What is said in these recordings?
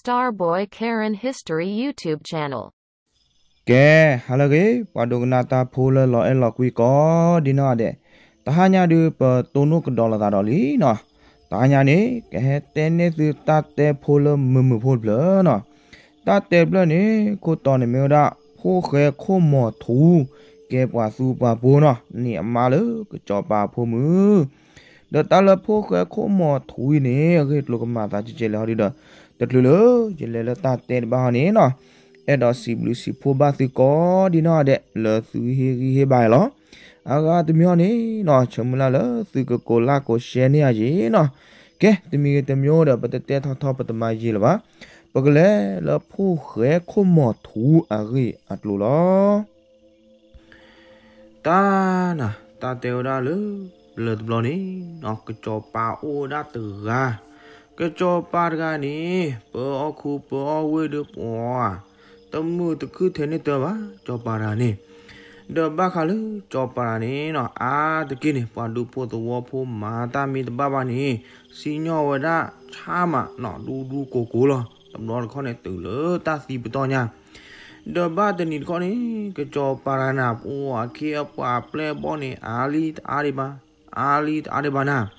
Starboy Karen History YouTube Channel. ကဲ, ဟါလၢအဂ့ၤ ပှၤဒိကနၣ်တၢ်ဖိလၢလီၤအဲၣ်လီၤကွံကိးဒံနီၢ်ဂၤဒဲး, တဟါညါဒုး ပတိၢ်နီၣ်ကဒီးလိာ်သးဒီးလံနီၤ. တဟါညါန့ၣ် ကဟဲတဲန့ၢ်သုတၢ်တဲဖိလၢမုာ်မုာ်ဖိတဖျၢၣ်နီၤ. တၢ်တဲတဖျၢၣ်န့ၣ် ခိၣ်တီန့ၣ်မ့ၢ်ဝဲဒၣ် ဖိၣ်ဃဲခိၣ်မီၤထူ ကဲပှၤသူပှၤပိာ်နီၤ, န့ၢ်အမါလၢကစီၤပၤအဖိမုၣ် ဒီးတၢ်လၢဖိၣ်ဃဲခိၣ်မီၤထူအံၤန့ၣ် အဂ့ၢ်အကျိၤကမၤသးကဲကဲလဲၣ်ဟီဒုဒီး, တချုးလၢယလဲၤလၢတၢ်တဲတဘၣ်ဟီန့ၣ်နီၤ, အဲၣ်ဒိးစံးဘျုးစံးဖှိၣ်ဘၣ်သုကိးဒံနီၢ်ဂၤဒဲး လၢသုဟ့ၣ်ဂံၢ်ဟ့ၣ်ဘါအံၤလီၤ. အဂၤတမံၤဟီန့ၣ်နီၤ, ဆၢမုၢ်လၢ်လၢသုကကိးလၢ်ကိးရှဲန့ၢ်ယၤယ့ၤနီၤ. ကဲ, တမံၤဂ့ၤတမံၤဒီး ပတတဲထီထီ ပတမၤယံာ်လၢၤဘၣ်, ပကလဲၤလၢဖိၣ်ဃဲခိၣ်မီၤထူအဂ့ၢ်အကျိၤလီၤ. တၢ်နၤ, တၢ်တဲဝဲဒၣ်လၢ လၢတဘျီန့ၣ်နီၤ, ကစီၤပၤအိၣ်ဝဲဒၣ်တဂၤ, ကစီၤပၤတဂၤန့ၣ် ပၢအီၣ်ခူပၢအီၣ်ဝ့ၢ်ဒီးပှၤ တမုာ်တခုထဲန့ၣ်တၢ်ဘၣ် စီၤပၤတဂၤန့ၣ်, ဒီးဘၣ်ဃးလၢစီၤပၤတဂၤန့ၣ်နီၤ, အါတက့ၢ်န့ၣ် ပှၤဒူဖိသဝီဖိမၤတၢ်မ့ၢ်တဘၣ်ဘၣ်န့ၣ် စံၣ်ညီၣ်ဝဲဒၣ်ဆၣ်မးနီၤ, ဒူဒူကိၤကိၤလီၤ. တဘျီတခီၣ်န့ၣ် တုၤလၢတၢ်သံပတီၢ်ညါ ဒီးဘၣ်တနံၤတခီၣ်န့ၣ် ကစီၤပၤတဂၤန့ၣ် ပှၤအခ့အပှၤအပျဲၢ်အဘီၣ်န့ၣ် အါလံတအါဒံးဘၣ်, အါလံတအါဒံးဘၣ်နၤ.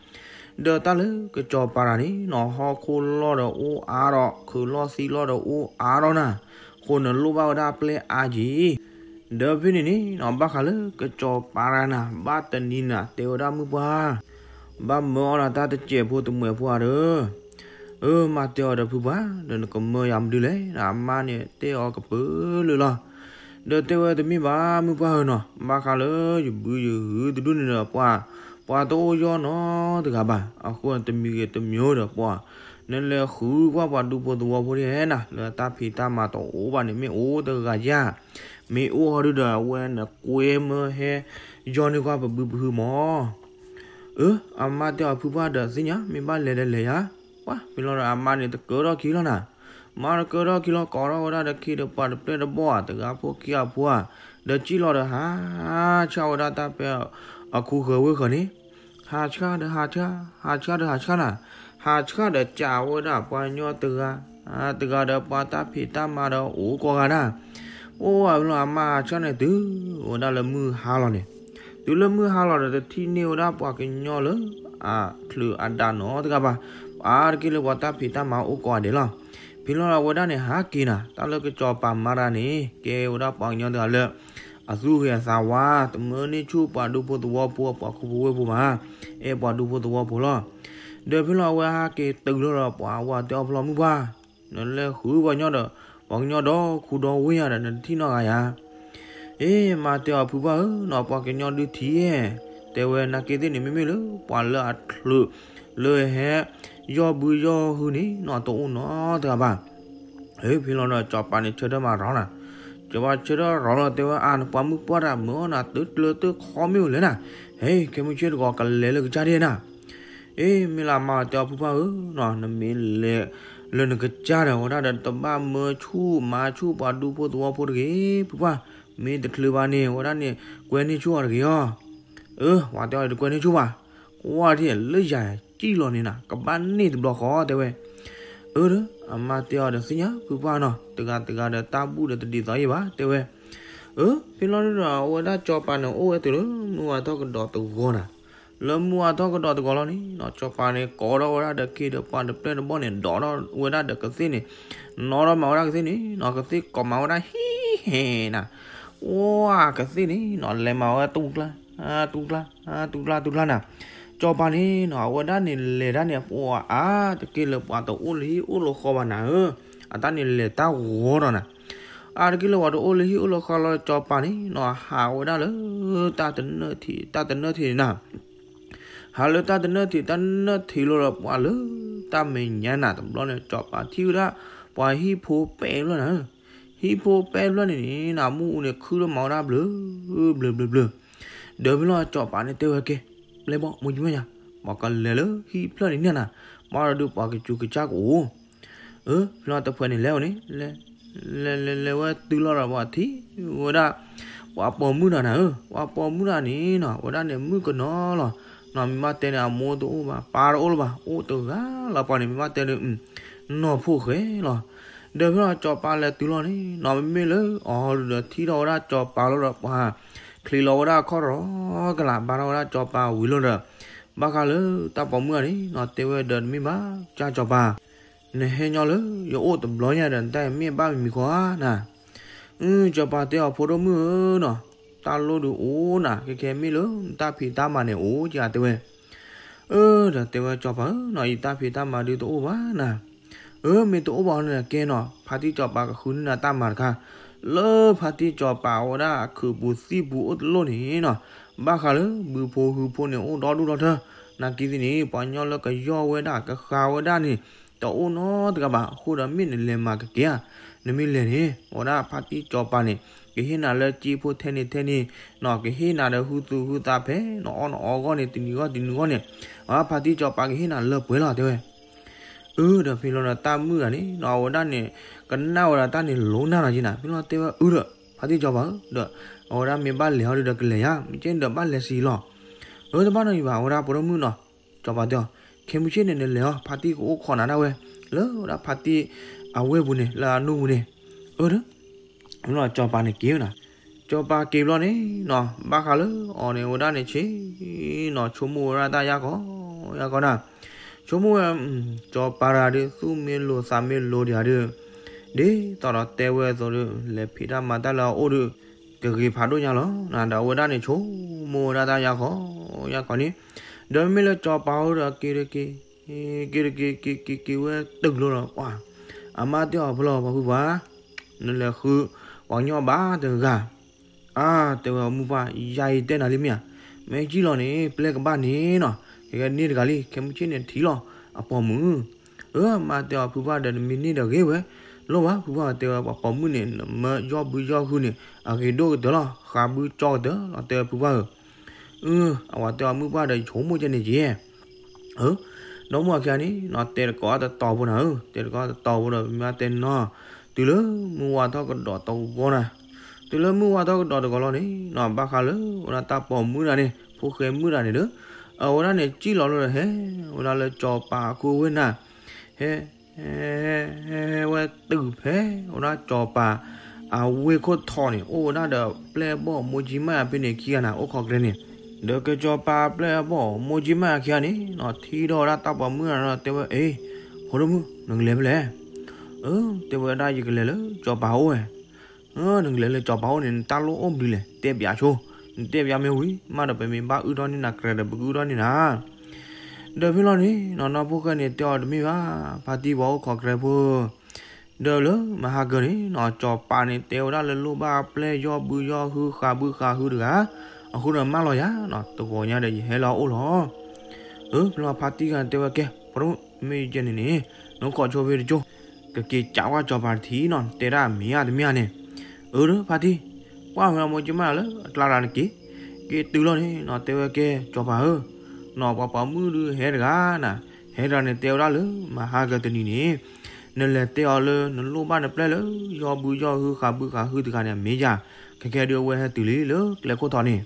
ဒီးတၢ်လၢကစီၤပၤတဂၤန့ၣ်နီၤ, ဟီၣ်ခိၣ်လီၢ်ဒီးအိၣ်အါဒီး ခုးလီၢ်သံလီၢ်ဒီးအိၣ်အါဒီးနၤ, အဃိန့ၣ်လိၣ်ဘၣ်ဝဲဒၣ်ပျဲၢ်အါက့ၤ ဒီးဖဲန့ၣ်န့ၣ်နီၤ, ဘၣ်ဃးလၢကစီၤပၤတဂၤန့ၣ် ဘၣ်တနံၤနၤ တဲဝဲဒၣ်မုၢ်ပှၢ် ဘၣ်မၢအီၣ်နၤတၢ်တစဲးဖိတမှဲးဖိဧါဒီး, အၢ မါတဲအီၤဒီးဖုပှၢ်, ဒီးနကမၢယၤမနုၤလဲၣ်, အမါန့ၣ်တဲအီၤကပၢလၢာ်လီၤ. ဒီးတဲဝဲတမ့ၢ်ဘၣ်မုၢ်ပှၢ်ဧၢနီၤ, ဘၣ်ဃးလၢယဘုယဟုတဒူၣ်န့ၣ်ဒီးပှၤ, ပှၤတအိၣ်ယီၢ်နီတဂၤဘၣ်, အဃိတမံၤဂ့ၤတမံၤဒီးပှၤ, နလဲၤဃုကွၢ်ပှၤဒူဖိသဝီဖိဒ်နၤ, လၢတၢ်ဖံးတၢ်မၤတအိၣ်ဘၣ်န့ၣ် မ့ၢ်အိၣ်တဂၤဧါ, မ့ၢ်အိၣ်ဟီဒုဒီး အဝဲနကွဲမၢဟဲယီၢ်န့ၢ်ကွၢ်ပဘုပဟုမၢ်. အၢ အမါတဲအီၤဖုပှၢ်ဒီးသ့ၣ်ညါ, မ့ၢ်ဘၣ်လဲၤဒီးလဲၤယၤ, ပှၤဖဲလီၤဒီးအမါန့ၣ်တကၢထီၣ်ခံလီၤနၤ, မါတကၢထီၣ်ခံလီၤ ကိးထီၣ်ဝဲဒၣ်ဒီးခ့ဒီးပှၤတပျဲၢ်တဘီၣ်ဧါ, တဂၤဖိခံဂၤဖိဧါ, ဒီးစံၣ်လီၤဒီးဟးဆှၣ်ဝဲဒၣ်တၢ်ဖဲအခူဃၢၤဝ့ၢ်ဃၢၤန့ၣ်, ဟးဆှၣ်ဒီးဟးဆှၣ်, ဟးဆှၣ်ဒီးဟးဆှၣ်နၤ, ဟးဆှၣ်ဒီးကးဝဲဒၣ်ပှၤကညီတဂၤ, တဂၤဒီးပှၤတၢ်ဖံးတၢ်မၤဒီးအိၣ်ကိးဂၤဒၣ်, အိၣ်ဝဲဖဲလီၤအမါဟးဆှၣ်န့ၣ်တုၤဝဲဒၣ်လၢမုၢ်ဟါလီၤန့ၣ်, တုၤလၢမုၢ်ဟါလီၤဒီး တထံၣ်န့ၢ်ဝဲဒၣ်ပှၤကညီလၢအချုးအဒၣ်နီတဂၤဘၣ်, အါတက့ၢ်လၢပှၤတၢ်ဖံးတၢ်မၤအိၣ်ကိးဂၤဒဲးလီၤ. ဖဲလီၤဒီးအဝဲဒၣ်န့ၣ် ဟးက့ၤနၤ, တၢ်လၢကစီၤပၤမၤတၢ်န့ၣ် ကဲဝဲဒၣ်ပှၤကညီတဂၤလၢ အသူၣ်ဂ့ၤအသးဝါ, တမၢန့ၢ်ဆူၣ်ပှၤဒူဖိသဝီဖိ ပှၤခူဖိဝ့ၢ်ဖိဘၣ်, အဲၣ်ပှၤဒူဖိသဝီဖိလီၤ. ဒီးဖဲလီၤအဝဲဟးက့ၤတုၤလီၤဒီး ပှၤဝဲတဲအီၤဖဲလီၤမုၢ်ပှၢ်, နလဲၤဃုပှၤကညီဒီး ပှၤကညီဒီခူဒီဝ့ၢ်ယၤဒီး နတထံၣ်နီတဂၤယၤ. အ့ မါတဲအီၤဖုပှၢ်ဧၢနီၤ, ပှၤကညီဒုထံၣ်, တဲဝဲနာ်က့သ့ၣ်န့ၣ် မ့မ့ၢ်လၢပှၤလၢအချုးလၢဟဲယီၢ်ဘုယီၢ်ဟုန့ၣ်နီၤ တအိၣ်နီတဂၤဘၣ်. ဖဲလီၤဒီးစီၤပၤန့ၣ်ဆၢထၢၣ်မၤရီၤနၤ, စီၤပၤဆၢထၢၣ်ရီၤလီၤ တဲဝဲ အါ နပှၤမုၢ်ပှၢ်တၢ်မၢအီၤနၤ တၢ်ကျၢၤတၢ်ခီမ့ၢ်အိၣ်လဲၣ်နၤ, ဟဲ ခဲမုၢ်ဆ့ၣ်တဂီၤကလဲၤလၢကစၢ်ဒၣ်နၤ. အ့ မ့ၢ်လၢအမါတဲအီၤဖုပှၢ်ဧၢနီၤ, နမ့ၢ်လဲၤလၢနကစၢ်ဒီး ဝဲဒၣ်ဒီးတဘၣ်မၢဆူၣ်မၤဆူၣ်ပှၤဒူဖိသဝီဖိတဂ့ၤ ဖုပှၢ်, မ့ၢ်တချုးဘၣ်န့ၣ် ဝဲဒၣ်န့ၣ် ကွဲန့ၢ်ဆူၣ်အီၤတဂ့ၤအီၤ. အၢ ပှၤတဲအီၤတကွဲန့ၢ်ဆူၣ်ဘၣ်, ကွၢ်ထံၣ်လၢယၤစံၣ်လီၤန့ၣ်နၤ ကဘၣ်န့ၢ်တဘျီဃီ တဲဝဲ. အၢ ဒီးအမါတဲအီၤဒီးသ့ၣ်ညါဖုပှၢ်နီၤ, တဂၤတဂၤဒီးတၢ်ဘူၣ်ဒီးတဒ်သိးယံၣ်ဘၣ် တဲဝဲ. အၢ ဖဲလီၤဒီးအဝဲဒၣ်စီၤပၤန့ၣ် အိၣ်ဝဲတုၤလၢမုၢ်ဝါထီၣ်ကဒီးတဂီၤနၤ, လၢမုၢ်ဝါထီၣ်ကဒီးတဂီၤလီၤန့ၣ်နီၤ စီၤပၤန့ၣ် ကိးထီၣ်ဝဲဒၣ်ဒီးခ့ဒီးပှၤတပျဲၢ်တဘီၣ်န့ၣ် ဒိးထီၣ်ဝဲဒၣ်ဒီးကသ့ၣ်န့ၣ်, နီၣ်ထီၣ်မၤဝဲဒၣ်ကသ့ၣ်န့ၣ်နီၤ ကသ့ၣ်ကိးမၤဝဲဒၣ်ဟံၣ်ဟဲနၤ, ဝါ ကသ့ၣ်န့ၣ်နီၤ လဲၤမၤဝဲဒၣ်တူၢ်ကျါ, တူၢ်ကျါ, တူၢ်ကျါ တူၢ်ကျါနၤ. စီၤပၤန့ၣ်နီၤ အဝဲဒၣ်န့ၣ်လဲၤတၢ်န့ၣ် ပှၤအါတက့ၢ်လၢပှၤတအိၣ်လၢဟံၣ်အိၣ်လၢဃီဘၣ်နၤဧၢ, အတၢ်န့ၣ်လဲၤတၢ်ဂီၤဒီးနၤ အါတက့ၢ်လၢပှၤတအိၣ်လၢဟံၣ်အိၣ်လၢဃီလီၤ စီၤပၤန့ၣ်နီၤ ဟးဝဲဒၣ်လၢ တၢ်တနၢၣ်ထံး တၢ်တနၢၣ်ထံးန့ၣ်နၤ, ဟးလၢတၢ်တနၢၣ်ထံး တၢ်နၢၣ်ထံးလီၤဒီးပှၤလၢ တၢ်မဲာ်ညါနၤ တဘျီန့ၣ် စီၤပၤထံၣ်ဝဲဒၣ် ပှၤဟံၣ်ဖိပဲတဖျၢၣ်နၤ, ဟံၣ်ဖိပဲတဖျၢၣ်န့ၣ်န့ၣ် အမူးအူန့ၣ် ခုထီၣ်မၤဝဲဒၣ်ဘျၢ ဘျၢ ဘျၢ ဘျၢ ဒီးဖဲလီၤစီၤပၤန့ၣ်တဲဝဲကဲ ပျဲၢ်ဘီၣ် မိၢ်ကမဲာ်ညါ ပှၤကလဲၤလၢဟံၣ်ဖျၢၣ်န့ၣ်န့ၣ်နၤ, ဘၣ်ဒီးဒုးပှၤကစူးကစၢ်ကအိၣ်, အၢ ဖဲလီၤတဖှဲးန့ၣ်လဲၤအိၣ်န့ၣ် လဲၤ လဲၤ လဲၤ လဲၤဝဲတုၤလီၤဒီးပှၤထံၣ်ဝဲဒၣ် ပှၤပိာ်မုၣ်တဂၤနၤဧၢ, ပှၤပိာ်မုၣ်တဂၤန့ၣ်နီၤ ဝဲဒၣ်န့ၣ်မုၣ်ကနီၤလီၤ, နီၤမ့ၢ်ဘၣ်တဲန့ၣ် အမိၢ်တအိၣ်ဘၣ် ပၢ်တအိၣ်လၢၤဘၣ် အိၣ်တဂၤလီၤ ပှၤန့ၣ်မ့ၢ်ဘၣ်တဲန့ၣ် နီၢ်ဖိၣ်ဃဲလီၤ. ဒီးဖဲလီၤစီၤပၤလဲၤတုၤလီၤန့ၣ်နီၤ မ့မ့ၢ်လၢအီၤဒီးထံၣ်ထီၣ်ဝဲဒၣ်စီၤပၤလီၤဒီးပှၤချံးလီၤဝဲဒၣ်ခီၣ်ရီကလး ဘါထီၣ်ဝဲဒၣ်စီၤပၤဝံၤလီၤဒီး ဘၣ်ဃးလၢတၢ်ပိာ်မုၣ်ဧါန့ၣ်နီၤ တဲဝဲဒီးတမ့ၢ်ဘၣ် ကၢ်စီၤပၤ နဟဲညီလၢယအိၣ်တဘျီညါဒီး နတၢ်အံၤမ့ၢ်ဘၣ်မံၤမံၤဃီဧါနၤ အၢ စီၤပၤတဲအီၤ ဖိဒိၣ်မုၣ်ဧၢနီၤ, တၢ်လိၣ်ဒုးအိၣ်နၤ ခဲခဲမ့ၢ်လၢနတၢ်ဖံးတၢ်မၤန့ၣ်အိၣ်ကတဲဝဲ. အၢ ဒီးတဲဝဲ စီၤပၤဧၢနီၤ ယတၢ်ဖံးတၢ်မၤဒုးတအိၣ်ဘၣ်နၤ. အၢ မ့ၢ်တအိၣ်ဘၣ်န့ၣ်ကဲနီၤ ဖါတံၢ်စီၤပၤကဃုန့ၢ်နၤတၢ်မၤတခါ, လၢဖါတံၢ်စီၤပၤအဝဲဒၣ်အခုးပူၤသံၣ်ပူၤအိၣ်တလိၣ်န့ၣ်နီၤ, ဘၣ်ဃးလၢဘုဖိဟုဖိန့ၣ်အိၣ်ဒီဒူၣ်ဒီထၢ, နာ်က့သ့ၣ်န့ၣ် ပှၤကညီလၢကယီၢ်ဝဲဒၣ်ကဃါဝဲဒၣ်န့ၣ် တအိၣ်နီတဂၤဘၣ်, အဃိဒီးမ့ၢ်နလဲၤမၤကကဲဧါ, နမ့ၢ်လဲၤန့ၣ် အဝဲဒၣ်ဖါတံၢ်စီၤပၤန့ၣ် ကဟ့ၣ်နၤလၢကံၢ်ဖိထဲန့ၣ်ထဲန့ၣ်, နီၤ ကဟ့ၣ်နၤဒီးဟုသူၣ်ဟုသးဖဲ နအီၣ်နအီဂီၢ်န့ၣ် တနံၤဂီၢ်တနံၤဂီၢ်န့ၣ်, အဝဲဒၣ်ဖါတံၢ်စီၤပၤကဟ့ၣ်နၤလၢပှဲၤလီၤတဲဝဲ. အၢ ဒီးဖဲလီၤဒီးတၢ်မုၣ်ဂၤန့ၣ်နီၤ အဝဲဒၣ်န့ၣ် ကနၣ်ဝဲဒၣ်တၢ်န့ၣ်လိၤနၢ်လီၤက့နၤ, ဖဲလီၤတဲဝဲအၢဒီး ဖါတံၢ်စီၤပၤဧၢ, ဒီးအဝဲဒၣ်မ့ၢ်ဘၣ်လဲၤဟီဒုးဒီးကလဲၤယါ, မ့ၢ်ကဲဒီးဘၣ်လဲၤစံးလီၤ. အၢ တဘၣ်နီတမံၤဘၣ် အဝဲဒၣ်ဖိဒိၣ်မုၣ်နီၤ, စီၤပၤတဲအီၤ, ခဲမုၢ်ဆ့ၣ်န့ၣ် နလဲၤအီၤ ဖါတံၢ်ကအိၣ်ခိးနၤဒၣ်ဝဲ လၢဝဲဒၣ်ဖါတံၢ်အဝ့ၢ်ပူၤန့ၣ် လၢအနူၢ်ပူၤန့ၣ်. အၢ ဒီး စီၤပၤန့ၣ်က့ၤဝဲနၤ, စီၤပၤက့ၤဘျီန့ၣ်နီၤ ဘၣ်ဃးလၢအီၤန့ၣ် အဝဲဒၣ်န့ၣ်ဆ့နီၤ ဆိကမိၣ်ဝဲဒၣ်တၢ်ယါခီယါခီနၤ, ဆိကမိၣ်ဝဲ စီၤပၤတဂၤဒီး သူၣ်မ့ၢ်လိၤသးမ့ၢ်လိၤဒံးဧါဒီး, ဒ်သိးဒီးတဲဝဲအသိးဒီး လဲၤဖံးတၢ်မၤတၢ်လၢအအိၣ်ဒီး ကဂ့ၤဖးဒိၣ်ညါလီၤ. ဒီးအဝဲဒၣ်န့ၣ်ဆိကမိၣ်ဝဲဒၣ်တၢ်ယါခီယါခီန့ၣ်, ဒီးမ့မ့ၢ်လၢစီၤပၤအိၣ်ဒီးက့ၤတက့ၤ က့ၤတက့ၤ က့ၤက့ၤက့ၤဝဲတကလိၤလီၤ. ပှၤ အမါတဲအီၤ ဖဲလီၤပှၤဖုပှၤ, နလဲၤဃုပှၤကညီဘၣ်တဂၤ, အါ တဲဝဲအီၤ မုၢ်ပှၢ် ယၤအံၤတဲနၤလံမ့ၢ်ဧါ, မ့ၢ်ကံၣ်လီၤန့ၣ် ပျဲကဘၣ်န့ၣ်နီၤ, ကဲကဲန့ၢ်တဂၤလံ ခဲမုၢ်ဆ့ၣ်န့ၣ်ထံၣ်လီၤ အပိာ်မုၣ်. အၢ အမါတဲအီၤ ဖုပှၢ်ဒီး နမ့ၢ်န့ၢ်ဒီးဂ့ၤဝဲ လိၣ်ဘၣ် ဖုပှၢ်တဲဝဲ ပှၤပိာ်မုၣ်န့ၣ် နမၢယီၢ်ဘုယီၢ်ဟုန့ၣ် အဂ့ၤဒိၣ်ကတၢၢ်လီၤ ဃးဘုကၠီကတၢၢ်လီၤ တဲဝဲဖုပှၢ်ဧၢ. အၢ အဝဲတဲအီၤ မုၢ်ပှၢ်ဒီး ယဆိကမိၣ်ကဲန့ၣ်က့ၤ အၢ ဒီမုၢ်အခံဂၤန့ၣ်နီၤ တဲတကိးတတီၤဖိနၤဧၢ, တဲတကိးတတီၤဖိဒီး မ့ၢ်တဲနီၤ, တုၤလၢမုၢ်ဝါထီၣ်ကဒီးတဂီၤနၤ, တုၤလၢမုၢ်ဝါထီၣ်ကဒီးတဂီၤလီၤန့ၣ်နီၤ ဘၣ်ဃးလၢဝဲဒၣ်တၢ်ပိာ်မုၣ်တဂၤန့ၣ် ဖိၣ်ဃဲမုၣ်တဂၤန့ၣ်ဒီး အဝဲဒၣ်န့ၣ် ကံၣ်လီၤလၢဒီးဟဲဝဲဒၣ်လၢစီၤပၤအခိၣ်ဝ့ၢ်နၤ, ဟဲ ဟဲဝဲတုၤဖဲ ဝဲဒၣ်စီၤပၤ အဝ့ၢ်ခိၣ်ထီးန့ၣ် အိၣ်ဝဲဒၣ်ဒီးပျဲၢ်အဘီၣ်မိၢ်ကၠံမၣ်အဖဲန့ၣ်ခံဂၤနၤ အိၣ်ခိးကရဲန့ၣ်, ဒီးကစီၤပၤပျဲၢ်အဘီၣ်မိၢ်ကၠံမၣ်အခံဂၤန့ၣ်နီၤ ထံၣ်ထီၣ်ဝဲဒၣ်တၢ်ပိာ်မုၣ်ဂၤန့ၣ်ဒီးတဲဝဲ အ့ ဖိဒိၣ်မုၣ် နကလဲၤဖဲလဲၣ်. အၢ တဲဝဲဒၣ် ယကလဲၤလၢစီၤပၤအိၣ်ဝဲ နကလဲၤလၢစီၤပၤအိၣ်န့ၣ် နတၢ်လိၣ်အိၣ်ဘျုးလဲၣ် တဲပၠးဆိ, နတဲပၠးမ့ၢ်ဝံၤမးဒီး ပမ့ၢ်ဘၣ်အုၣ်ထီၣ်န့ၢ်နၤကြၢးဒီး ပကအုၣ်ထီၣ်န့ၢ်နၤ. ဒီးဖဲလီၤန့ၣ်နီၤ နီၢ်ဖိၣ်ဃဲန့ၣ်တဲအီၤတမ့ၢ်ဘၣ်, ဖါတံၢ်ပှၤအိၣ်ခိးကြၢးဖိ ဒီးလၢမဟါကၢန့ၣ်နီၤ စီၤပၤန့ၣ် တဲဝဲဒၣ်လၢလိၣ်ဘၣ်ပျဲၢ်ယီၢ်ဘုယီၢ်ဟုဃးဘုဃးဟုတဂၤ, အဃိဒီးမၢလီၤယၤနီၤ တဂီၤညါဒီးယဟဲလၢအအိၣ်လီၤ. အၢ ဖဲလီၤဖါတံၢ်ဂၤတဲဝဲ ကဲ ဖိဒိၣ်မုၣ် မ့ၢ်ယကဲန့ၣ်န့ၣ် နအိၣ်ခိးဆိဖဲတကၠိ ကက့ၤကးကွၢ်စီၤပၤတထံၣ်နီၤ တဲဒၣ်မ့ၢ်ဧါတမ့ၢ်ဧါန့ၣ်. အၢ ဒီးဖါတံၢ် ကွၢ်ဝဲမိၢ်ကၠံမၣ်လၢအကျါလၢ်တက့ၢ်, က့ၤတုၤလီၤန့ၣ်နီၤ တဲဝဲကဲ စီၤပၤဧၢ, နီၤ ပှၤပိာ်မုၣ်ဒုးဟဲတဂၤနၤ, ဟဲတဂၤန့ၣ် တဲဝဲဒၣ်လၢမဟါကၢတနံၤန့ၣ် နလဲၤတဲအီၤလၢနလိၣ်ဘၣ်နပျဲၢ်လၢ ယီၢ်ဘုယီၢ်ဟုဃးဘုဃးဟုတဂၤန့ၣ် မ့ၢ်ယၤ, ခဲခဲဒုးအဝဲဟဲတုၤလံလၢကျဲခိၣ်ထီးန့ၣ်.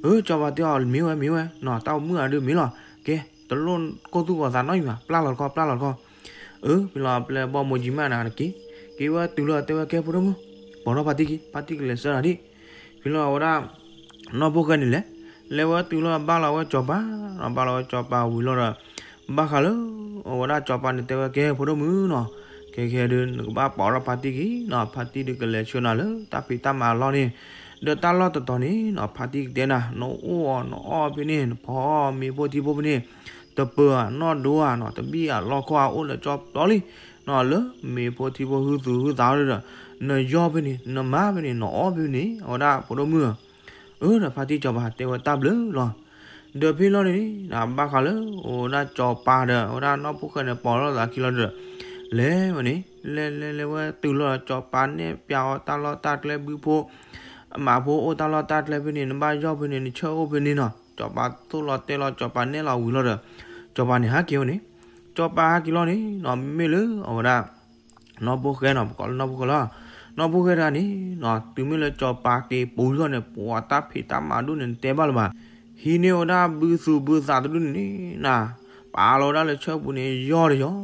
အၢ စီၤပၤတဲအီၤ မ့ၢ်ဝဲမ့ၢ်ဝဲနီၤ တၢ်ပိာ်မုၣ်ဂၤဒုးမ့ၢ်လီၤ. ကဲ တလိၣ်ကိၢ်သူၣ်ဂီၤသးနီတမံၤဘၣ် ပျၢ်လီၤတခီ ပျၢ်လီၤတခီ. အၢ ဖဲလီၤပျဲၢ်အဘီၣ်မိၢ်ကၠံမၣ်နၤတက့ၢ်, က့ၤဝဲတုၤလီၤတဲဝဲကဲ ဖိဒိၣ်မုၣ် ပိာ်ထီၣ်ဖါတံၢ်က့ၤ ဖါတံၢ်ကလဲၤဆှၢနၤဒံး. ဖဲလီၤအဝဲဒၣ် နီၢ်ဖိၣ်ဃဲန့ၣ်လဲၣ်, လဲၤဝဲတုၤလီၤဘၣ်လီၤဝဲစီၤပၤနီၤ ဘၣ်လီၤဝဲစီၤပၤဝံၤလီၤဒီး ဘၣ်ဃးလၢ အဝဲဒၣ်စီၤပၤန့ၣ်တဲဝဲကဲ ဖိဒိၣ်မုၣ်နီၤ, ခဲခဲဒုး နကဘၣ်ပိာ်ထီၣ်ဖါတံၢ်က့ၤနီၤ ဖါတံၢ်ဒုးကလဲၤဆှၢနၤလၢတၢ်ဖံးတၢ်မၤအလီၢ်န့ၣ်, ဒီးတၢ်လီၢ်တတီၤန့ၣ်နီၤ ဖါတံၢ်ကတဲနၤ နအိၣ်အီၤနအီၣ်ဖဲန့ၣ် နဖီအီၣ်မ့ၤဖိထံဖိဖဲန့ၣ် တပၢၤဧါ နီၢ်ဒိဧါနီၤ တဘံၣ်ဧါ လီၢ်ခီဧါ အိၣ်လၢကၠီပျီလံနီၤ လၢမ့ၤဖိထံဖိဟုသူၣ်ဟုသးဒီး နယီၢ်ဖဲန့ၣ် နမၤဖဲန့ၣ် နအီၣ်ဖဲန့ၣ် အဝဲဒၣ်ဖိဒိၣ်မုၣ်ဧၢ. အၢ ဒီးဖါတံၢ်စီၤပၤတဲဝဲတၢ်ဘျုးလီၤ. ဒီးဖဲလီၤန့ၣ် ဘၣ်ဃးလၢ အဝဲဒၣ်စီၤပၤဒီး အဝဲဒၣ်နီၢ်ဖိၣ်ဃဲန့ၣ် ပိာ်ထီၣ်သးခံလီၤဒီး လဲၤဝဲန့ၣ် လဲၤလဲၤလဲၤဝဲတုၤလီၤ စီၤပၤနဲၣ်ပၠးအီၤတၢ်လီၢ်တၢ်ကျဲဘုဖိ အမးဖိအိၣ်တၢ်လီၢ်တၢ်ကျဲဖဲန့ၣ် နဘၣ်ယီၢ်ဖဲန့ၣ် နဆၢအိၣ်ဖဲန့ၣ်နီၤ စီၤပၤသိၣ်လီၤတဲလီၤ စီၤပၤနဲၣ်လီၤဝံၤလီၤဒီး စီၤပၤန့ၣ်ဟဲက့ၤဝဲန့ၣ်, စီၤပၤဟဲက့ၤလီၤန့ၣ်နီၤ မ့မ့ၢ်လၢအဝဲဒၣ် နီၢ်ဖိၣ်ဃဲနီၤ ပကိးလၢနီၢ်ဖိၣ်ဃဲလီၤ. နီၢ်ဖိၣ်ဃဲတဂၤန့ၣ်နီၤ တုၤမ့ၢ်လၢစီၤပၤက့ၤပိာ်ထီၣ်န့ၣ် ပှၤတၢ်ဖံးတၢ်မၤဒိၣ်န့ၣ် နတဲဘၣ်လၢၤဘၣ်. ဟံးန့ၢ်ဝဲဒၣ်ဘုသူၣ်ဘုသးတဒူၣ်န့ၣ်န့ၣ် ပာ်လီၤဝဲဒၣ်လၢဆၢပူၤန့ၣ် ယီၢ်တယီၢ်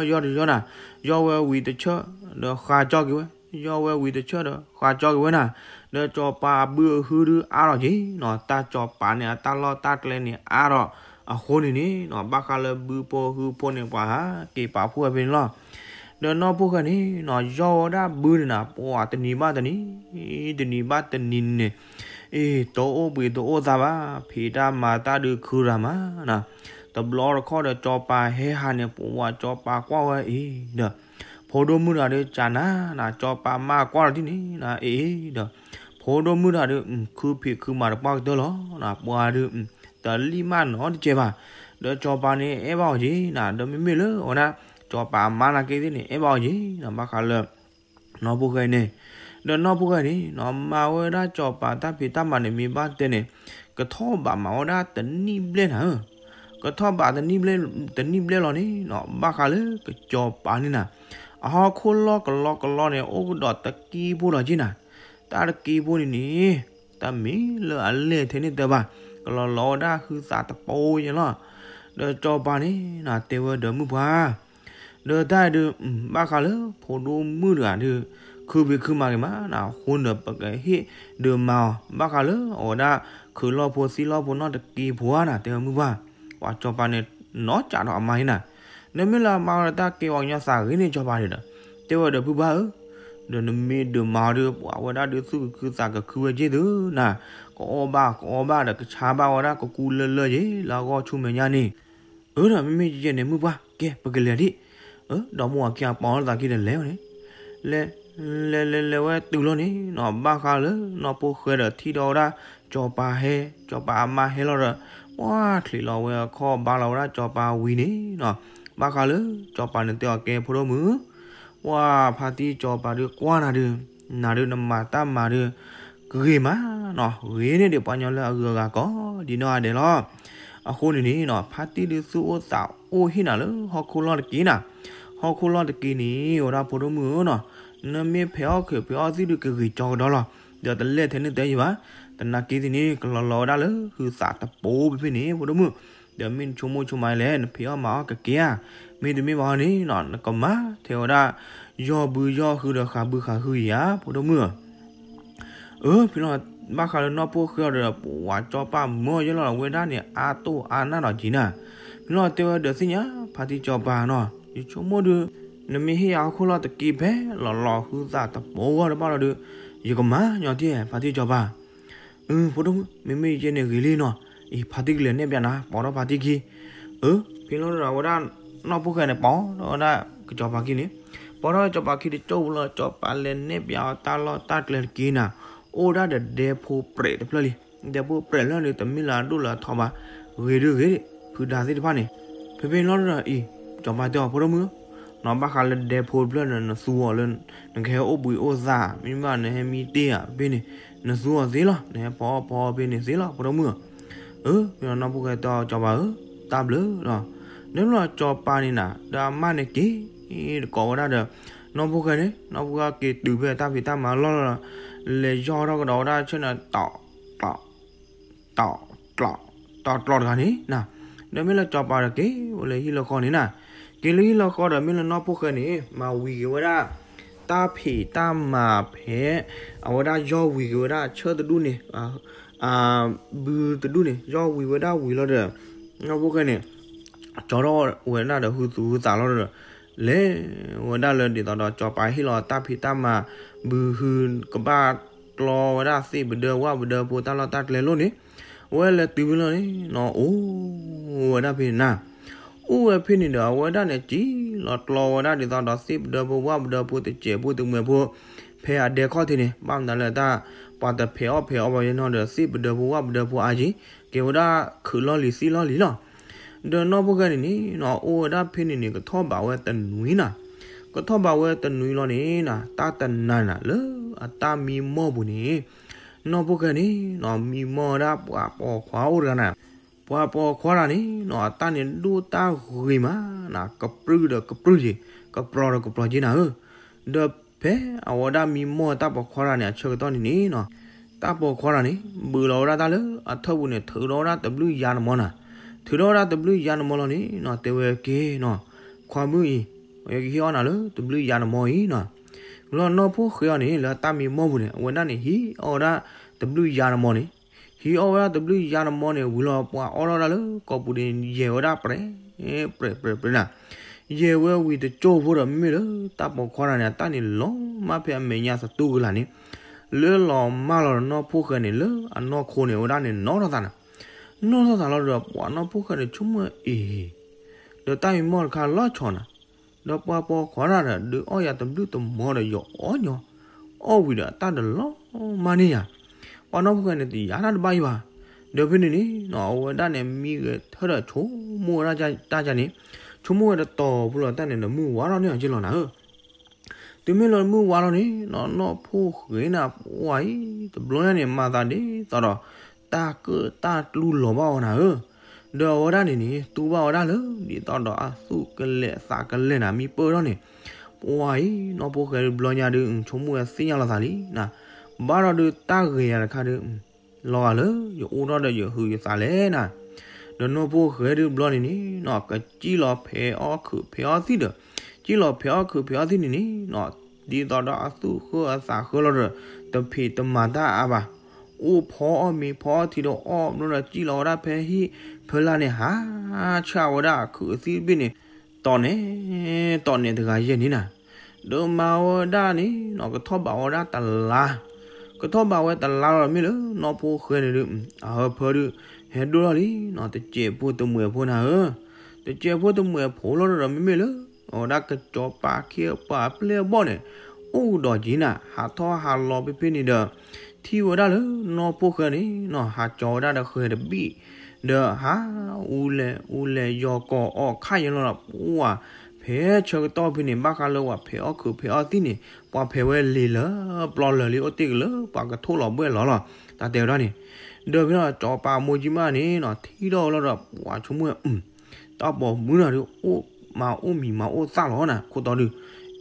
ယီၢ်တယီၢ်နၤ, ယီၢ်ဝဲဝံၤတဆၢဒီးဃါကၠီက့ၤဝဲ, ယီၢ်ဝဲဝံၤတဆၢဒီးဃါကၠီက့ၤဝဲနၤ, ဒီးစီၤပၤအဘုအဟုဒုးအါထီၣ်က့ၤနီၤ, တၢ်စီၤပၤန့ၣ်အတၢ်လီၢ်တၢ်ကျဲန့ၣ်အါထီၣ်အဃိန့ၣ်န့ၣ်နီၤ, ဘၣ်ဃးလၢဘုဖိဟုဖိန့ၣ်ပှၤဟးက့ၤပာ်ဖှိၣ်ဝဲဖဲန့ၣ်လီၤ. ဒီးနီၢ်ဖိၣ်ဃဲန့ၣ်နီၤ, ယီၢ်ဝဲဒၣ်ဘုန့ၣ်နၤ, ပှၤတနံၤဘၣ်တနံၤ, တနံၤဘၣ်တနံၤန့ၣ်, အ့ တအိၣ်ဘှံးတအိၣ်သါဘၣ်, ဖံးတၢ်မၤတၢ်ဒုးခုရၤမးနၤ, တဘျီတခီၣ်ဒီးစီၤပၤဟဲဟးန့ၣ် ပှၤစီၤပၤကွၢ်ဝဲအံၤဒီး ဖိဒိၣ်မုၣ်တဂၤဒီး ကနၤနၤ, စီၤပၤမၢကွၢ်လီၤတံၢ်န့ၣ်နၤ, အ့ဒီး ဖိဒိၣ်မုၣ်တဂၤဒီး ခုဖံးခုမၤတပှၢ်ကတၢၢ်လီၤနၤ, ပှၤဒီး တလံၣ်မးနီတကဲဘၣ်, ဒီးစီၤပၤန့ၣ်အဲၣ်ဘၣ်အီၤက့ၤနၤ, ဒီးမ့မ့ၢ်လၢအဝဲဒၣ် စီၤပၤအမါနာ်က့သ့ၣ်န့ၣ် အဲၣ်ဘၣ်အီၤက့ၤနၤ, ဘၣ်ဃးလၢ နီၢ်ဖိၣ်ဃဲန့ၣ်, ဒီးနီၢ်ဖိၣ်ဃဲန့ၣ်နီၤ, မၤဝဲဒၣ်စီၤပၤတၢ်ဖံးတၢ်မၤန့ၣ် မ့ၢ်ဘၣ်တဲန့ၣ်, ကထီၣ်ဘးမၤဝဲဒၣ်တနံၣ်ဘျဲၣ်နၤဧၢ, ကထီၣ်ဘးတနံၣ်ဘျဲၣ်, တနံၣ်ဘျဲၣ်လီၤန့ၣ်နီၤ, ဘၣ်ဃးလၢကစီၤပၤန့ၣ်နၤ, အဟီၣ်ခိၣ်လီၢ်ကလီကလီန့ၣ် အိၣ်ကဒီးတက့ဖိလီၤက့ၤနၤ, တၢ်တက့ဖိန့ၣ်န့ၣ် တၢ်မ့ၢ်လၢအလဲၢ်ထဲန့ၣ်တဘၣ်, ကလီၤလီၤဝဲဒၣ်ဟုသးတပိယဲလီၤ. ဒီးစီၤပၤန့ၣ်နၤ တဲဝဲဒီးမုၣ်ပှၢ် ဒီးတၢ်ဒုး ဘၣ်ဃးလၢဖိဒိၣ်မုၣ်တဂၤဒီး ခုဖံးခုမၤက့ၤမးနၤ, အဃိန့ၣ်ဒီး ပကဟ့ၣ်ဒုးမၤအီၤ ဘၣ်ဃးလၢအဝဲဒၣ် ခုးလီၢ်ဖိသံလီၢ်ဖိနီၢ်တက့ဖိဧါနၤ, တဲဝဲမုၣ်ပှၢ်, ပှၤစီၤပၤန့ၣ် နီၢ်ကးဒီးအမါန့ၣ်နၤ, နမ့ၢ်လၢအမၤဝဲဒီးတၢ်ကဲပှၤကညီသးဂ့ၤန့ၣ် စီၤပၤန့ၣ်ဒီး တဲဝဲဒီးဖုဘၣ်ဧၢ, ဒီးနမ့ၢ်ဒုးမၤအီၤဒီး ပှၤဝဲဒၣ်ဒုးသူၣ်ကခုသးကခုဝဲက့ၤသုနၤ, ကအီၣ်ဘၣ်ကအီဘၣ်ဒီး ကဆါဘၣ်ဝဲဒၣ်ကကူလၢလၢယ့ၤ လၢအဂီၢ်ဆူမဲာ်ညါန့ၣ်, အၢ ဒီးမ့မ့ၢ်ယဲန့ၣ် မုၣ်ပှၢ် ကဲ ပကလဲၤဒံး, အၢ ဒီးမိၢ်အခံဂၤပိာ်လီၤသးခံဒီးလဲၤဝဲန့ၣ်, လဲၤ လဲၤလဲၤလဲၤဝဲတုၤလီၤန့ၣ်နီၤ, ဘၣ်ဃးလၢနီၢ်ဖိၣ်ဃဲဒီးထံၣ်ဒီးဝဲဒၣ် စီၤပၤဟဲ, စီၤပၤအမါဟဲလီၤဒီး ပှၤချံးလီၤဝဲအခီၣ်ဘါလီၤဝဲဒၣ်စီၤပၤဝံၤန့ၣ်နီၤ, ဘၣ်ဃးလၢစီၤပၤန့ၣ်တဲအီၤ ကဲဖိဒိၣ်မုၣ် ပှၤဖါတံၢ်စီၤပၤဒုးကွၢ်နၤဒုး, နၤဒုးနမၤတၢ်မၤဒုး ဂ့ၤမးနီၤ, ဂ့ၤန့ၢ်ဒံးပှၤကညီလၢအဂုၤအဂၤကိး ဒ်နီၢ်ဂၤဒဲးလီၤ. အဃိန့ၣ်န့ၣ်နီၤ, ဖါတံၢ်ဒုးသူၣ်အိၣ်သးအိၣ်ဟ့ၣ်နၤလၢဟီၣ်ခိၣ်လီၢ်တက့ၢ်နၤ, ဟီၣ်ခိၣ်လီၢ်တက့ၢ်န့ၣ် ဝဲဒၣ်ဖိဒိၣ်မုၣ်ဧၢနီၤ, နမ့ၢ်ဖဲးအီၣ်ခုးဖဲးအီၣ်သံၣ်ဒုးကဂ့ၤကၠီကဒီလီၤ, ဒီးတလဲၢ်ထဲန့ၣ်တယံၤဘၣ်, သနာ်က့သ့ၣ်န့ၣ် ကလီၤလီၤဝဲဒၣ်လၢဟုသးတပိဖဲန့ၣ် ဖိဒိၣ်မုၣ်, ဒီးမ့ၢ်နဆိကမိၣ်ဆိကမးလဲၣ် နဖံးအီၣ်မၤအီၣ်ကကဲဧါ, မ့တမ့ၢ်ဘၣ်န့ၣ်နီၤ နကမၤထဲဝဲဒၣ် ယီၢ်ဘုယီၢ်ဟုဒီးဃးဘုဃးဟုဧါ ဖိဒိၣ်မုၣ်ဧၢ. အၢ ဖဲလီၤ ဘၣ်ဃးလၢနီၢ်ဖိၣ်ဃဲအီၤဒီး ပှၤစီၤပၤမၢယဲလီၤ အဝဲဒၣ်န့ၣ် အါတိၢ်အါနၢ်ဒီးက့ၤနၤ, ဖဲလီၤတဲဝဲဒီးသ့ၣ်ညါ ဖါတံၢ်စီၤပၤနီၤ, ယဆိကမိၣ်ဒုး နမ့ၢ်ဟ့ၣ်ယၤဟီၣ်ခိၣ်လီၢ်တက့ၢ်ဖဲလီၤလီၤဟုသးတပိဂီၢ်တဘၣ်လီၤဒီး ယကမၤညီတ့ၢ် ဖါတံၢ်စီၤပၤ အၢ ဖိဒိၣ်မုၣ် မ့မ့ၢ်ယဲန့ၣ်ဂ့ၤလံနီၤ, အံၤ ဖါတံၢ်ကလဲၤနဲၣ်ပျးနၤ ပိာ်ထီၣ်ဖါတံၢ်ခံ, အၢ ဖဲလီၤဒီး အဝဲဒၣ်နီၢ်ဖိၣ်ဃဲန့ၣ် ပိာ်ထီၣ်ဝဲဒၣ်ကစီၤပၤခံန့ၣ်, ပိာ်ထီၣ်ကစီၤပၤခံတကၠိၢ်ပူၤလီၤ စီၤပၤလဲၤနဲၣ်ပျးအီၤတၢ်လီၢ်တၢ်ကျဲတက့ၢ်နၤ, အိၣ်ဒၣ်ဒီးဒဲဖိပြဲးတဖျၢၣ်လံ, ဒဲဖိပြဲးတဖျၢၣ်န့ၣ် တမ့ၢ်လၢအဒိၣ်လၢအထီဘၣ်, ဂ့ၤဒုးဂ့ၤ ဖုဒါသ့ၣ်တဖၣ်န့ၣ်, ဖဲဖဲလီၤဒီးအံၤ စီၤပၤတဲအီၤ ဖိဒိၣ်မုၣ် နီၤ ဘၣ်ဃးလၢဒဲဖိတဖျၢၣ်န့ၣ် နသူအီၤလၢ နကဟဲအိၣ်ဘှံးအိၣ်သါ မ့မ့ၢ်ဘၣ်နဟဲမံတ့ၢ်ဧါ ဖဲန့ၣ် နသူအီၤသ့လီၤ နဟဲဖီအီၣ်ဖီအီၣ်ဖဲန့ၣ်သ့လီၤ ဖိဒိၣ်မုၣ်ဧၢ, အၢ ဖဲလီၤနီၢ်ဖိၣ်ဃဲတဲအီၤ စီၤပၤဧၢ တၢ်ဘျုးလီၤ, နဘျီစီၤပၤန့ၣ်နၤ ဒီးအမါန့ၣ်က့ၤ တကိးဝဲဒၣ်ဒီး နီၢ်ဖိၣ်ဃဲန့ၣ် နီၢ်ဖိၣ်ဃဲက့ၤတုၤဖဲတၢ်ဖံးတၢ်မၤလီၢ်လီၤ, လဲၤယီၢ်ထီၣ်ကဒီးဝဲဒၣ်ဆၢန့ၣ် တီၢ် တီၢ် တီၢ် တီၢ်ကျီၢ်တဂၤန့ၣ်နၤ, ဒီးမ့ၢ်လၢစီၤပၤဒီးက့ၤဝဲလၢဟံၣ်လၢဃီန့ၣ်နၤ, က့ၤလၢဟံၣ်လၢဃီဒီးမ့ၢ်လၢနီၢ်ဖိၣ်ဃဲန့ၣ် မၤဝံၤက့ၤဝဲဒၣ် တၢ်ဖံးတၢ်မၤဖဲ အဝဲဒၣ်ယီၢ်ဝံၤက့ၤဝဲဒၣ်ဆၢတဒူၣ်န့ၣ် ဘုတဒူၣ်န့ၣ် ယီၢ်ဝံၤဝဲဒၣ်ဝံၤလီၤဒီး နီၢ်ဖိၣ်ဃဲန့ၣ် ကၠီထီၣ်ဝဲဒၣ်ဒီးဟုသူၣ်ဟုသးလီၤဒီး လဲၤဝဲဒၣ်လၢဒ်သိးဒီးစီၤပၤဟ့ၣ်လီၤတၢ်ဖံးတၢ်မၤ ဘုဟုကဘၣ်ကျီဝဲဒၣ်သ့ၣ်ပဒၢဝၣ်ပဒၢဖိတၢ်လီၢ်တၢ်ကျဲလိၣ်န့ၣ်, အဝဲလဲၤတုၤဖဲလီၤန့ၣ်နီၤ အိၣ်ဝဲဒၣ်ဖဲန့ၣ်နၤ, အိၣ်ဝဲဖဲန့ၣ်ဒီး အဝဲဒၣ်န့ၣ် စံၣ်လီၤကျီဝဲဒၣ်ဒ်သိးဒီးသ့ၣ်ပဒၢဖိဝၣ်ပဒၢဖိတစဲးဖိတမှဲၤဖိ ဖဲအဒဲခီၣ်ထံးန့ၣ် ဘၣ်မနုၤလၢတၢ် ပှၤတဖဲးအီၣ်ဖဲးအီဘၣ်ယဲနီၤဒီး သ့ၣ်ပဒၢဖိဝၣ်ပဒၢဖိအါက့ၤ ကဲဝဲဒၣ်ခုးလီၢ်လံၤသံလီၢ်လံၤလီၤ. ဒီးနီၢ်ဖိၣ်ဃဲန့ၣ်န့ၣ်နီၤ အိၣ်ဝဲဒၣ်ဖဲန့ၣ်န့ၣ် ကထီၣ်ဘးဝဲတနွံနၤ, ကထီၣ်ဘးဝဲတနွံလီၤန့ၣ်နၤ တၢ်တနၤနၤ လၢအတၢ်မံမီၢ်ပူၤန့ၣ် နီၢ်ဖိၣ်ဃဲန့ၣ်နီၤ မံမီၢ်ဝဲဒၣ်ပှၤပိာ်ခွါအိၣ်တဂၤနၤ, ပှၤပိာ်ခွါတဂၤန့ၣ်နီၤ အတၢ်န့ၣ်ဒိၣ်တၢ်ဂ့ၤမးနၤ ကပြုၢ်ဒီးကပြုၢ်က့ၤ ကပြီၤဒီးကပြီၤက့ၤနၤဧၢ. ဒီးဖဲအဝဲဒၣ်မံမီၢ်တၢ်ပိာ်ခွါတဂၤန့ၣ် အဆၢကတီၢ်န့ၣ်န့ၣ်နီၤ တၢ်ပိာ်ခွါတဂၤန့ၣ် ဘုးလီၤဝဲဒၣ်တၢ်လၢအထၢၣ်ပူၤန့ၣ် ထုးထီၣ်ဝဲဒၣ်တဘျုးယါနမီၢ်နၤ, ထုးထီၣ်ဝဲဒၣ်တဘျုးယါနမီၢ်လီၤန့ၣ်နီၤ တဲဝဲက့ၤနီၤ ခွါမုၣ်အံၤ ယကဟံးအီၣ်နၤလၢတဘျုးယၤတမီၤအံၤနီၤ. လီၤနီၢ်ဖိၣ်ဃဲအီၤန့ၣ် လၢတၢ်မံမီၢ်ပူၤန့ၣ် အဝဲဒၣ်န့ၣ် ဟံးအီၣ်ဝဲဒၣ်တဘျုးယၤတမီၤန့ၣ်, ဟံးအီၣ်ဝဲဒၣ်တဘျုးယၤတမီၤန့ၣ် ဝံၤလီၤပှၤအီၣ်ထီၣ်ဒၣ်လၢကိာ်ပူၤန့ၣ် ယဲၢ်ဝဲဒၣ်ပြဲး ပြဲး ပြဲး ပြဲးနၤ. ယဲၢ်ဝဲဝံၤတကၠိဖိဒီးမ့မ့ၢ်လၢတၢ်ပိာ်ခွါတဂၤန့ၣ် အတၢ်န့ၣ်လီၤမၢ်ဖဲအမဲာ်ညါသတူၢ်ကလာ်န့ၣ်, လၢလီၤမၢ်လီၤဒီးနီၢ်ဖိၣ်ဃဲန့ၣ် လၢအနီၢ်ခိန့ၣ် အဝဲဒၣ်န့ၣ်နီၣ်ထီၣ်သးနၤ. နီၣ်ထီၣ်သးလီၤဒီး ပှၤနီၢ်ဖိၣ်ဃဲန့ၣ်ဆိကမိၣ်အ့ၣ် ဒီးတၢ်မံမီၢ်တခါလီၤဆီနၤ, ဒီးပှၤပိာ်ခွါတဂၤဒီး ဒုးအီၣ်ယၤတဘျုးတမီၤဒီး ယအီၣ်ညီ, အီၣ်ဝံၤဒီးတၢ်ဒီးလီၤမၢ်န့ၢ်ယၤ, ပှၤနီၢ်ဖိၣ်ဃဲန့ၣ် တယၤတၢ်တဘၣ်အံၤဘၣ်. ဒီးဖဲန့ၣ်န့ၣ်နီၤ အဝဲဒၣ်န့ၣ် မံဂဲၤထၢၣ်ဒီးဆိကမိၣ်ဝဲဒၣ်တၢ်န့ၣ်, ဆိကမိၣ်ဝဲတတီၤဖိလီၤ တၢ်န့ၣ်ဒီးမုၢ်ဝါထီၣ်န့ၢ်အီၤက့လီၤနၤဧၢ. တုၤမ့ၢ်လီၤမုၢ်ဝါလီၤန့ၣ်နီၤ နီၢ်ဖိၣ်ဃဲန့ၣ် ပှၤအံၤ တဘျီညါန့ၣ် မၤသးဒ်သိးဒီး တၢ်ကၢၣ်တၢ်ကျူလီၤဘၣ်အီၤနၤဧၢ. ဒီးအဝဲဒၣ်န့ၣ်န့ၣ် တူၢ်ဘၣ်ဝဲဒၣ်လၢ ဒ်သိးဒီးအသူၣ်ကလဲာ်သးကလဲာ်နၤ မံပၢၢ်ထီၣ်န့ၣ်, ပှၤအံၤ နီၢ်ဖိၣ်ဃဲတဘျီညါဒုး ဆိကမိၣ်ဝဲသ့ၣ်ညါလီၤသးလံနၤ, ဘၣ်ဒီးဒုးတၢ်ဂ့ၤယၤတခါဒုး လီၤဂာ်လၢယအိၣ်ထီၣ်ဒီးယဟုးယသးလဲၣ်နၤ. ဒီးနီၢ်ဖိၣ်ဃဲဒုးတဘျီန့ၣ်န့ၣ်နီၤ ကစံၣ်လီၤဖဲးအီၣ်ခုးဖဲးအီၣ်သံၣ်ဒီး, စံၣ်လီၤဖဲးအီၣ်ခုးဖဲးအီၣ်သံၣ်န့ၣ်န့ၣ်နီၤ ဒ်သိးဒီးအသူၣ်ဃၢအသးဃၢလီၤဒီး တဖံးတမၤတၢ်အါဘၣ်, အိၣ်ဖီအီၣ်မ့ၤဖီအီၣ်ထံဒီးအီၣ်ဘျီဒီး စံၣ်လီၤဝဲဒၣ်ဖဲဟံၣ်ဖဲလၢ်န့ၣ် ဟးဆှၣ်ဝဲဒၣ်အခုးအသံၣ်တဘ့ၣ်န့ၣ် တီၢ်န့ၣ် တီၢ်န့ၣ်တဂၤယဲၢ်န့ၣ်နၤ. ဒီးမၤဝဲဒၣ်န့ၣ်နီၤ ကထီၣ်ဘးဝဲဒၣ်တလါ, ကထီၣ်ဘးဝဲတလါလီၤ မ့ၢ်လၢနီၢ်ဖိၣ်ဃဲန့ၣ်ဒုး အဟၢဖၢဒုး ဟဲဒိၣ်ထီၣ်လံနီၤ တစဲးဖိတမှဲးဖိနၤဧၢ. တစဲးဖိတမှဲးဖိလီၤဒီး မ့မ့ၢ်လၢ အဝဲဒၣ်ကစီၤပၤခ့ပှၤအပျဲၢ်အဘီၣ်န့ၣ် အိၣ်ဒီးက့ၤနၤ ဟးထီၣ်ဟးလီၤဖဲဖဲန့ၣ်ဒီး ထံၣ်ဝဲဒၣ်လၢနီၢ်ဖိၣ်ဃဲန့ၣ်နီၤ ဟးကၠီၤဝဲဒၣ်ဒီးဃဲၤတဘ့ၣ် ဒီးဟးအူလဲၣ်အူလဲၣ် ယီၤကီၤအီၣ်ခါယဲလီၤဒီး ပှၤဖဲဆၢကတီၢ်ဖဲန့ၣ် ဘၣ်ဃးလၢပှၤဖဲးအီၣ်ခုးဖဲးအီၣ်သံၣ်န့ၣ် ပှၤဖဲးဝဲလံာ်လၢပျီလၢာ်လံ အိၣ်တ့ၢ်က့ၤလၢပှၤကထိၣ်လီၤဘှဲၣ်လီၤလီၤ တၢ်တဲဝဲဒၣ်န့ၣ်. ဒီးဖဲလီၤ စီၤပၤမိၢ်ကၠံမးန့ၣ်နီၤ ထံၣ်ထီၣ်ဝဲလီၤဒီး ပှၤဆိကမိၣ်ဝဲ တၢ်ပိာ်မုၣ်တဂၤဒုး အိၣ်မၤအိၣ်မံၤမၤအိၣ်သၣ်လီၤနၤ ခိၣ်တီဒုး,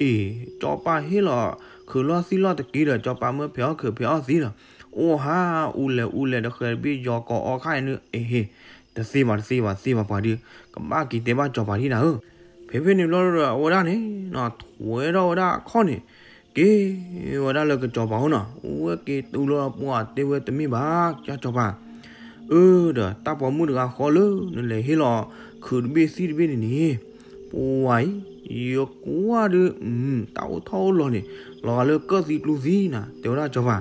အ့ၣ် စီၤပၤဟ့ၣ်လီၤခုးလီၢ်သံၣ်လီၢ်တက့ၢ်ဒီး စီၤပၤမၢဖဲးအီၣ်ခုးဖဲးအီၣ်သံၣ်ဒီး အိၣ်ဟးအူလဲၣ်အူလဲၣ်ဒီးဃဲၤတဘ့ၣ် ယီၤကီၤအီၣ်ခါအံၤန့ၣ် အ့ၣ် တသ့ဘၣ်တသ့ဘၣ်သ့ဘၣ်ပှၤဒုး ကဘၣ်က့ၤတဲဘၣ်စီၤပၤဒ်နၤဧၢ. ဖဲဖဲန့ၣ်ဘျီဒီး အဝဲဒၣ်န့ၣ်နီၤ ထွဲထီၣ်ဝဲဒၣ်အခီၣ်န့ၣ် က့ၤဝဲဒၣ်လၢကစီၤပၤအိၣ်နီၤ အိၣ်ဝဲက့ၤတုၤလီၤပှၤတဲဝဲတမ့ၢ်ဘၣ် ကစီၤပၤ အၢ ဒီးတၢ်ပိာ်မုၣ်တဂၤဃီလၢ နလဲၤဟ့ၣ်လီၤခုးတဘ့ၣ်သံၣ်တဘ့ၣ်န့ၣ်န့ၣ် ပှၤအံၤ ယကွၢ်ဒုး တၢ်အိၣ်ထီၣ်အိၣ်လီၤန့ၣ် လီၤဂာ်လၢကၢၣ်သံကျူသံနၤ တဲဝဲဒၣ်စီၤပၤ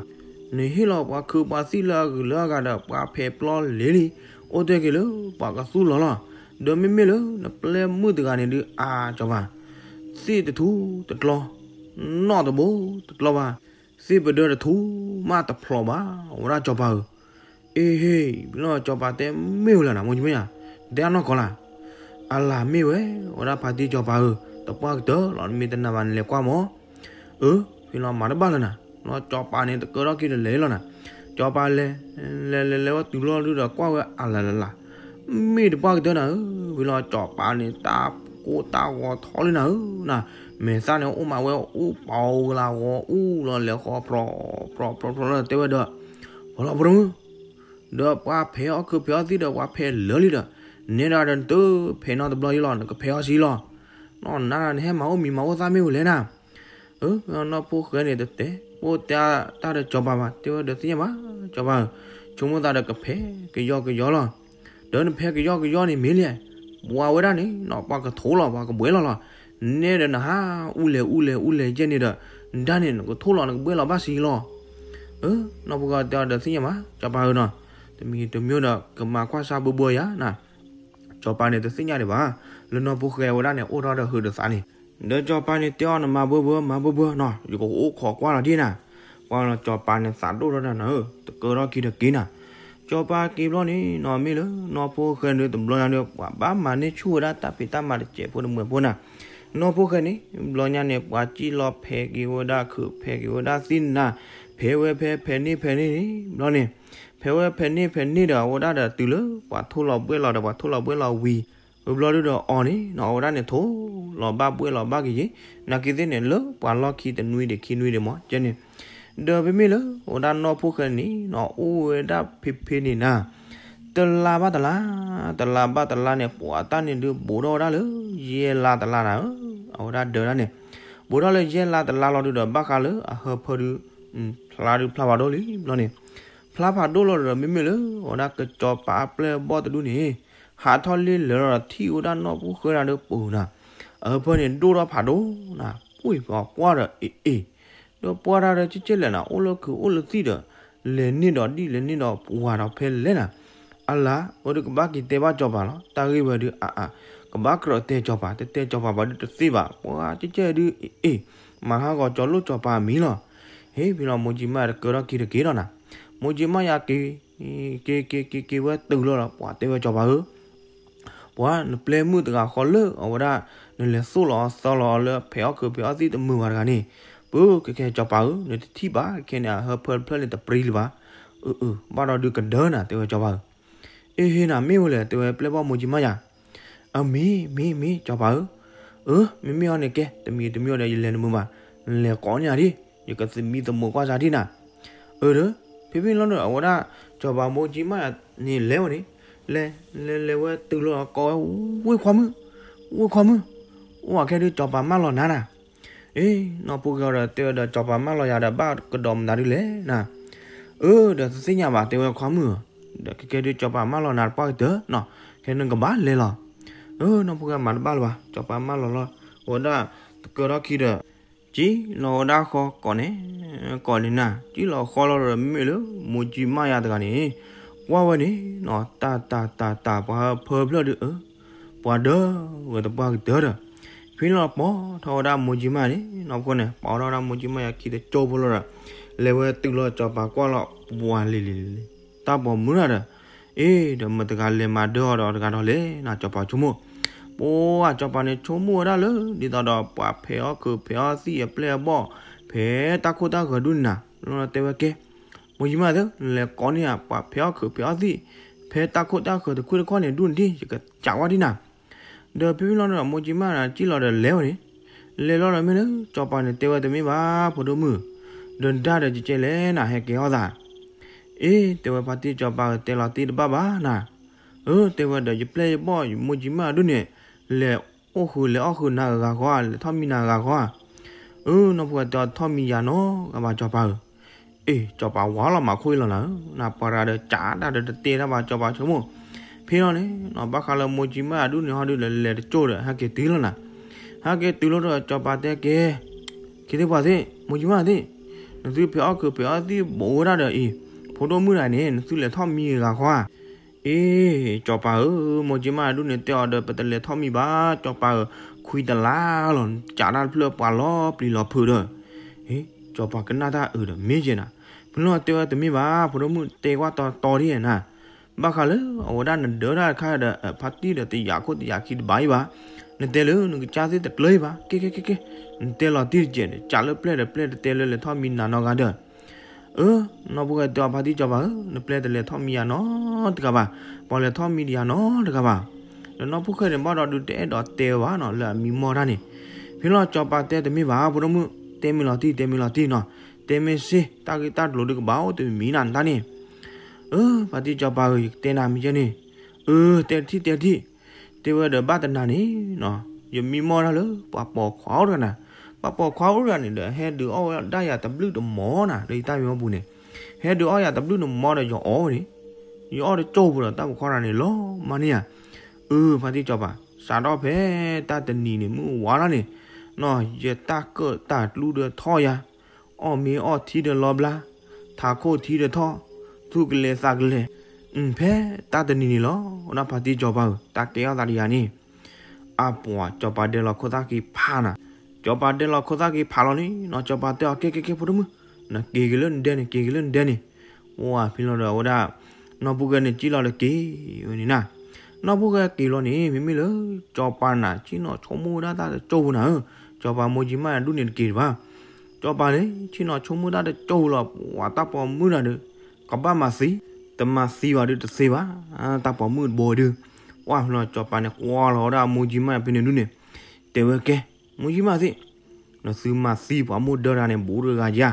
နဟ့ၣ်လီၤပှၤခုးပှၤသံၣ်လၢအဂုၤလၢအဂၤဒီး ပှၤဖဲးပျီလဲၤလံ အိၣ်တ့ၢ်က့ၤလၢပှၤကသူလီၤလီၤ. ဒီးမ့မ့ၢ်လၢနပျဲၢ်မုၣ်တဂၤန့ၣ်ဒုး အါ စီၤပၤ သ့ၣ်တထူတကျီ နီၣ်တဘိတကျီဘၣ်, သ့ၣ်ပဒၢတထူမးတဖျိးဘၣ် ဝဲဒၣ်စီၤပၤဧၢ. အ့ဟ့ၣ် ဖဲလီၤစီၤပၤတဲမ့ၢ်ဝဲလၢနၤ မိၢ်ကၠံမ့ၢ်ယၤ တဲအနီၢ်ကီၢ်လၢ် အလၢ်မ့ၢ်ဝဲ ဝဲဒၣ်ဖါတံၢ်စီၤပၤဧၢ, တပှၢ်ကတၢၢ်လီၤ နမ့ၢ်တနာ်ဘၣ်နလဲၤကွၢ်မး. အၢ ဖဲလီၤမၤတဘၣ်လၢနၤ လီၤစီၤပၤန့ၣ် တကၢထီၣ်ခံဒီးလဲၤလီၤနၤ, စီၤပၤလဲၤ လဲၤလဲၤလဲၤဝဲတုၤလီၤဒုဒီးကွၢ်ဝဲအလၢ်လၢ်လၢ် မ့ၢ်တပှၢ်ကတၢၢ်နၤဧၢ, ဖဲလီၤစီၤပၤန့ၣ် တၢ်ကိၢ်တၢ်ဂီၤထီလံနၤဧၢ, နမဲာ်သၣ်န့ၣ်အိၣ်မးဝဲအူပီၤကလၤဂီၤအူလီၤလဲၤဃီ ဖြီဖြီဖြီလီၤတဲဝဲဒီး ဖီလီၤဖိတမုၣ် ဒီးပှၤဖဲးအီၣ်ခုးဖဲးအီၣ်သံၣ်ဒီး ပှၤဖဲးလၢာ်လံဒီး နဲဒၣ်ဒီးနတဖဲးနီတဘျီယလီၤ နကဖဲးအီၣ်ဆံလီၤ. နီၢ်နၤနဟဲမၤအိၣ်မံၤမၤအိၣ်သၣ်မ့ၢ်ဝဲလဲၣ်နၤ. အၢ နီၢ်ဖိၣ်ဃဲန့ၣ်တတဲ အိၣ်တဲတၢ်ဒီးစီၤပၤဘၣ် တဲဝဲဒီးသ့ၣ်ညါဘၣ် စီၤပၤဧၢ, ဆိကမိၣ်သးဒီးကဖဲးကယီကယီလီၤ. ဒီးနဖဲးကယီကယီန့ၣ်မ့ၢ်လံ ပှၤဝဲဒၣ်န့ၣ်နီၤ ပှၤကထိးလီၤ ပှၤကဘှဲလီၤလီၤ. နဲဒီးနဟးအူလဲၣ်အူလဲၣ်အူလဲၣ်ယဲၢ်န့ၣ်ဒီး နဒၣ်န့ၣ် နကထိးလီၤ နကဘှဲလီၤဘၣ်ဆံလီၤ. အၢ နီၢ်ဖိၣ်ဃဲတဲအီၤဒီးသ့ၣ်ညါဘၣ် စီၤပၤဧၢနီၤ, တမံၤတမံၤဒီးကမၤကွၢ်စၢ်ဘၢဘၢယၤနၤ. စီၤပၤန့ၣ်တသ့ၣ်ညါဒံးဘၣ် လၢနီၢ်ဖိၣ်ဃဲဝဲဒၣ်န့ၣ် အိၣ်ထီၣ်ဒီးဟုးဒီးသးန့ၣ်, ဒီးစီၤပၤန့ၣ်တဲအီၤ နမၤဘၢဘၢ မၤဘၢဘၢနီၤ ယကအိၣ်ခိးကွၢ်လီၤဒ်နၤ. ပှၤလီၤစီၤပၤန့ၣ်သးဒိၣ်ထီၣ်တၢ်နၤဧၢ, တကၢထီၣ်ခံဒီးက့ၤနၤ. စီၤပၤက့ၤဘျီန့ၣ်နီၤ မ့ၢ်လၢနီၢ်ဖိၣ်ဃဲန့ၣ် တဘျီညါဒီး ပှၤဘၣ်မၤန့ၢ်ဆူၣ်ဝဲဒၣ်တၢ်ဖံးတၢ်မၤတစဲးဖိတမှဲးဖိနၤ. နီၢ်ဖိၣ်ဃဲန့ၣ် ဘျီညါန့ၣ် ပှၤစံၣ်လီၤဖဲးက့ၤဝဲဒၣ်ခုး ဖဲးက့ၤဝဲဒၣ်သံၣ်နၤ, ဖဲးဝဲဖဲး ဖဲးန့ၢ်ဖဲးန့ၢ်န့ၣ် ဘျီန့ၣ် ဖဲးဝဲဖဲးန့ၢ်ဖဲးန့ၢ်ဒီး အဝဲဒၣ်ဒီးတုၤလၢပှၤထိၣ်လီၤဘှဲၣ်လီၤဒီး ပှၤထိၣ်လီၤဘှဲၣ်လီၤဝံၤ ဝံၤဘျီဒုဒီးအီၤန့ၣ်နီၤ အဝဲဒၣ်န့ၣ်ထိၣ်လီၤဘၣ်ဘှဲၣ်လီၤဘၣ်က့ၤယ့ၣ်, နာ်က့သ့ၣ်န့ၣ် လၢပှၤလီၢ်ခံတနွံဒံးခံနွံဒံးမး ကဲန့ၣ်, ဒီးပမ့ၢ်လၢ အဝဲဒၣ်နီၢ်ဖိၣ်ဃဲန့ၣ်နီၤ အိၣ်ဝဲဒၣ်ဖဲဖဲန့ၣ်နၤ, တလါဘၣ်တလါ, တလါဘၣ်တလါန့ၣ် ပှၤတၢ်န့ၣ်ဒုးဘူးထီၣ်ဝဲဒၣ်လၢ ယဲၢ်လါတလါနၤဧၢ အဝဲဒၣ်ဒၢးဒၣ်န့ၣ် ဘူးထီၣ်လၢယဲၢ်လါတလါလီၤဒုးဒီး ဘၣ်ဃးလၢအဟၢဖၢဒုး ဖျါဒုးဖျါဖးဒိၣ်လံဘျီန့ၣ်, ဖျါဖးဒိၣ်လီၤဒီး မ့မ့ၢ်လၢ အဝဲဒၣ်ကစီၤပၤအပျဲၢ်အဘီၣ်တဒူၣ်န့ၣ် ဟးထီၣ်လ့လၢာ်လီၤဒီး ထံၣ်ဝဲဒၣ်နီၢ်ပူၤဃဲဒၣ်ဒီးပူၤနၤ, အဟၢဖၢန့ၣ်ဒိၣ်ထီၣ်ဖးဒိၣ်နၤ, ပှ့ၤပှၤကွၢ်ဒီးအ့ၣ်အ့ၣ်, ဒီးပှၢ်တၢ်ဒီးကဲကဲလဲၣ်နၤ အိၣ်လၢခုးအိၣ်လၢသံၣ်ဒီး လဲၤန့ၢ်ဒီးဒ်လဲၤန့ၢ်ဒီးပှၤဒီးဖဲလဲၣ်နၤ, အလါ အဝဲဒုးကဘၣ်က့ၤတဲဘၣ်စီၤပၤလီၤ တၢ်ဂ့ၢ်ဝဲဒုးအါအါ, ကဘၣ်ကြၢးတဲစီၤပၤ တတဲစီၤပၤဘၣ်ဒုးတသ့ဘၣ် ပှၤကဲကဲဒုးအ့ၣ်အ့ၣ်, မၤဟးဂီၤကၠီၤလိၣ်စီၤပၤအမံၤလီၤ. ဟ့ၣ်ဖဲလီၤ မိၢ်ကၠံမါယၤတကၢထီၣ်ခံတက့ၤဒီးနၤ, မိၢ်ကၠံမါယၤက့ၤ က့ၤက့ၤက့ၤက့ၤဝဲတုၤလီၤလီၤ ပှၤတဲဝဲစီၤပၤဧၢ, ပှၤနပျဲမုၣ်တဂၤဃီလၢအဝဲဒၣ် နလဲၤသိၣ်လီၤအီၤသီလီၤအီၤလၢဖဲးအီၣ်ခုးဖဲးအီၣ်သံၣ်တမုာ်ဘၣ်တဂၤန့ၣ်, ပကဲကဲစီၤပၤဧၢ နတထံၣ်ဘၣ် ခဲန့ၣ် အဟၢဖၢတဖျၢၣ်န့ၣ်တပြံလၢၤဘၣ်, အၢ အၢ ဘၣ်ဒီးဒုးကဒၢနၤ တဲဝဲစီၤပၤဧၢ, အ့ဟ့ၣ်နၤ မ့ၢ်ဝဲလဲၣ် တဲဝဲပျဲၢ်ဘီၣ်မိၢ်ကၠံမါယၤ, အမ့ၢ် မ့ၢ် မ့ၢ် စီၤပၤဧၢ, အၢ မ့မ့ၢ်အီၤန့ၣ်ကဲ တမံၤတမံၤဒီးယလဲၤနမုာ်ဘၣ်, နလဲၤကိးန့ၢ်ယၤဒံး ယကသမံသမိးကွၢ်စၢ်ဒံးနၤ, အၢ ဒီး ဖဲဖဲလီၤဒီး အဝဲဒၣ် စီၤပၤမိၢ်ကၠံမါယၤန့ၣ်လဲၤဝဲန့ၣ်, လဲၤ လဲၤလဲၤဝဲတုၤလီၤကိးဝဲ, ဝ့ၢ်ခွါမုၣ်, ဝ့ၢ်ခွါမုၣ်, အိၣ်ဝဲခဲဒုးစီၤပၤမၢလီၤနၤနၤ, အ့ နီၢ်ပူၤဃဲဒီးတဲဝဲဒီး စီၤပၤမၢလီၤယၤဒီး ဘၣ်ကဒီးမနုၤဒ်လဲၣ်နၤ, အၢ ဒီးသ့ၣ်ညါဘၣ် တဲဝဲခွါမုၣ်ဧၢ, ဒီးကဲကဲဒုးစီၤပၤမၢလီၤနၤတပှၢ်ကတၢၢ်နီၤ, ခဲနကဘၣ်လဲၤလီၤ, အၢ နီၢ်ပူၤဃဲမၤတဘၣ်လၢၤဘၣ် စီၤပၤမၢလီၤလီၤ, အဝဲဒၣ် တကၢထီၣ်ခံဒီး ကံၣ်လီၤဝဲဒၣ်ဃီကိးန့ၣ်, ကိးန့ၣ်နၤ ကံၣ်လီၤဃီလီၤဒီး မ့ၢ်လၢမိၢ်ကၠံမါယၤတဂၤန့ၣ်, ကွၢ်ဝဲန့ၣ်နီၤ တၢ်တၢ်တၢ်တၢ် ပှၤဟၢဖၢဖျၢၣ်ဒုးအၢ, ပှၤဒၢဝဲတပှၢ်ကတၢၢ်ဒီး, ဖဲန့ၣ်လီၤပိာ်ထီၣ်ဝဲဒၣ်မိၢ်ကၠံမါန့ၣ် နီၢ်ပူၤဃဲန့ၣ် ပိာ်ထီၣ်ဝဲဒၣ်မိၢ်ကၠံမါယၤခံတကၠိဖိလီၤဒီး, လဲၤဝဲတုၤလီၤစီၤပၤကွၢ်လီၤ ပှၤလံၤလံၤလံၤလံၤ တၢ်ပိာ်မုၣ်တဂၤဒီး, အ့ ဒီးမတၤတဂၤလဲၤမၤဒၢအီၤဒီးတဂၤဒီးလဲၣ်နၤ စီၤပၤဆိကမိၣ်, ပှၤစီၤပၤန့ၣ်ဆိကမိၣ်ဝဲဒၣ်လၢ ဒ်သိးဒီးပှၤဖဲးအီၣ်ခုးဖဲးအီၣ်သံၣ်အပျဲၢ်အဘီၣ်, ဖဲတၢ်ခိၣ်တၢ်ဃၢၤဒူၣ်န့ၣ်နၤ, လီၤတဲဝဲကဲ, မိၢ်ကၠံမါသ့ၣ် နလဲၤကိးန့ၢ်ယၤ ပှၤဖဲးအီၣ်ခုးဖဲးအီၣ်သံၣ်, ဖဲတၢ်ခိၣ်တၢ်ဃၢၤတခွ့တခီၣ်န့ၣ် ဒူၣ်န့ၣ်ဒံး ယကစးဝဲဒံးနၤ ဒီးဖဲဖဲလီၤဒီး မိၢ်ကၠံမါန့ၣ် ကံၣ်လီၤဒီးလဲၤဝဲန့ၣ်, လဲၤလီၤဒီးမ့ၢ်လၢ စီၤပၤန့ၣ်တဲဝဲတမ့ၢ်ဘၣ် ဖိဒိၣ်မုၣ်, ဒီးဒၣ်ဒီးကကဲလဲၣ်နၤ ဟဲကဲအီၣ်သး, အ့ တဲဝဲဖါတံၢ်စီၤပၤဧၢ တဲလီၤတံၢ်တဘၣ်ဘၣ်နၤ, အၢ တဲဝဲဒီး ယပျဲၢ်ယဘီၣ် ယမိၢ်ကၠံမါဒူၣ်န့ၣ်, လဲၤအိၣ်ဃုာ်လဲၤအီၣ်ဃုာ်နၤအဂၤဃီဧါ လဲၤထီၣ်မံနၤအဂၤဃီဧါ, အၢ နီၢ်ပူၤဃဲတဲအီၤ ထီၣ်မံယၤနီတဂၤဘၣ် စီၤပၤဧၢ အ့ စီၤပၤဝါလီၤမၤခိၣ်အံၤလီၤနၤဧၢ, နပှၤတဂၤဒီးကးတၢ်ဒီးတတဲတၢ်ဘၣ် စီၤပၤဆိကမိၣ်, ဖဲလီၤန့ၣ်နီၤ ဘၣ်ဃးလၢမိၢ်ကၠံမါဒူၣ်န့ၣ်ဟီဒုးဒီး လဲၤတကၠိၢ်ဒီး ဟဲက့ၤတုၤလီၤနၤ, ဟဲက့ၤတုၤလီၤဒီး စီၤပၤတဲကဲ, ခ့သ့ၣ်ပှၤသ့ၣ် မိၢ်ကၠံမါသ့ၣ်, နသုဖဲးအီၣ်ခုးဖဲးအီၣ်သံၣ်ဘူးဝဲဒၣ်ဒီးအံၤ, ဖိဒိၣ်မုၣ်တဂၤန့ၣ် နသုလဲၤထီၣ်မံအဂၤဃီဧါ အ့ စီၤပၤဧၢ, မိၢ်ကၠံမါဒူၣ်န့ၣ်တဲအီၤဒီး ပတလဲၤထီၣ်မံဘၣ် စီၤပၤဧၢ, ခွံတလါလီၤ ကးတၢ်တဖျၢၣ်ပှၤလီၤပျံၤလီၤဖုးဒီး, စီၤပၤကနၣ်တၢ်အၢဒီးမ့ၢ်ယဲနၤ, ဖဲလီၤတဲဝဲတမ့ၢ်ဘၣ် ဖိဒိၣ်မုၣ်တဲကွၢ်တီတီဒ်နၤ, ဘၣ်ဃးလၢအဝဲဒၣ်နဒၢတၢ်တခါဒီး ဖါတံၢ်ဒီးတယာ်ခိၣ်တယာ်ခံတဘၣ်အံၤဘၣ်, နတဲလၢနကစၢ်သ့ၣ်တကျၢၤအံၤဘၣ်, ကဲကဲကဲကဲ, နတဲလီၤတံၢ်တကဲးဒီး ကးလၢပျဲၢ်ဒီးပျဲၢ်တတဲလၢလဲၤထီၣ်မံနၤနီတဂၤဒီး အၢ, နီၢ်ဖိၣ်ဃဲတဲအီၤ ဖါတံၢ်စီၤပၤဧၢ, နပျဲၢ်တလဲၤထီၣ်မံယၤနီတဂၤဘၣ်, ပှၤလဲၤထီၣ်မံတယၤနီတဂၤဘၣ်, ဒီးနီၢ်ဖိၣ်ဃဲန့ၣ် ဘၣ်ဒီးဒုးတအဲၣ်ဒိးတဲဝဲဘၣ်နီၤ လၢအမံမီၢ်တၢ်န့ၣ်, ဖဲလီၤစီၤပၤတဲတမ့ၢ်ဘၣ် ဖိဒိၣ်မုၣ်, တဲမ့ၢ်လီၤတံၢ် တဲမ့ၢ်လီၤတံၢ်နီၤ, တဲမ့ၢ်စ့ၢ် တၢ်ဂ့ၢ်တၢ်ကျိၤဒုးကဘၣ်အိၣ်တမံၤနၤတၢ်န့ၣ်, အၢ, ဖါတံၢ်စီၤပၤဧၢ, ယကတဲနၤမ့ၢ်ကဲန့ၣ်, အၢ, တဲတထံၣ်တဲတထံၣ်, တဲဝဲဒီးဘၣ်တနၤန့ၣ်နီၤ, ယမံမီၢ်တၢ်လၢ ပှၤပိာ်ခွါအိၣ်တဂၤနၤ, ပှၤပိာ်ခွါအိၣ်တဂၤန့ၣ်ဒီး ဟဲဒုးအီၣ်ဝဲဒၣ်ယၤတဘျုးတမီၤနၤ လၢယတၢ်မံမီၢ်ပူၤန့ၣ်, ဟဲဒုးအီၣ်ယၤတဘျုးတမီၤဒီးယအီၣ်ဝဲန့ၣ်, ယအီၣ်တကၠိၢ်ဖိဒီးတၢ်ပိာ်ခွါတဂၤန့ၣ် လီၤမၢ်န့ၢ်ယၤ, အၢ, ဖါတံၢ်စီၤပၤ, စးထီၣ်ဖဲတၢ်တနံၤန့ၣ် မုၢ်ဝါလီၤန့ၣ်, နီၤ, ယတၢ်ကၢၣ်တၢ်ကျူဒီးထီၣ်ယၤ, အီၣ်မ့ၤအီထံဒီးလီၤဘျါ, ထးခိၣ်ထံဒီးထီၣ်, သူၣ်ကလဲၤသးကလဲၤ, ဖဲတၢ်တနံၤန့ၣ်လီၤ, ဝဲဒၣ်ဖါတံၢ်စီၤပၤဧၢ, တၢ်ကဲထီၣ်သးတယၤန့ၣ်, အပှၤစီၤပၤဒဲးလီၤခိၣ်သၣ်က့ၤဖးနၤ, စီၤပၤဒဲးလီၤခိၣ်သၣ်က့ၤဖးလီၤန့ၣ်နီၤ, စီၤပၤတဲအီၤ ကဲကဲကဲ ဖိဒိၣ်မုၣ်, နက့ၤက့ၤလၢနဒဲန့ၣ် က့ၤက့ၤလၢနဒဲန့ၣ်, ဝဲဖဲလီၤဒီးအဝဲဒၣ်, နီၢ်ဖိၣ်ဃဲန့ၣ် ကံၣ်လီၤဒီးက့ၤဝဲန့ၣ်နၤ, နီၢ်ဖိၣ်ဃဲက့ၤလီၤန့ၣ် မ့မ့ၢ်လၢ စီၤပၤနၤ ဆ့ၣ်နီၤဆိကမိၣ်ဝဲဒၣ်တၢ်တကၠိၢ်ဖိနၤဧၢ, စီၤပၤမိၢ်ကၠံမါဒူၣ်န့ၣ်တက့ၤတဘၣ်, စီၤပၤန့ၣ် ဆ့ၣ်နီၤဆိကမိၣ်တၢ်တကၠိၢ်ဖိလီၤ, ပှၤတၢ်ပိာ်မုၣ်တဂၤဒီး, ကဘၣ်မၤသံ, တမၤသံဘၣ်ဒုးတသ့ဘၣ်, တၢ်ပိာ်မုၣ်တဘိဒုး, ဝဲဖဲလီၤစီၤပၤန့ၣ် ကွၢ်လီၤဝဲဒၣ်မိၢ်ကၠံမါဖဲန့ၣ်ဒူၣ်န့ၣ်, တဲဝဲကဲ, မိၢ်ကၠံမါသ့ၣ် နသုမၤသံပှၤမိၢ်ဒၢတဂၤန့ၣ် ဘူးတဂၤဧါ,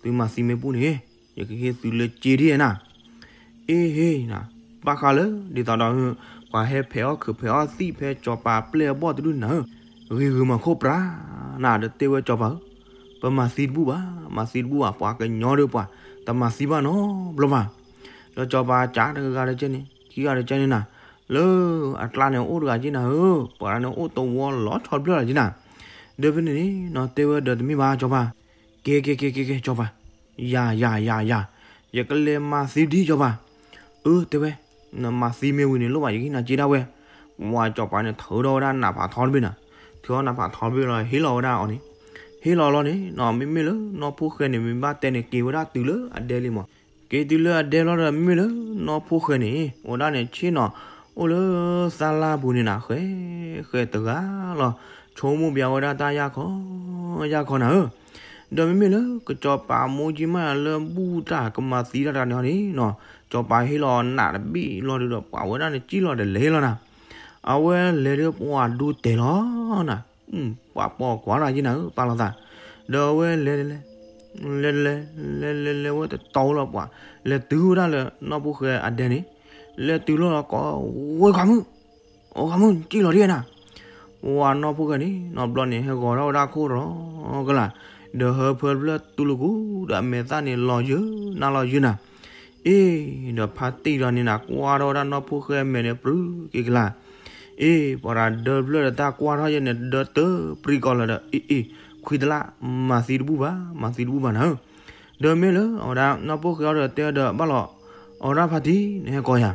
သုမၤသံမ့ၢ်ပူၤန့ၣ်, ယကဟ့ၣ်သုလၢစ့ဒ်နၤ, အ့ဟ့ၣ်နၤ, ဘၣ်ဃးလၢ ဒ်သိးဒီး ပှၤဟဲဖဲးအီၣ်ခုးဖဲးအီၣ်သံၣ်ဖဲစီၤပၤပျဲၢ်အဘီၣ်တဒူၣ်နၤဧၢ, ဂ့ၤဂ့ၤမၤခိၣ်ပြးနၤ ဒီးတဲဝဲ စီၤပၤဧၢ, ပမၤသံတဘူၣ်ဘၣ်, မၤသံတဘူၣ်ဘၣ်, ပှၤကညီဒီးပှၤ တမၤသံဘၣ်နီတဘျီဘၣ်. ဒီးစီၤပၤကးတဂၤတကဲန့ၣ် ခံဂၤတကဲန့ၣ်နၤ, လၢအကျါန့ၣ်အိၣ်တဂၤက့နၤဧၢ, ပှၤန့ၣ်အိၣ်တဝီလီၤဆီတဖျၢၣ်လီၤက့နၤ. ဒီးဖဲန့ၣ်န့ၣ်နီၤ တဲဝဲဒီး တမ့ၢ်ဘၣ်စီၤပၤ, ကဲ ကဲ ကဲ ကဲ ကဲ စီၤပၤ, ယၤ ယၤ ယၤ ယၤ, ယကလဲၤမၤသံဒံးစီၤပၤ. အၢ တဲဝဲ, နမၤသံမ့ၢ်ဝံၤန့ၣ် လိၣ်ဘၣ်ယကဟ့ၣ်နၤစ့ဒၣ်ဝဲ. ပှၤစီၤပၤန့ၣ်ထုးထီၣ်ဝဲဒၣ်နးဖးထီတဘ့ၣ်နၤ, ထုးထီၣ်နးဖးထီတဘ့ၣ်လီၤ ဟ့ၣ်လီၤဝဲဒၣ်အီၤန့ၣ်, ဟ့ၣ်လီၤလီၤန့ၣ်နီၤ မ့မ့ၢ်လၢနီၢ်ဖိၣ်ဃဲန့ၣ် မ့ၢ်ဘၣ်တဲန့ၣ် က့ၤဝဲဒၣ်တုၤလၢအဒဲလံမး. က့ၤတုၤလၢအဒဲလီၤဒီး မ့မ့ၢ်လၢနီၢ်ဖိၣ်ဃဲန့ၣ် အိၣ်ဒၣ်န့ၣ်ဆ့ၣ်နီၤ အိၣ်လၢသၣ်လၢ်ပူၤန့ၣ်နၤ ဃဲ ဃဲတဂၤလီၤ. ဆိကမိၣ်ဘၣ်ဝဲဒၣ်တၢ်ယၢ်ခီ ယၢ်ခီနၤဧၢ. ဒီးမ့မ့ၢ်လၢကစီၤပၤမိၢ်ကၠံမၣ်လၢဘူၣ်တၢ်ကမၤသံတၢ်တဂၤန့ၣ်န့ၣ်နီၤ, စီၤပၤဟ့ၣ်လီၤနးတဘ့ၣ်လီၤဒုးဒီး ပှၤဝဲဒၣ်န့ၣ်စံၣ်လီၤဒီးလဲၤလီၤနၤ. အဝဲလဲၤဒီးပှၤဒိတဲာ်လီၤနၤ, ပှၤပိာ်ကွၢ်တၢ်က့နၤဧၢ ပာ်လီၤသး. ဒီးအဝဲလဲၤ လဲၤ လဲၤ လဲၤ လဲၤ လဲၤဝဲတတီၤလီၤပှၤ, လဲၤတုၤဝဲဒၣ်လၢနီၢ်ဖိၣ်ဃဲအဒဲန့ၣ်, လဲၤတုၤလီၤလီၤကိးဝဲ ခွါမုၣ်, အိ ခွါမုၣ် စံၣ်လီၤဒ်နၤ. ပှၤနီၢ်ဖိၣ်ဃဲန့ၣ် နီတဘျီန့ၣ် ဟဲဂီၤထီၣ်ဝဲဒၣ်ခိၣ်လီၤကလာ်, ဒီးဟၢဖၢတဖျၢၣ်တူၢ်လိာ်ကူၣ် ဒီးအမဲာ်သၣ်န့ၣ်လီၤယၢၤနၤလီၤယၢၤနၤ. အ့ ဒီးဖါတံၢ်ဒီးန့ၣ်နၤ ကွၢ်ထီၣ်ဝဲဒၣ်နီၢ်ဖိၣ်ဃဲမဲာ်န့ၣ် ပြုၢ်က့ၤကလာ်. အ့ ပှၤတၢ်ဒၢတဖျၢၣ်ဒီးတၢ်ကွၢ်ထီၣ်ယဲန့ၣ် ဒၢတၢပရံကီၢ်လၢၤဒီး အ့ အ့ ခွံတလၢ် မၤသံတဘူၣ်ဘၣ် မၤသံတဘူၣ်ဘၣ်နၤဧၢ. ဒီးမ့ၢ်လၢအဝဲဒၣ်နီၢ်ဖိၣ်ဃဲအီၤဒီးတဲဒီးဘၣ်လီၤ, အဝဲဒၣ်ဖါတံၢ် နဟဲကိးယၤ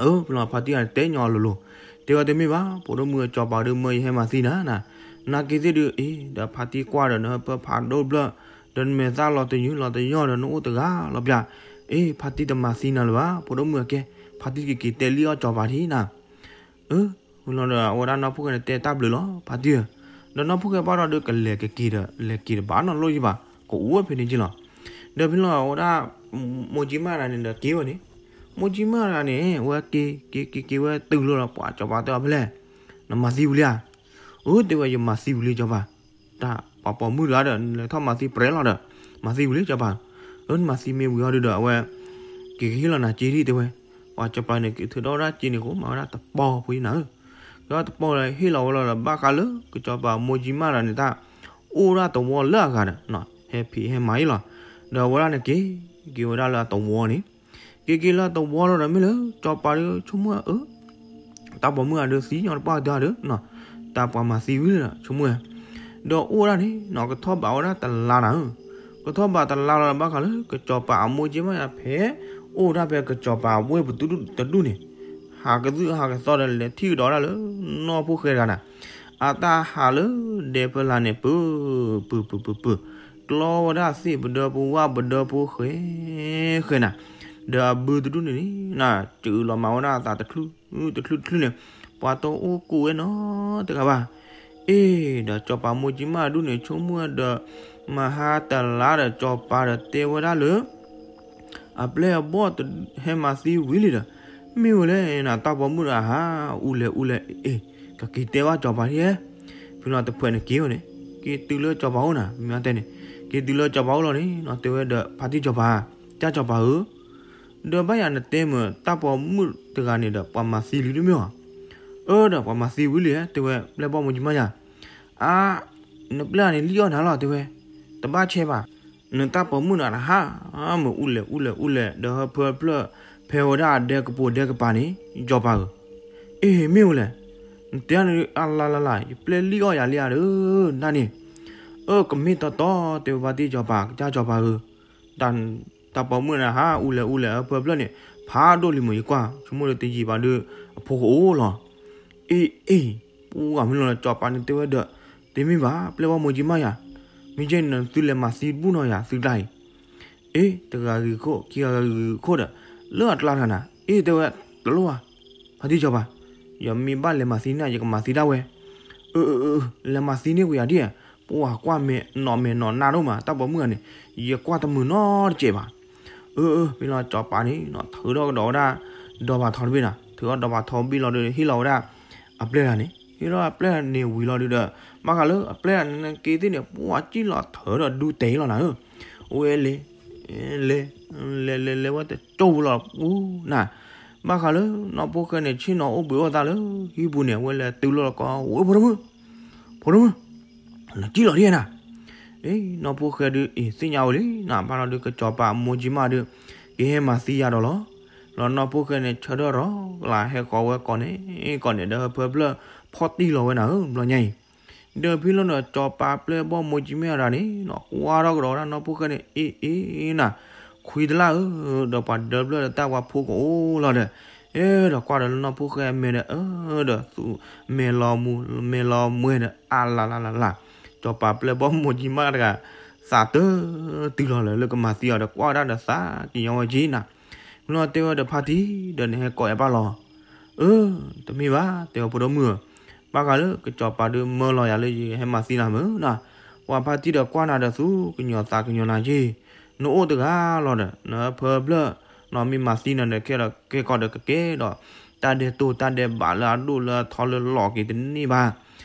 အၢ ဖဲလီၤဖါတံၢ်အတဲညီအလိၤလိၤ, တဲဝဲတမ့ၢ်ဘၣ် ဖိဒိၣ်မုၣ်အစီၤပၤဒုးမၢယဟဲမၤသံနၤနၤ, နာ်က့သ့ၣ်ဒုး အ့ ဒီးဖါတံၢ်ကွၢ်ဒီးနဟၢဖၢဖးဒိၣ်တဖျၢၣ်, ဒီးနမဲာ်သၣ်လီၤတယုၢ်လီၤတယီၢ်ဒီးနအိၣ်တဂၤလီၤပျၢ်, အ့ ဖါတံၢ်တမၤသံနၤလၢၤဘၣ် ဖိဒိၣ်မုၣ်အကဲ, ဖါတံၢ်ကက့ၤတဲလံအီၣ်စီၤပၤထံနၤ. အၢ ဝံၤလီၤဒီးအဝဲဒၣ်နီၢ်ဖိၣ်ဃဲန့ၣ်တဲတၢ်ဘျုးလီၤ ဖါတံၢ်ဧၢ, ဒီးနီၢ်ဖိၣ်ဃဲဘၣ်ဒီးဒုးကလဲၤကက့ၤဒီး လဲၤက့ၤတဘၣ်နီတဘျီဘၣ်, ကအိၣ်ဝဲဖဲန့ၣ်က့လီၤ. ဒီးဖဲလီၤအဝဲဒၣ် မိၢ်ကၠံမၣ်တဂၤန့ၣ်ဒီးက့ၤဝဲန့ၣ်, မိၢ်ကၠံမၣ်တဂၤန့ၣ် အဝဲက့ၤ က့ၤ က့ၤ က့ၤဝဲတုၤလီၤလီၤ ပှၤစီၤပၤတဲအီၤဖဲလဲၣ်, နမၤသံဝံၤလံဧါ. အၢ တဲဝဲ ယမၤသံဝံၤလံစီၤပၤ, တၢ်ပှၤပိာ်မုၣ်တဂၤဒီး နလဲၤထီၣ်မၤသံပြဲလီၤဒီး မၤသံဝံၤလံစီၤပၤ. အၢ နမၤသံမ့ၢ်ဝံၤအီၤဒုးဒီး အဝဲ က့ၤကဟ့ၣ်လီၤနၤစ့ဒံး တဲဝဲ. ပှၤစီၤပၤန့ၣ် က့ၤထုးထီၣ်ဝဲဒၣ်စ့န့ၣ်အဃိ မၤဝဲဒၣ်တပီၢ်ဖိယနၤဧၢ, က့ၤထီၣ်တပီၢ်လၢဟ့ၣ်လီၤဝဲလီၤဒီး ဘၣ်ဃးလၢကစီၤပၤမိၢ်ကၠံမၣ်တဂၤန့ၣ် တၢ်အိၣ်ဒၣ်သဝီလၢအဂၤဒီး ဟဲဖံးဟဲမၤအံၤလီၤ. ဒီးအဝဲဒၣ်န့ၣ်က့ၤ က့ၤဝဲဒၣ်လၢအသဝီန့ၣ်, က့ၤက့ၤလၢအသဝီလီၤဒီး မ့ၢ်လၢစီၤပၤဒီးဆိကမိၣ်အၢ တၢ်ပိာ်မုၣ်အဒုးသံညီတပှၢ်တၢ်ဒီး တၢ်ပှၤမၤသံဝံၤလံဒီး ဆိကမိၣ်ဝဲ, ဒီးအိၣ်ဝဲဒၣ်န့ၣ်နီၤ ကထီၣ်ဘးဝဲဒၣ်တလါနၤဧၢ, ကထီၣ်ဘးတလါလီၤဒီး ဘၣ်ဃးလၢကစီၤပၤအမိၢ်ကၠံမၣ်ယၤဖဲ အိၣ်ဝဲဒၣ်ဖဲကစီၤပၤအဝ့ၢ်ပူၤတဒူၣ်န့ၣ်, ဟးကသုၣ်ဟးကသီဒီး လဲၤထံၣ်ကဒီးဝဲဒၣ်လၢ နီၢ်ဖိၣ်ဃဲတဂၤနၤ, အတၢ်ဟးလၢဒဲဖီလာ်န့ၣ် ပုၢ် ပုၢ် ပုၢ် ပုၢ် ပုၢ်, ကျီဝဲဒၣ်သ့ၣ်ပဒၢဖိဝၣ်ပဒၢဖိဃဲ ဃဲနၤ, ဒီးအဘုတဒူၣ်န့ၣ်န့ၣ် စၢၤလီၤမၤဝဲဒၣ်အသးတချုး တချုးတချုးန့ၣ်, ပှၤတအိၣ်ကူးဝဲနီတဂၤဘၣ်. အ့ ဒီးစီၤပၤမိၢ်ကၠံမၣ်တဒူၣ်န့ၣ် ဆိကမိၣ်ဝဲဒီး မဟါတလါဒီးစီၤပၤဒီးတဲဝဲဒၣ်လၢ အပျဲၢ်အဘီၣ်ဟဲမၤသံဝံၤလံဒီး, မ့ၢ်ဝဲလဲၣ်နၤ တၢ်ပိာ်မုၣ်တဂၤဟး အူလဲၣ်အူလဲၣ် အ့ ကက့ၤတဲဘၣ်စီၤပၤဒ်, ဖဲလီၤတဖှဲးန့ၣ်က့ၤဝဲန့ၣ်, က့ၤတုၤလၢစီၤပၤအိၣ်နၤ မ့ၢ်တဲန့ၣ်, က့ၤတုၤလၢစီၤပၤအိၣ်လီၤန့ၣ်နီၤ တဲဝဲဒီးဖါတံၢ်စီၤပၤ, တၢ်စီၤပၤဧၢ ဒီးဘၣ်ယၤနတဲမုၢ် တၢ်ပိာ်မုၣ်တဂၤန့ၣ်ဒီး ပှၤမၤသံလံတမ့ၢ်ဧါ. အၢ ဒီးပှၤမၤသံဝံၤလံ တဲဝဲ ပျဲၢ်ဘီၣ်မိၢ်ကၠံမၣ်ယၤ, အါ, နပျဲၢ်န့ၣ်လံၣ်အီၣ်နၤလီၤ တဲဝဲ, တဘၣ်ဆဲးဘၣ်, နတၢ်ပိာ်မုၣ်နၤတဟါ, မ့ၢ်အူလဲၣ်အူလဲၣ်အူလဲၣ် ဒီးဟၢဖၢဖျၢၣ် ဖဲဝဲဒၣ်အဒဲကပိာ်ဒဲကပၤန့ၣ် စီၤပၤဧၢ, အ့ မ့ၢ်ဝဲလဲၣ်, နတဲန့ၣ်အလါလါလါ ယပျဲၢ်လံၣ်အီၣ်ယၤလံဧါဒီး နန့ၣ်, အၢ ကမ့ၢ်တီတီ တဲဝဲဖါတံၢ်စီၤပၤ ကစၢ်စီၤပၤဧၢ တၢ်ပိာ်မုၣ်နၤဟး အူလဲၣ်အူလဲၣ် အၢ ဖၢဖျၢၣ်န့ၣ် ဖးဒိၣ်လံမုၢ် ယကွၢ် ဆိကမိၣ်ဒီးတယံာ်ဘၣ်ဒီး အဖိကအိၣ်လီၤ. အ့ အ့ ပှၤမ့ၢ်လီၤ စီၤပၤန့ၣ်တဲဝဲဒီး တမ့ၢ်ဘၣ် ပျဲၢ်ဘီၣ်မိၢ်ကၠံမၣ်ယၤ, မ့ၢ်ကဲန့ၣ် သုလဲၤမၤသံတဘူၣ်နီၤယၤ သုကျါအံၤ အ့ တဂၤဂ့ၤခိၣ် ခံဂၤဂ့ၤခိၣ်ဒီး လၢအကျါတဂၤနၤ အ့ တဲဝဲ တလိၣ်ဘၣ် ဖါတံၢ်စီၤပၤ, ယမ့ၢ်ဘၣ်လဲၤမၤသံန့ၣ် ယကမၤသံဒၣ်ဝဲ, အၢ အၢ အၢ လဲၤမၤသံန့ၢ်ကွံာ်ယၤဒ်, ပှၤကွၢ်မဲာ်နီၣ်မဲာ်နီၣ်နါဒိၣ်မး တၢ်ပိာ်မုၣ်ဂၤန့ၣ် ယကွၢ်တမုာ်နီတစဲးဘၣ်. အၢ အၢ မ့ၢ်လီၤ စီၤပၤန့ၣ်နီၤ ထုးထီၣ်ကဒီးဝဲဒၣ် ဒီးပၤထီတဘ့ၣ်နၤ ထုးထီၣ်ဒီးပၤထီတဘ့ၣ်လီၤဒီး ဟ့ၣ်လီၤဝဲဒၣ် အပျဲၢ်တဂၤန့ၣ် ဟ့ၣ်လီၤအပျဲၢ်တဂၤန့ၣ်ဝံၤလီၤဒုးဒီး ဘၣ်ဃးလၢအပျဲၢ်တဂၤန့ၣ်က့ၤသ့ၣ်န့ၣ် ပှၤစံၣ်လီၤထုးဒီးဒူတဲာ်လီၤနၤဧၢ, အဝဲလဲၤ လဲၤ လဲၤ လဲၤ လဲၤဝဲတကၠိဝံၤလီၤပူၤနၤ, ဘၣ်ဃးလၢနီၢ်ဖိၣ်ဃဲန့ၣ် ဆ့ၣ်နီၤအိၣ်ဘှံးအိၣ်သါလၢဟံၣ်ပူၤန့ၣ် အဝဲလဲၤတုၤလီၤလီၤကီး ဝဲဖိဒိၣ်မုၣ် ဖိဒိၣ်မုၣ်, နစံၣ်လီၤဒ်နၤ. အ့ နီၢ်ဖိၣ်ဃဲဒုး အ့ သ့ၣ်ညါအိၣ်လံနၤ, ဘၣ်လီၤဒုး ကစီၤပၤမိၢ်ကၠံမၣ်ဒုး ကဟဲမၤသံယၤဒီးလီၤ. လီၤနီၢ်ဖိၣ်ဃဲန့ၣ် ဆၢထၢၣ်ရီၤကလး ဟဲဃီၤဝဲကိးန့ၣ်ကိးန့ၣ် ဒီးဟၢဖၢဖျၢၣ်ဖီၣ်တံၢ်လီၤဝဲနၤဧၢ ဘျီညါအံၤ. ဒီးဖဲလီၤန့ၣ် စီၤပၤပျဲၢ်ဘီၣ်မိၢ်ကၠံမၣ်တဂၤန့ၣ်နီၤ ကွၢ်ထီၣ်ကဒီးဝဲဒၣ်နီၢ်ဖိၣ်ဃဲန့ၣ် အ့ အ့ နၤ, ခွံတလၣ်ဧၢ, ဒီးပှၤဒၢဖျၢၣ်ဒီးတၢ်ပှၤဖိကအိၣ်လီၤဒီး, အ့ ဒီးကွၢ်ဒီးလၢနီၢ်ဖိၣ်ဃဲအမဲာ်ဒီး အၢ ဒီးသူ မဲာ်လီၤမူ မဲာ်လီၤမွဲဒီး အါလၢ်လၢ်လၢ်လၢ်, စီၤပၤပျဲၢ်ဘီၣ်မိၢ်ကၠံမၣ်တဂၤ သးတတုၤလီၤလၢ လၢကမၤသံအီၤဒီး ကွၢ်ဝဲဒၣ်ဒီးသးကညီၤဝဲက့နၤ. မ့ၢ်လီၤတဲဝဲဒီးဖါတံၢ် ဒီးနဟဲကိးယၤဘၣ်လီၤ. အၢ တမ့ၢ်ဘၣ် တဲဝဲဖိဒိၣ်မုၣ်ဧၢ, ဘၣ်ဃးလၢကစီၤပၤဒုးမၢလီၤယၤလၢယဟဲမၤသံနၤမုၢ်နၤ, ပှၤဖါတံၢ်ဒီးကွၢ်နၤဒီးသူကညီၤသးကညီၤနၤက့, နအိၣ်တဂၤလီၤဒီး နဟၢဖၢဖျၢၣ် နီၢ်မ့ၢ်မၤသံနၤဒီး ခဲဒီးကဲကီးဒီးကကဲဒီး တၢ်ဒဲးတိၢ်တၢ်ဒဲးဘးလၢအဒိၣ်လၢအထီလၢလီၤက့ၤတန့ၢ်ဘၣ်.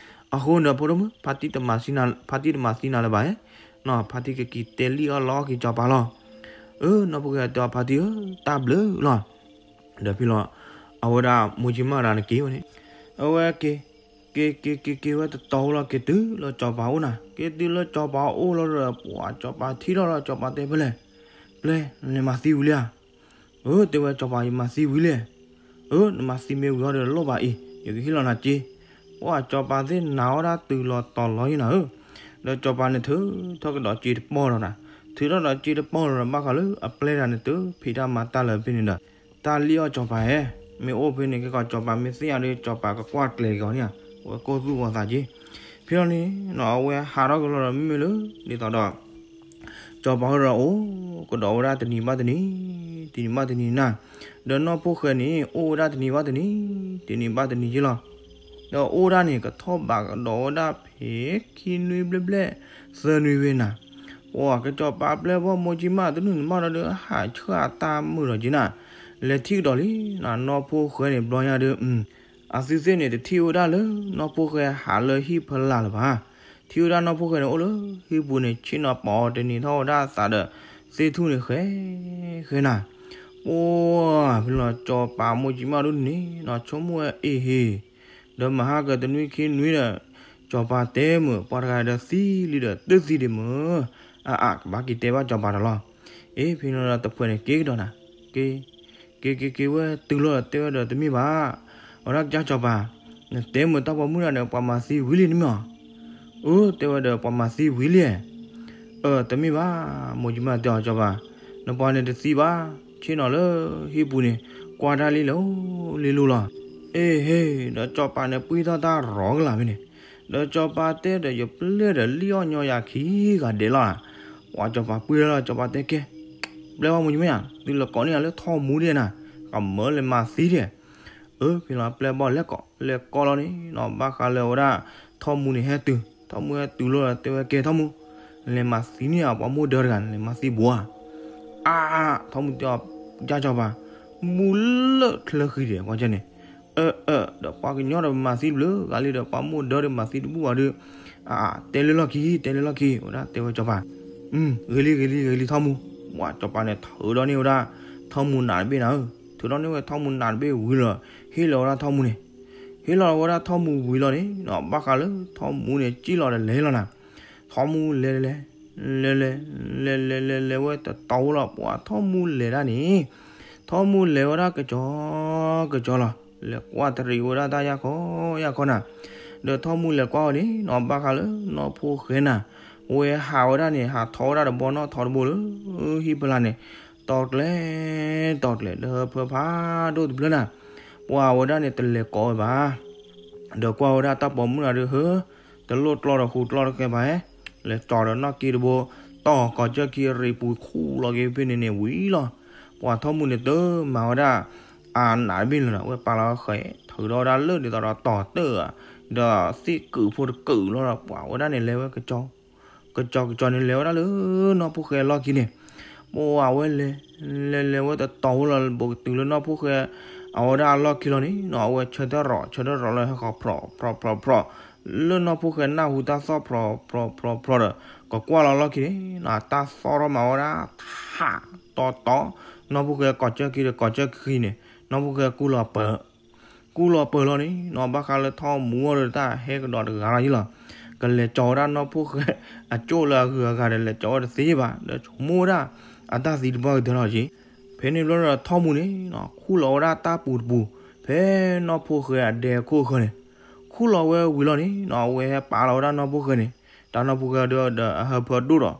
အဃိန့ၣ် ဖိဒိၣ်မုၣ် ဖါတံၢ်တမၤသံနၤလၢၤဘၣ်ဧါ, နီၢ်ဖါတံၢ်ကက့ၤတဲလံၣ်အီၣ်လီအီၣ်က့ၤစီၤပၤလီၤ. အၢ နီၢ်ဖိၣ်ဃဲတဲအီၤဖါတံၢ်ဧၢ တၢ်ဘျုးလီၤ. ဒီးဖဲလီၤ အဝဲဒၣ်မိၢ်ကၠံမၣ်တဂၤန့ၣ်က့ၤဝဲန့ၣ်, အဝဲက့ၤ က့ၤက့ၤက့ၤက့ၤဝဲတတီၤလီၤ က့ၤတုၤလၢစီၤပၤအိၣ်နၤ, က့ၤတုၤလၢစီၤပၤအိၣ်လီၤဒီး ပှၤစီၤပၤထံၣ်ထီၣ်လီၤစီၤပၤတဲဖဲလဲၣ်, ပျဲၢ် နမၤသံဝံၤလံဧါ. အၢ တဲဝဲစီၤပၤ ယမၤသံဝံၤလံ. အၢ နမၤသံမ့ၢ်ဝံၤအီၤဒီး လိၣ်ဘၣ်အံၤ ယကဟ့ၣ်လီၤနၤစ့. ပှၤစီၤပၤသ့ၣ်နာ်ဝဲဒၣ်တုၤလီၤတီၤလီၤယံနၤဧၢ, ဒီးစီၤပၤန့ၣ်ထုးထီၣ်ကဒီးစ့တပီၢ်လီၤနၤ, ထုးထီၣ်ဒီးစ့တပီၢ်လီၤဒီး ဘၣ်ဃးလၢအပျဲၢ်တဂၤန့ၣ် တဖံးတၢ်မၤတၢ်လၢၤဖဲန့ၣ်ဒီး တၢ်လံၣ်အီၣ်စီၤပၤဧၢ, မ့ၢ်အိၣ်ဖဲန့ၣ် ကဲကီးစီၤပၤမ့ၢ်သ့ၣ်ညါဒီး စီၤပၤကကွၢ်ကျဲၤက့ၤအီၤန့ၣ်ဧါ, ဝဲကိၢ်သူၣ်ဂီၤသးက့. ဖဲလီၤန့ၣ် အဝဲဟးထီၣ်ကလီၤဒီးမ့မ့ၢ်လၢ ဒ်သိးဒီး စီၤပၤဟဲဒီးအိၣ်ကဒီးဝဲဒၣ်တနံၤဘၣ်တနံၤ, တနံၤဘၣ်တနံၤနၤ, ဒီးနီၢ်ဖိၣ်ဃဲန့ၣ် အိၣ်ဝဲဒၣ်တနံၤဘၣ်တနံၤ, တနံၤဘၣ်တနံၤက့လီၤ. ဒီးအိၣ်ဒၣ်န့ၣ် ကထီၣ်ဘးကဒီးဝဲဒၣ်ဖဲခံနွံဘျဲၣ်ဘျဲၣ် သၢနွံဝဲနၤ, ပှၤကစီၤပၤပျဲၢ်ဘီၣ်မိၢ်ကၠံမၣ်တနုာ်န့ၣ်မးဒီး ဟးဆှၣ်တၢ်မုာ်ဒီးက့နၤ, လဲၤထံၣ်ကဒီးလံနၤ နီၢ်ဖိၣ်ဃဲန့ၣ် ဘျီညါဒီး အသုသ့ၣ်န့ၣ် တထံၣ်ဝဲဒၣ်လၢနီၢ်ဖိၣ်ဃဲဟးလၢဟံၣ်ဖီလာ်လၢၤဘၣ်. ထံၣ်ဝဲဒၣ်နီၢ်ဖိၣ်ဃဲန့ၣ် အိၣ်လၢဟံၣ်ပူၤန့ၣ် ဆ့ၣ်နီၤပီးတနံၤထီၣ်ဝဲဒၣ်သးဒီး သ့ၣ်ထူၣ်န့ၣ်ဃဲ ဃဲနၤ, ပှၤဖဲလီၤစီၤပၤမိၢ်ကၠံမၣ်ဒိၣ်န့ၣ်နီၤ ဆိကမိၣ်ဝဲအ့ၣ်ဟ့ၣ်, ဒီးမဟါကတနွံခံနွံဒီး စီၤပၤတဲမုာ် ပှၤတဂၤဒီးသံလံဒီး တသံဒံးမုာ်, အအါ ကဘၣ်က့ၤတဲဘၣ်စီၤပၤဒီးလီၤ. အ့ ဖဲလီၤတဖှဲးန့ၣ်က့ၤကဒီးနၤ, က့ၤ က့ၤက့ၤက့ၤဝဲတုၤလီၤ တဲဝဲဒီးတမ့ၢ်ဘၣ်, အဝဲဒၣ်ကစၢ်စီၤပၤ, နတဲမုာ်တၢ်ပိာ်မုၣ်တဂၤန့ၣ် ပှၤမၤသံဝံၤလံတမ့ၢ်ဧါ. အၢ တဲဝဲဒီးပှၤမၤသံဝံၤလံ, အၢ တမ့ၢ်ဘၣ်, မိၢ်ကၠံမၣ်တဲအီၤစီၤပၤ, နပှၤန့ၣ်တသံဘၣ်, ဆ့ၣ်နီၤလၢဟံၣ်ပူၤန့ၣ် ကွၢ်တၢ်လံလၢလံလိၤလီၤ. အ့ၣ်ဟ့ၣ် ဒီးစီၤပၤန့ၣ်ပှံၢ်ထီၣ်တၢ်ရီၤကလာ်ဖဲန့ၣ်, ဒီးစီၤပၤတဲဒီး ယပျဲၢ်ဒီးလံၣ်အီၣ်ညီယၤခံဂၤဒဲးလီၤ. ပှၤစီၤပၤပှံၢ်ထီၣ်လီၤ စီၤပၤတဲကဲ, ပျဲၢ်ဘီၣ်မိၢ်ကၠံမၣ်ယၤ သုလဲၤကိးန့ၢ်ယၤလၢထီၣ်မူဒံးနၤ, ကမၢလဲၤမၤသံဒံး. အၢ ဖဲလီၤပျဲၢ်ဘီၣ်လဲၤကိး လဲၤကိးလီၤန့ၣ်နီၤ ဘၣ်ဃးလၢအဝဲဒၣ် ထီၣ်မူန့ၣ်ဟဲတုၤ, ထီၣ်မူဟဲတုၤလီၤဒီးတဲဝဲကဲထီၣ်မူ, လဲၤမၤသံန့ၢ်အပှၤမိၢ်ဒၢတဂၤန့ၣ် လဲၤမၤသံဘိဧါ. အါ ထီၣ်မူတဲအီၤ ကစၢ်စီၤပၤ, မူလၢချၢဃံဒံးကွၢ်ကၢန့ၣ်, အၢ အၢ ဒီးပှၤကညီဒီးမၤသံတဘျုးဂၤလံဒီး ပှၤမိၢ်ဒၢဒီးမၤသံတဘူၣ်ဘၣ်ဒီး, အါ တဲလၢလီၢ်ခံ တဲလၢလီၢ်ခံ ဝဲဒၣ်တဲဝဲစီၤပၤ, ဂ့ၤလံ ဂ့ၤလံ ဂ့ၤလံထီၣ်မူ, ပှၤစီၤပၤန့ၣ်ထုးဒီးန့ၢ်ဝဲဒၣ် ထီၣ်မူနးတဘ့ၣ်နၤဧၢ, ထုးဒီးန့ၢ်ဝဲထီၣ်မူနးတဘ့ၣ်ဝံၤလီၤ, ဟ့ၣ်လီၤဝဲဒၣ်ထီၣ်မူန့ၣ်, ဟ့ၣ်လီၤဝဲဒၣ်ထီၣ်မူဝံၤလီၤန့ၣ်နီၤ ဘၣ်ဃးလၢထီၣ်မူန့ၣ် စံၣ်လီၤဒီးလဲၤလီၤနၤ, ထီၣ်မူလဲၤလဲၤ လဲၤလဲၤ လဲၤလဲၤ လဲၤလဲၤဝဲတတီၤလီၤ ပှၤထီၣ်မူလဲၤဒၣ်န့ၣ်, ထီၣ်မူလဲၤဝဲဒၣ်ကစီၤ ကစီၤလီၤ, လဲၤကွၢ်တရံးဝဲဒၣ်တၢ်ယၢ်ခီ ယၢ်ခီနၤ, ဒီးထီၣ်မူလဲၤကွၢ်ဝဲန့ၣ်နီၤ ဘၣ်ဃးလၢနီၢ်ဖိၣ်ဃဲနၤ, ဝဲဟးဝဲဒၣ်န့ၣ် ဟးထီၣ်ဝဲဒၣ်တဘီနီၣ်ထီတဘိလၢ ဟံၣ်ဖီလာ်န့ၣ်, တီၤကျဲၤ တီၤကျဲၤ ဒီးဟၢဖၢဖးဒိၣ်တဖျၢၣ်နၤ, ပှၤဝဲဒၣ်န့ၣ်တလဲၤကိးဝဲဘၣ် ဒီးကွၢ်ဝဲဒၣ်တၢ်ပိာ်မုၣ်တဂၤဒီး ဟၢ တလိၣ်ကျီၢ်ဒီးဃူကျီၢ်တကဲဘၣ်ဧဲ, လဲၤကၠီၤဒီးနီၣ်က့တဘိ, တီၢ်ကီၤကၢၢ်ခံရံၣ်ပူၤခူၣ်လီၤက့ၤဖဲန့ၣ်န့ၣ်ဝံၤလီၤ. ပှၤထီၣ်မူန့ၣ်တမၤဝဲဒၣ် အနးတဘ့ၣ်လၢၤဒီး ဝဲပာ်လီၤဃဲၤ ထုးဒီးဝဲဒၣ်လၢဒ်သိးဒီးတီၤတၢၢ်ဧါ, ဒီးသ့ၣ်ကုာ်ဖိတကုာ်လီၤဒီး ပှၤဝဲဒၣ်န့ၣ်လဲၤဝဲကၠီၤ ကကၠီၤကကၠီၤန့ၣ် လဲၤဝဲဒၣ်လၢနီၢ်ဖိၣ်ဃဲအလီၢ်ခံန့ၣ်, ပှၤဝဲလဲၤ လဲၤလဲၤဝဲတတီၤဝဲလီၤ ဘူးကတုၤလၢနီၢ်ဖိၣ်ဃဲ အဝဲဒၣ်အလီၢ်ခံလီၤန့ၣ်နီၤ အဝဲဆၢထၢၣ်ရီၤ ဆၢထၢၣ်ရီၤလၢဟဲဃီၤဖြီး ဖြီး ဖြီး ဖြီး လၢနီၢ်ဖိၣ်ဃဲနၢ်ဟူတၢ်သီၣ်ဖြီး ဖြီး ဖြီး ဖြီးဒီး ကကွၢ်လီၤလီၢ်ခံန့ၣ်နီၤ တၢ်သီၣ်ထီၣ်မးဝဲဒၣ် ထး တီတီ နီၢ်ဖိၣ်ဃဲကိးကၢၢ်ခံဒီးကိးကၢၢ်ခံန့ၣ် နီၢ်ဖိၣ်ဃဲကူၣ်လီၤပၢၤ ကူၣ်လီၤပၢၤလီၤန့ၣ်နီၤ ဘၣ်ဃးလၢထီၣ်မူအီၤဒီးတၢ်ဟဲကဒီးတဂၤလီၤယံလီၤ. ကလဲၤကၠီဝဲဒၣ်နီၢ်ဖိၣ်ဃဲ အကၠိၣ်လၢအဂုၤအဂၤဒီး လဲၤကၠီဝဲတသ့ဘၣ် ဒီးဆိကမိၣ်ဝဲဒၣ် အတၢ်သံတပှၢ်ကတၢၢ်လီၤက့ၤ. ဖဲန့ၣ်ဘျီဒီး ထီၣ်မူန့ၣ် ခူၣ်လီၤဝဲဒၣ်တၢ်ပူၤတပူၤ ဖဲနီၢ်ဖိၣ်ဃဲအဒဲခိၣ်အဃၢၤန့ၣ် ခူၣ်လီၤဝဲဝံၤလီၤန့ၣ် အဝဲဟဲပာ်လီၤဝဲဒၣ်နီၢ်ဖိၣ်ဃဲန့ၣ် တၢ်နီၢ်ဖိၣ်ဃဲဒီးအဟၢဖၢဒိၣ်ဒီး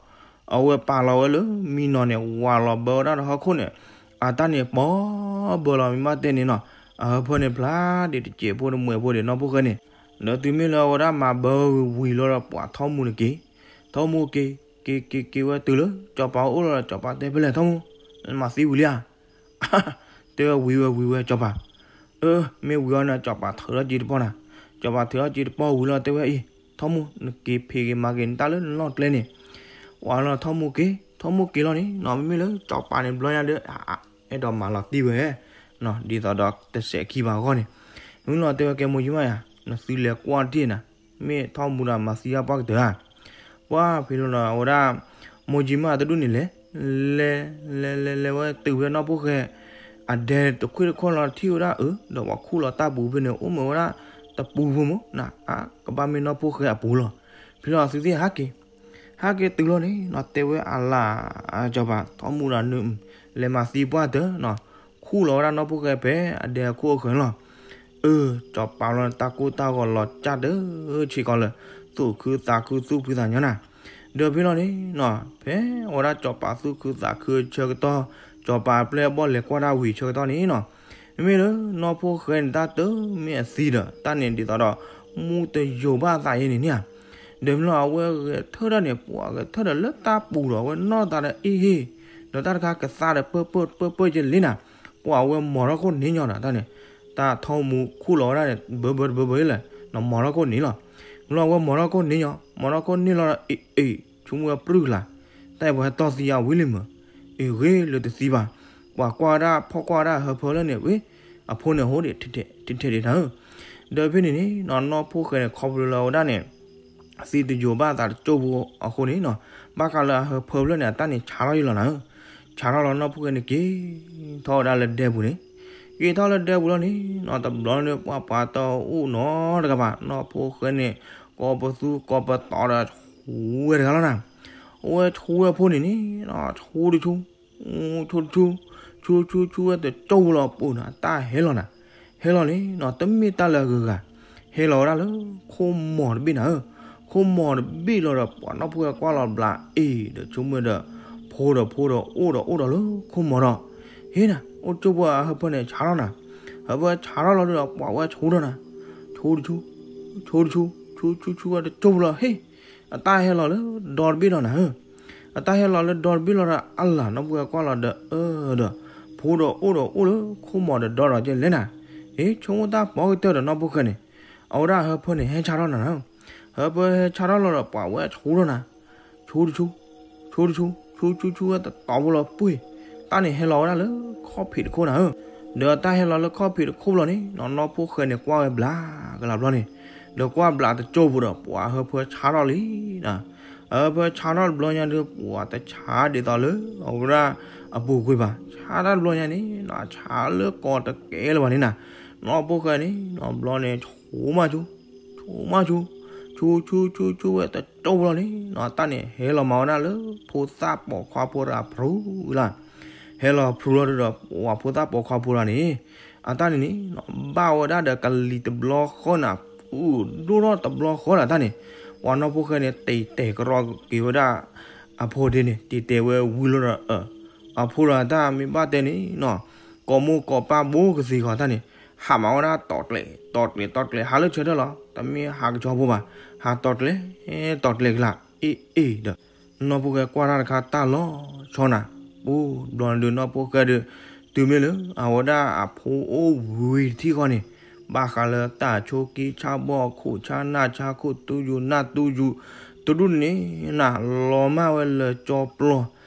အဝဲပာ်လီၤဝဲလၢမံနီၤန့ၣ် ဝးလီၤဘၢဝဲဒၣ်ဒီးဟီၣ်ခိၣ်န့ၣ် အတၢ်န့ၣ်ပီၤဘၢလီၤ မ့ၢ်ဘၣ်တဲန့ၣ်နီၤ အဟၢဖၢန့ၣ်ဖျါဒံးတစဲးဖိတမှဲးဖိဒံးနီၢ်ဖိၣ်ဃဲန့ၣ် ဒီးတုၤမ့ၢ်လၢအဝဲဒၣ်မၤဘၢဝံၤလီၤဒီး ပှၤထီၣ်မူန့ၣ်က့ၤ ထီၣ်မူက့ၤ က့ၤက့ၤက့ၤဝဲတုၤလၢ စီၤပၤအိၣ်လီၤဒီး စီၤပၤတဲဖဲလဲၣ် ထီၣ်မူ မၤသံဝံၤလံဧါ တဲဝဲဝံၤဝဲဝံၤဝဲ စီၤပၤ အၢ မ့ၢ်ဝံၤအီၤန့ၣ် စီၤပၤထုးထီၣ်က့ၤတပီၢ်နၤ စီၤပၤထုးထီၣ်က့ၤတပီၢ်ဝံၤလီၤ တဲဝဲအံၤ ထီၣ်မူ နက့ၤဖံးက့ၤမၤက့ၤနတၢ်လၢနလီၢ်ကျဲန့ၣ် ဝံၤလီၤ ထီၣ်မူက့ၤ ထီၣ်မူက့ၤလီၤန့ၣ်နီၤ မ့မ့ၢ်လၢစီၤပၤန့ၣ်ဘျီညါဒီး အဲၣ်ဒိးမၤလီၤတံၢ်ဝဲ ဒ်သိးဒီးတစဲးခံဘၣ်အဂီၢ်န့ၣ် မ့ၢ်လီၤတဲဝဲကဲမိၢ်ကၠံမးယၤ နသုလဲၤကွၢ်တ့ၢ်နၤ မ့ၢ်ထီၣ်မူဒီးမၤသံအပှၢ်ကတၢၢ်ဧါ ပှၢ်ဖဲလီၤဒီး အဝဲဒၣ် မိၢ်ကၠံမးတဒူၣ်န့ၣ်လဲၤ လဲၤ လဲၤလဲၤလဲၤဝဲတုၤဖဲနီၢ်ဖိၣ်ဃဲ အဒဲတခွ့ၣ်တခီၣ်လီၤထံၣ်ဝဲဒၣ်အၢ ဒီးပှၤခူၣ်လီၤတၢ်ပူၤဖဲန့ၣ် အိၣ်မ့ၢ်ဝဲဒၣ်တပူၤဖိမး ကဘၣ်မ့ၢ်နီၢ်ဖိၣ်ဃဲအပူၤလီၤ ဖဲလီၤသုသ့ၣ်ဟးက့ၤ ဟဲက့ၤတုၤလီၤန့ၣ်နီၤ တဲဝဲအလၤ စီၤပၤ ထီၣ်မူဒီးနုာ် လဲၤမၤသံပှၢ်တၢၢ်နီၤ ခူၣ်လီၤဝဲဒၣ်နီၢ်ဖိၣ်ဃဲဖဲအဒဲအခိၣ်အဃၢၤန့ၣ်လီၤ အၢ စီၤပၤလီၤ တၢ်ကိၢ်တၢ်ဂီၤလီၤကၢ်တၢၢ် ဆ့ကီးလၢ သူၣ်ခုသးခုသူၣ်ဖှံသးညီနၤ ဒီးဖဲလီၤန့ၣ်နီၤ ဖဲအဝဲဒၣ်စီၤပၤသူၣ်ခုသးခုအဆၢကတီၢ် စီၤပၤအပျဲၢ်အဘီၣ်လဲၤကွၢ်တၢ်ဝံၤအဆၢကတီၢ်န့ၣ်နီၤ မ့မ့ၢ်လၢနီၢ်ဖိၣ်ဃဲန့ၣ် တၢ်တမ့ၢ်အသံဒီး တၢ်န့ၣ်ဒ်သိးဒီး မူတယိာ်ဘၣ်အသးအံၤန့ၣ်န့ၣ်ဧါ ဒီးဖဲလီၤအဝဲဂဲၤထၢၣ်ဒၣ်န့ၣ် ပှၤဂဲၤထၢၣ်ဒီးလၢတၢ်ပူၤဒီး အဝဲနီၢ်သးဒီးအ့ၣ်ဟ့ၣ် ဒီးတၢ်တခါကသါဒီးပၢၢ်ပၢၢ်ပၢၢ်ပၢၢ်ကဲလံနၤ ပှၤအဝဲမီၤထီၣ်ခိၣ်န့ၣ်ညီဒီးတၢ်န့ၣ် တၢ်ထီၣ်မူခူၣ်လီၤဝဲဒၣ်န့ၣ် ဘၢဘၢတဘၢဘၢလၢ နီၤမီၤထီၣ်ခိၣ်န့ၣ်လီၤ ဖဲလီၤအဝဲမီၤထီၣ်ခိၣ်န့ၣ်ညီ မီၤထီၣ်ခိၣ်န့ၣ်လီၤဒီး အ့ၣ်အ့ၣ် ဆိကမိၣ်ဝဲပြုၢ်ကလာ် တၢ်အံၤပှၤဟဲတီၢ်သံယၤဝံၤလံမၢ် အ့ၣ်ဂ့ၤလၢတသံဘၣ် ပှၤကွၢ်ဝဲဒၣ်ဖီၣ်ကွၢ်ဝဲဒၣ်အဟၢဖၢလၢန့ၣ် ဝ့ အဖိန့ၣ်အဟိဒံး ထဲထဲဒံးနၤဧၢ ဒီးဖဲန့ၣ်န့ၣ်နီၤ နီၢ်ဖိၣ်ဃဲန့ၣ် ခီဖျိလၢအဝဲဒၣ်န့ၣ် သံတယိာ်ဘၣ်အသးတကၠိၢ်ဖိအဃိန့ၣ်နီၤ ဘၣ်ဃးလၢအဟၢဖၢဖျၢၣ်န့ၣ် အတၢ်န့ၣ်ဆါထီၣ်ယံလီၤနၤဧၢ ဆါထီၣ်လီၤနီၢ်ဖိၣ်ဃဲန့ၣ်က့ၤထီၣ်ဝဲဒၣ်လၢဒဲပူၤန့ၣ် က့ၤထီၣ်လၢဒဲပူၤလီၤန့ၣ်နီၤ တဘျီန့ၣ် ပှၤပှၤတအိၣ်နီတဂၤဘၣ် နီၢ်ဖိၣ်ဃဲန့ၣ် ကိးပသူကိးပသီဒီးဆူဝဲတဂၤလီၤနၤ အဝဲဆူဝဲဖိန့ၣ်န့ၣ် ဆူတဆူ ဆူတဆူ ဆူဆူဆူဝဲတကၠိၢ်ဖိလီၤပူၤနၤ တၢ်ဟဲလီၤနၤ ဟဲလီၤန့ၣ်နီၤ တမ့ၢ်တၢ်လၢအဂုၤအဂၤ ဟဲလီၤဝဲဒၣ်လၢ ခိၣ်မီၤတဘ့ၣ်နၤဧၢ ခိၣ်မီၤတဘ့ၣ်လီၤဒီး ပှၤနီၢ်ဖိၣ်ဃဲကွၢ်လီၤဘျးအ့ၣ်ဒီးဆိကမိၣ်ဒီး ဖိဒီးဖိဒီးအိၣ်ဒီးအိၣ်ဒီးလၢခိၣ်မီၤဒီး ဟ့ၣ်နၤ အိၣ်တကၠိၢ်ဖိအဟၢဖၢန့ၣ်ဆါထီၣ်နၤ ဟၢဖၢဆါထီၣ်လီၤဒီး ပှၤဝဲဆူထီၣ်နၤ ဆူတဆူ ဆူတဆူ ဆူဆူဆူဝဲ တကၠိၢ်ဖိလီၤ ဟ့ၣ် အတၢ်ဟဲလီၤလၢဒီတဘ့ၣ်လီၤနၤဧၢ အတၢ်ဟဲလီၤလၢဒီတဘ့ၣ်လီၤဒီး အလၤ နီၢ်ဖိၣ်ဃဲကွၢ်လီၤဒီး အၢဒီး ဖိဒီးအိၣ်ဒီးအိၣ်လၢခိၣ်မီၤဒီးဒီဒီးကဲလဲၣ်နၤ ဟ့ၣ် ဆိကမိၣ်တၢ်ပီကတၢၢ်ဒီးနီၢ်ဖိၣ်ဃဲန့ၣ် အဝဲဒၣ်ဟၢဖၢန့ၣ်ဟဲဆါထီၣ်နၤနၤဧၢ ဟၢဖၢဟဲဆါထီၣ်လီၤဒီး ပှၤဝဲဆူထီၣ်နၤ ဆူတဆူ ဆူတဆူ ဆူဆူဆူဝဲတတီၤဖိလီၤပှ့ၤ တၢ်န့ၣ်ဟဲလီၤဝဲဒၣ်လၢခီၣ်ဖံးတခိၣ်နၤဧၢ ဒီးတၢ်ဟဲလီၤလၢခီၣ်ဖံးတခိၣ်လီၤန့ၣ်နီၤ နီၢ်ဖိၣ်ဃဲန့ၣ်ကွၢ်ဝဲဘျးကလးဘျီန့ၣ် ဒီးကွၢ်ဘျးတကၠိၢ်ဖိဒီး ပှၤဟၢဖၢဆါထီၣ်လံနၤ ဟၢဖၢဆါထီၣ်တဘျီညါဒီး ပှၤတဆါဒ်သိးလၢအဝဲဒၣ်အပူၤကွံာ်ဘၣ် ဆါတၢ်တဘျီညါန့ၣ်နီၤ ဆါလၢကိးတကဲလၢၤဘၣ်န့ၣ်နၤ နီၢ်ဖိၣ်ဃဲန့ၣ်နီၤ ဘျီန့ၣ် ဆူမးဆူ ဆူမးဆူ ဆူဆူဆူဆူဝဲတကၠိၢ်ဖိလီၤန့ၣ်နီၤ တၢ်န့ၣ်ဟဲလီၤမၤဝဲဒၣ်လၢ ဖိသၣ်ပိာ်ခွါဖိတဂၤဖျိလၢ ဟဲလီၤဖျိလီၤဒီး ပှၤဖိသၣ်ပိာ်ခွါဖိတဂၤန့ၣ် အတၢ်န့ၣ်န့ၣ်နီၤ ဘၣ်ဝဲဒၣ်ဒီးကလံၤတဘျီဃီနၤ ပူၤဒိၣ်ထီၣ်တဘျီဃီလၢတၢ်န့ၣ် ပှၤနီၢ်ဖိၣ်ဃဲန့ၣ် တံာ်တဲာ်ကရီက့ၤဝဲဒၣ် အဖိဒ်န့ၣ် တံာ်တဲာ်ဝဲဝံၤလီၤဒီး အဖိဒီးတၢ်မ့ၢ်ဘၣ်တဲန့ၣ်နီၤ ကိးမိၢ်ကိးပၢ်ဘိကသ့ဂီၤတၢ်န့ၣ် ဟးမၤဝဲဒၣ်တီၤကျဲၤ တီၤကျဲၤ တီၤကျဲၤ ဟးလၢဆၢထၢၣ်လီၤ တမ့ၢ်ဟးကဆီဖိဘၣ် ဟးတီၤကျဲၤ တီၤကျဲၤကလာ် အ့ၣ်အ့ၣ်ဒီး နီၢ်ဖိၣ်ဃဲကွၢ်တၢ်တခါတၢ်လီၤဆီနၤ ပူၤဘျီန့ၣ်ဒီးနီၢ်ဖိၣ်ဃဲဒီး တုၤမ့ၢ်လၢအဝဲဒၣ်အဖိအိၣ်ဝံၤတထံၣ်ဃီန့ၣ် ဘၣ်ဃးလၢတၢ်ဆိကံဆၣ်ဘီၣ်ခိၣ်ဆၣ်နၢ်ဆၣ်ခိၣ် တူၢ်ယူၤနၢ်တူၢ်ယူၤ တဒူၣ်န့ၣ်နၤ လီၤမၢ်ဝဲလၢကၠီပျီ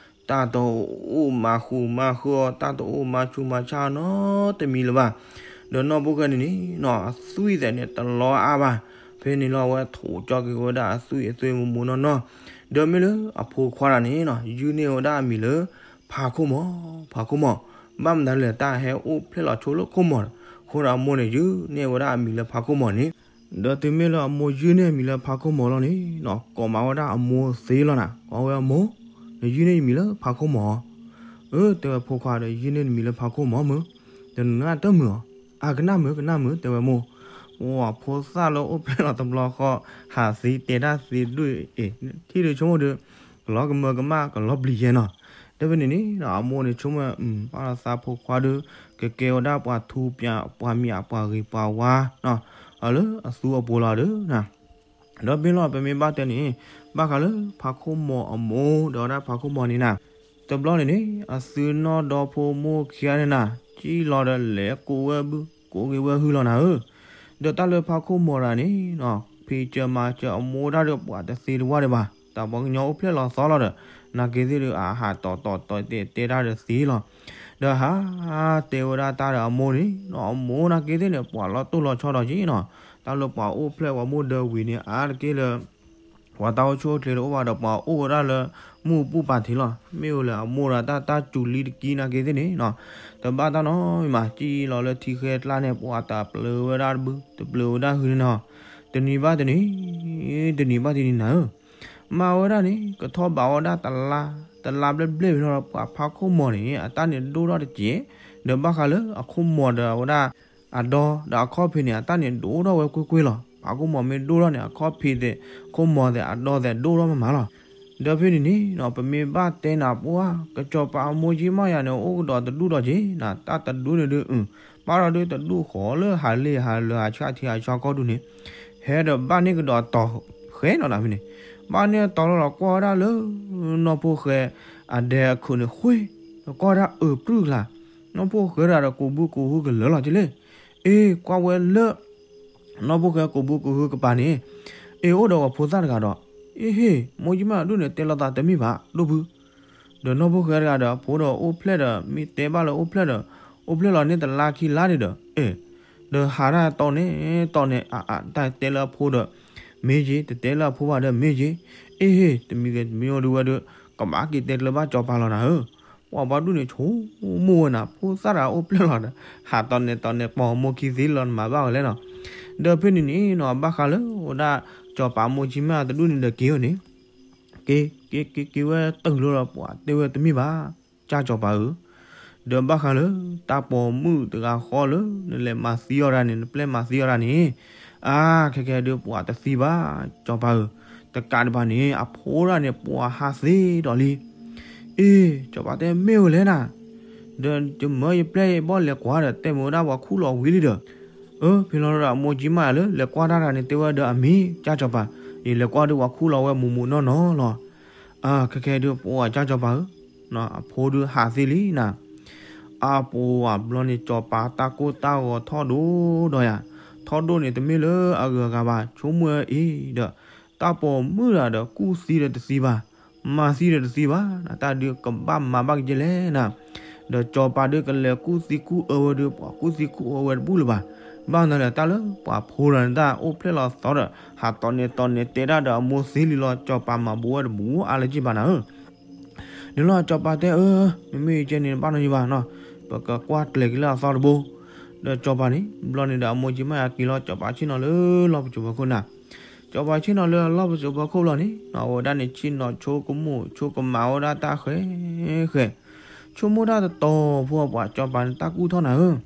တၢ်တအိၣ်မၤဃူမၤဃၢအီၤ တၢ်တအိၣ်မၤဆူးမၤဆါနီတမံၤလၢၤဘၣ်. ဒီးနီၢ်ဖိၣ်ဃဲန့ၣ်န့ၣ်နီၤ အသွံၣ်သဲးန့ၣ်တလီၤအါဘၣ်. ဖဲန့ၣ်လီၤအဝဲထိးကၠီက့ၤဝဲဒၣ်အသွံၣ်အသွံၣ်မူးမူးနီၢ်နီၢ်. ဒီးမ့ၢ်လၢအဖိခွါတဂၤန့ၣ်နီၤ ယုၢ်န့ၢ်ဝဲဒၣ်အမံၤလၢဖါခိၣ်မီၤ, ဖါခိၣ်မီၤ. ဘၣ်မတၤလဲၣ် တၢ်ဟဲအိၣ်ဖျဲၣ်လီၤဆိလၢခိၣ်မီၤ. အဃိဒီးအမိၢ်န့ၣ် ယုၢ်န့ၢ်ဝဲဒၣ်အမံၤလၢဖါခိၣ်မီၤန့ၣ် ဒီးတုၤမ့ၢ်လၢအမိၢ်ယုၢ်န့ၢ်အမံၤလၢဖါခိၣ်မီၤလီၤန့ၣ်နီၤ ကိးမးဝဲဒၣ်အမိၢ်သ့လီၤနၤ, ကိးဝဲအမိၢ်, နယုၢ်န့ၢ်ယမံၤလၢဖါခိၣ်မီၤဧါ. အၢ တဲဝဲဖိခွါဒီး ယုၢ်န့ၢ်နမံၤလၢဖါခိၣ်မီၤမုၢ်, ဒီးနနၢ်တမုာ်ဧါ. အကနၣ်မုာ် ကနၣ်မုာ် တဲဝဲမိၢ်. ပှၤဖိသၣ်လၢအိၣ်ဖျဲၣ်လီၤတဘျီဃီ ဟးသ့တဲတၢ်သ့ဒိၣ်အံၤ ထံၣ်ဒုးဆိကမိၣ်ဒုး ကလီၤကမၢကမၣ် ကလီၤပျံၤယဲနီၤ. ဒီးဖဲန့ၣ်န့ၣ် အမိၢ်န့ၣ်ဆိကမိၣ် ဘၣ်လီၤသးဖိခွါဒုး ကကဲဝဲဒၣ်ပှၤထူပှၤမံၤ ပှၤဂ့ၤပှၤဝါ လၢအသူအပူၤလီၤဒီး ဒီးဖဲလီၤ ပမ့ၢ်ဘၣ်တဲန့ၣ် ဘၣ်ဃးလၢဖါခိၣ်မီၤအမိၢ် ဒီးဝဲဒၣ်ဖါခိၣ်မီၤန့ၣ်နၤ, တဘျီန့ၣ်န့ၣ် အသုနီၢ်ဒီဖိမိၢ်ခံဂၤန့ၣ်နၤ ကံၣ်လီၤဒီးလဲၤကိးဝဲဘု ကိးက့ၤဝဲဟုလီၤနၤဧၢ. ဒီးတၢ်လၢဖါခိၣ်မီၤတဂၤန့ၣ်နီၤ ဖံးစၢၤမၤစၢၤအမိၢ်တၢ်ဒီးပှၤတသ့တဝၢ်ဒံးဘၣ်, တၢ်ပှၤကညီအိၣ်ဖျဲၣ်လီၤသီလီၤဒီး နာ်က့သ့ၣ်ဒီး အဟးတီတီတီတဲတဲတၢ်ဒီးသ့လီၤ. ဒီးဟးတဲဝဲဒၣ်တၢ်ဒီးအမိၢ်န့ၣ်နီၤ အမိၢ်နာ်က့သ့ၣ်န့ၣ် ပှၤလီၤတိၢ်လီၤဆီဒီးက့နီၤ, တၢ်လၢပှၤအိၣ်ဖျဲၣ်ပှၤမိၢ်ဒၢဝံၤန့ၣ် အါတက့ၢ်လၢ ပှၤတၢ်အိၣ်ဆူၣ်အိၣ်ချ့တအိၣ်ဘၣ်ဒီး ပှၤအိၣ်ဝဲဒၣ်လၢ မုၢ်ပူၤပာ်ထံးလီၤ. မ့ၢ်အိၣ်လၢအမိၢ်ဒီးတၢ်တၢ်စူၤလံတကံနာ်က့သ့ၣ်န့ၣ်နီၤ, တဘၣ်တၢ်နီတမံၤ ကံၣ်လီၤလၢထံဃဲကျါန့ၣ် ပှၤတပျၢၤဝဲဒၣ်တဘု တပျၢၤဝဲဒၣ်ဟုန့ၣ်နီၤ, တနံၤဘၣ်တနံၤ တနံၤဘၣ်တနံၤနၤဧၢ. မၤဝဲဒၣ်န့ၣ် ကထီၣ်ဘးဝဲဒၣ်တလါ တလါဘျဲၣ်ဘျဲၣ်ဝံၤလီၤဒီး ပှၤဖါခိၣ်မီၤန့ၣ် အတၢ်န့ၣ်ဒိၣ်ထီၣ်တစဲး, ဒီးဘၣ်ဃးလၢအခိၣ်မီၤဒီးဝဲဒၣ် အဒီဒီးအခီၣ်ဖံးန့ၣ် အတၢ်န့ၣ်ဒိၣ်ထီၣ်ဝဲကွ့ၢ်ကွ့ၢ်လီၤ. ပှၤခိၣ်မီၤမ့ၢ်ဒိၣ်ထီၣ်န့ၣ် အခီၣ်ဖံးသ့ၣ် ခိၣ်မီၤသ့ၣ် အဒီသ့ၣ်ဒိၣ်ထီၣ်မးမးလီၤ. ဒီးဖဲန့ၣ်န့ၣ်နီၤ ပမ့ၢ်ဘၣ်တဲနၤပှၤ ကစီၤပၤအမိၢ်ကၠံမးယၤန့ၣ် အိၣ်ကဒီးတဒူၣ်ဒီးက့ၤနၤ တၢ်တဒူၣ်န့ၣ်ဒုး အု ဘၣ်ဒီးဒုးတဒူၣ်ဃီလၢဟးလ့ၣ်ဟးလၢဟးဆှၣ်ထံဟးဆှၣ်ကီၢ်ဒူၣ်န့ၣ် ဟဲဒီးဘၣ်န့ၢ်ကဒီးတီၤဃဲနီၤနၤဖဲန့ၣ်, ဘၣ်န့ၢ်တီၤလီၤလီၤကွၢ်ဝဲဒၣ်လၢ နီၢ်ဖိၣ်ဃဲ အဒဲအခုးန့ၣ်ဃ့, ဒီးကွၢ်ဝဲဒၣ်အုးပြုၢ်ကျါ, နီၢ်ဖိၣ်ဃဲတဂၤဒီးကိးဘုကိးဟုကလၢာ်လီၤက့ၤလံ. အ့ ကွၢ်ဝဲလၢ နီၢ်ဖိၣ်ဃဲကိးဘုကိးဟုကပၤန့ၣ်, အ့ အိၣ်ဒီးပှၤဖိသၣ်တဂၤဒီး, အ့ဟ့ၣ် မိၢ်ကၠံမးဒူၣ်န့ၣ် တဲလိာ်သးတမ့ၢ်ဘၣ် ဒိၣ်ဘု ဒီးနီၢ်ဖိၣ်ဃဲတဂၤဒီး အဖိဒီးအိၣ်ဖျဲၣ်ဒီး မ့ၢ်တဲဘၣ်လၢအိၣ်ဖျဲၣ်ဒီး အိၣ်ဖျဲၣ်လီၤန့ၢ်တလါခံလါန့ၣ်ဒီး အ့ ဒီးဟးတၢ်တီန့ၣ်တီန့ၣ် အ အ တၢ်တဲလၢအဖိဒီး မ့ၢ်က့ၤ တတဲလၢအဖိဘၣ်ဒီး မ့ၢ်က့ၤ, အ့ဟ့ၣ် တမံၤဂ့ၤတမံၤအိၣ်ဒုးဝဲဒီး ကဘၣ်က့ၤတဲကျၢၤဘၣ်စီၤပၤလီၤနၤဧၢ. ပှၤဘၣ်ဒူၣ်န့ၣ်ဆိကမိၣ်ဝဲနၤ ဖိသၣ်တဂၤအိၣ်ဖျဲၣ်လီၤဒီး ဟးတီန့ၣ်တီန့ၣ် ပိာ်မိၢ်ခံသ့လီၤ နမၤဘၣ်ဝဲလဲၣ်နီၤ. ဒီးဖဲန့ၣ်န့ၣ်နီၤ ဘၣ်ဃးလၢဝဲဒၣ် စီၤပၤမိၢ်ကၠံမးတဒူၣ်န့ၣ်ဒီးက့ၤအီၤန့ၣ် က့ၤ က့ၤ က့ၤ က့ၤဝဲတုၤလီၤဒီး ပှၤတဲဝဲတမ့ၢ်ဘၣ် ကၢ်စီၤပၤဧၢ, ဒီးဘၣ်ဃးလၢ တၢ်ပိာ်မုၣ်တဂၤဃီလၢ နလဲၤမၤသံအီၤဒၣ်န့ၣ် နပျဲၢ်မၤသံအီၤဒၣ်န့ၣ်, အါ ခဲကဲဒုးပှၤတသံဘၣ် စီၤပၤဧၢ, တကးဒံးဘၣ်န့ၣ် အဖိဒၣ်န့ၣ် ပှၤဟးသ့ဒီးလံ. အ့ စီၤပၤတဲမ့ၢ်ဝဲလဲၣ်နၤ, ဒီးယမၢယပျဲၢ်ယဘီၣ်လဲၤကွၢ်ဒီး တဲမ့ၢ်ဝဲဒၣ်ပှၤခူၣ်လီၤဝံၤလံဒီး, အၢ ဖဲလီၤဒီးအမိၢ်ကၠံမးယၤလၢ လဲၤကွၢ်တၢ်တဂၤန့ၣ် တဲဝဲဒီးအမ့ၢ် ကၢ်စီၤပၤ, ယလဲၤကွၢ်ဒုးပှၤခူၣ်လီၤဝဲမူးမူးနီၢ်နီၢ်လီၤ. အါ ခဲကဲဒုးပှၤကၢ်စီၤပၤဧၢ, အဖိဒုးဟးသ့လံနၤ, အပူၤအဘျီန့ၣ် စီၤပၤတၢ်ကိၢ်တၢ်ဂီၤထီၣ်ဒိၣ်ဒီးယၤ, ထီၣ်ဒိၣ်န့ၣ် တမ့ၢ်လၢအဂုၤအဂၤဘၣ် ဆိကမိၣ်ဝဲအံၤဒီး, တၢ်ပိာ်မုၣ်တဂၤဒီးကူၣ်သံဒီးတသံဘၣ်, မၤသံဒီးတသံဘၣ်, နတၢ်ဒုးကဘၣ်မၤဘၣ်ကကဲလဲၣ်နၤ, ဒီးစီၤပၤဒုးကလဲၤကူၣ်သံကူၣ်အၢဝဲဒုး ပှၤကူၣ်သံကူၣ်အၢဝဲတဘူၣ်လၢၤဘၣ်. ဘၣ်နၤလၢတၢ်လၢပှၤဖိတဂၤန့ၣ်တၢ်အိၣ်ဖျဲၣ်လီၤသီဒီး ဟးတီန့ၣ်တီန့ၣ်တဲတၢ်ဒီးအမိၢ်သ့လံလီၤ စီၤပၤမၤဘူးဝဲတဘူးအါလၢၤဘၣ်နၤဧၢ. န့ၣ်လီၤစီၤပၤတဲအၢ, မ့မ့ၢ်ယကဲန့ၣ် ဘၣ်နီတမံၤဘၣ်နီၤ, ပကကွၢ်ကျဲၤက့ၤလၢအသီတဘိ. ဒီးစီၤပၤန့ၣ် ဘျီန့ၣ်ဒီးအမိၢ်ကၠံမးယၤက့ၤလီၤ စီၤပၤဆ့ၣ်နီၤလၢလီၢ်ပစိာ်ဖီခိၣ်နၤ, စီၤပၤဆ့ၣ်နီၤလၢလီၢ်ပစိာ်ဖီခိၣ်လီၤန့ၣ် အဝဲဒၣ်န့ၣ်ဆ့ၣ်နီၤဆိကမိၣ် ဆိကမးဝဲဒၣ်တၢ်ဃဲဃဲ, ဆိကမိၣ်တၢ်တတီၤဖိအပှၤစီၤပၤန့ၣ်တၢ်ကူၣ်ထီၣ်နၤဧၢ.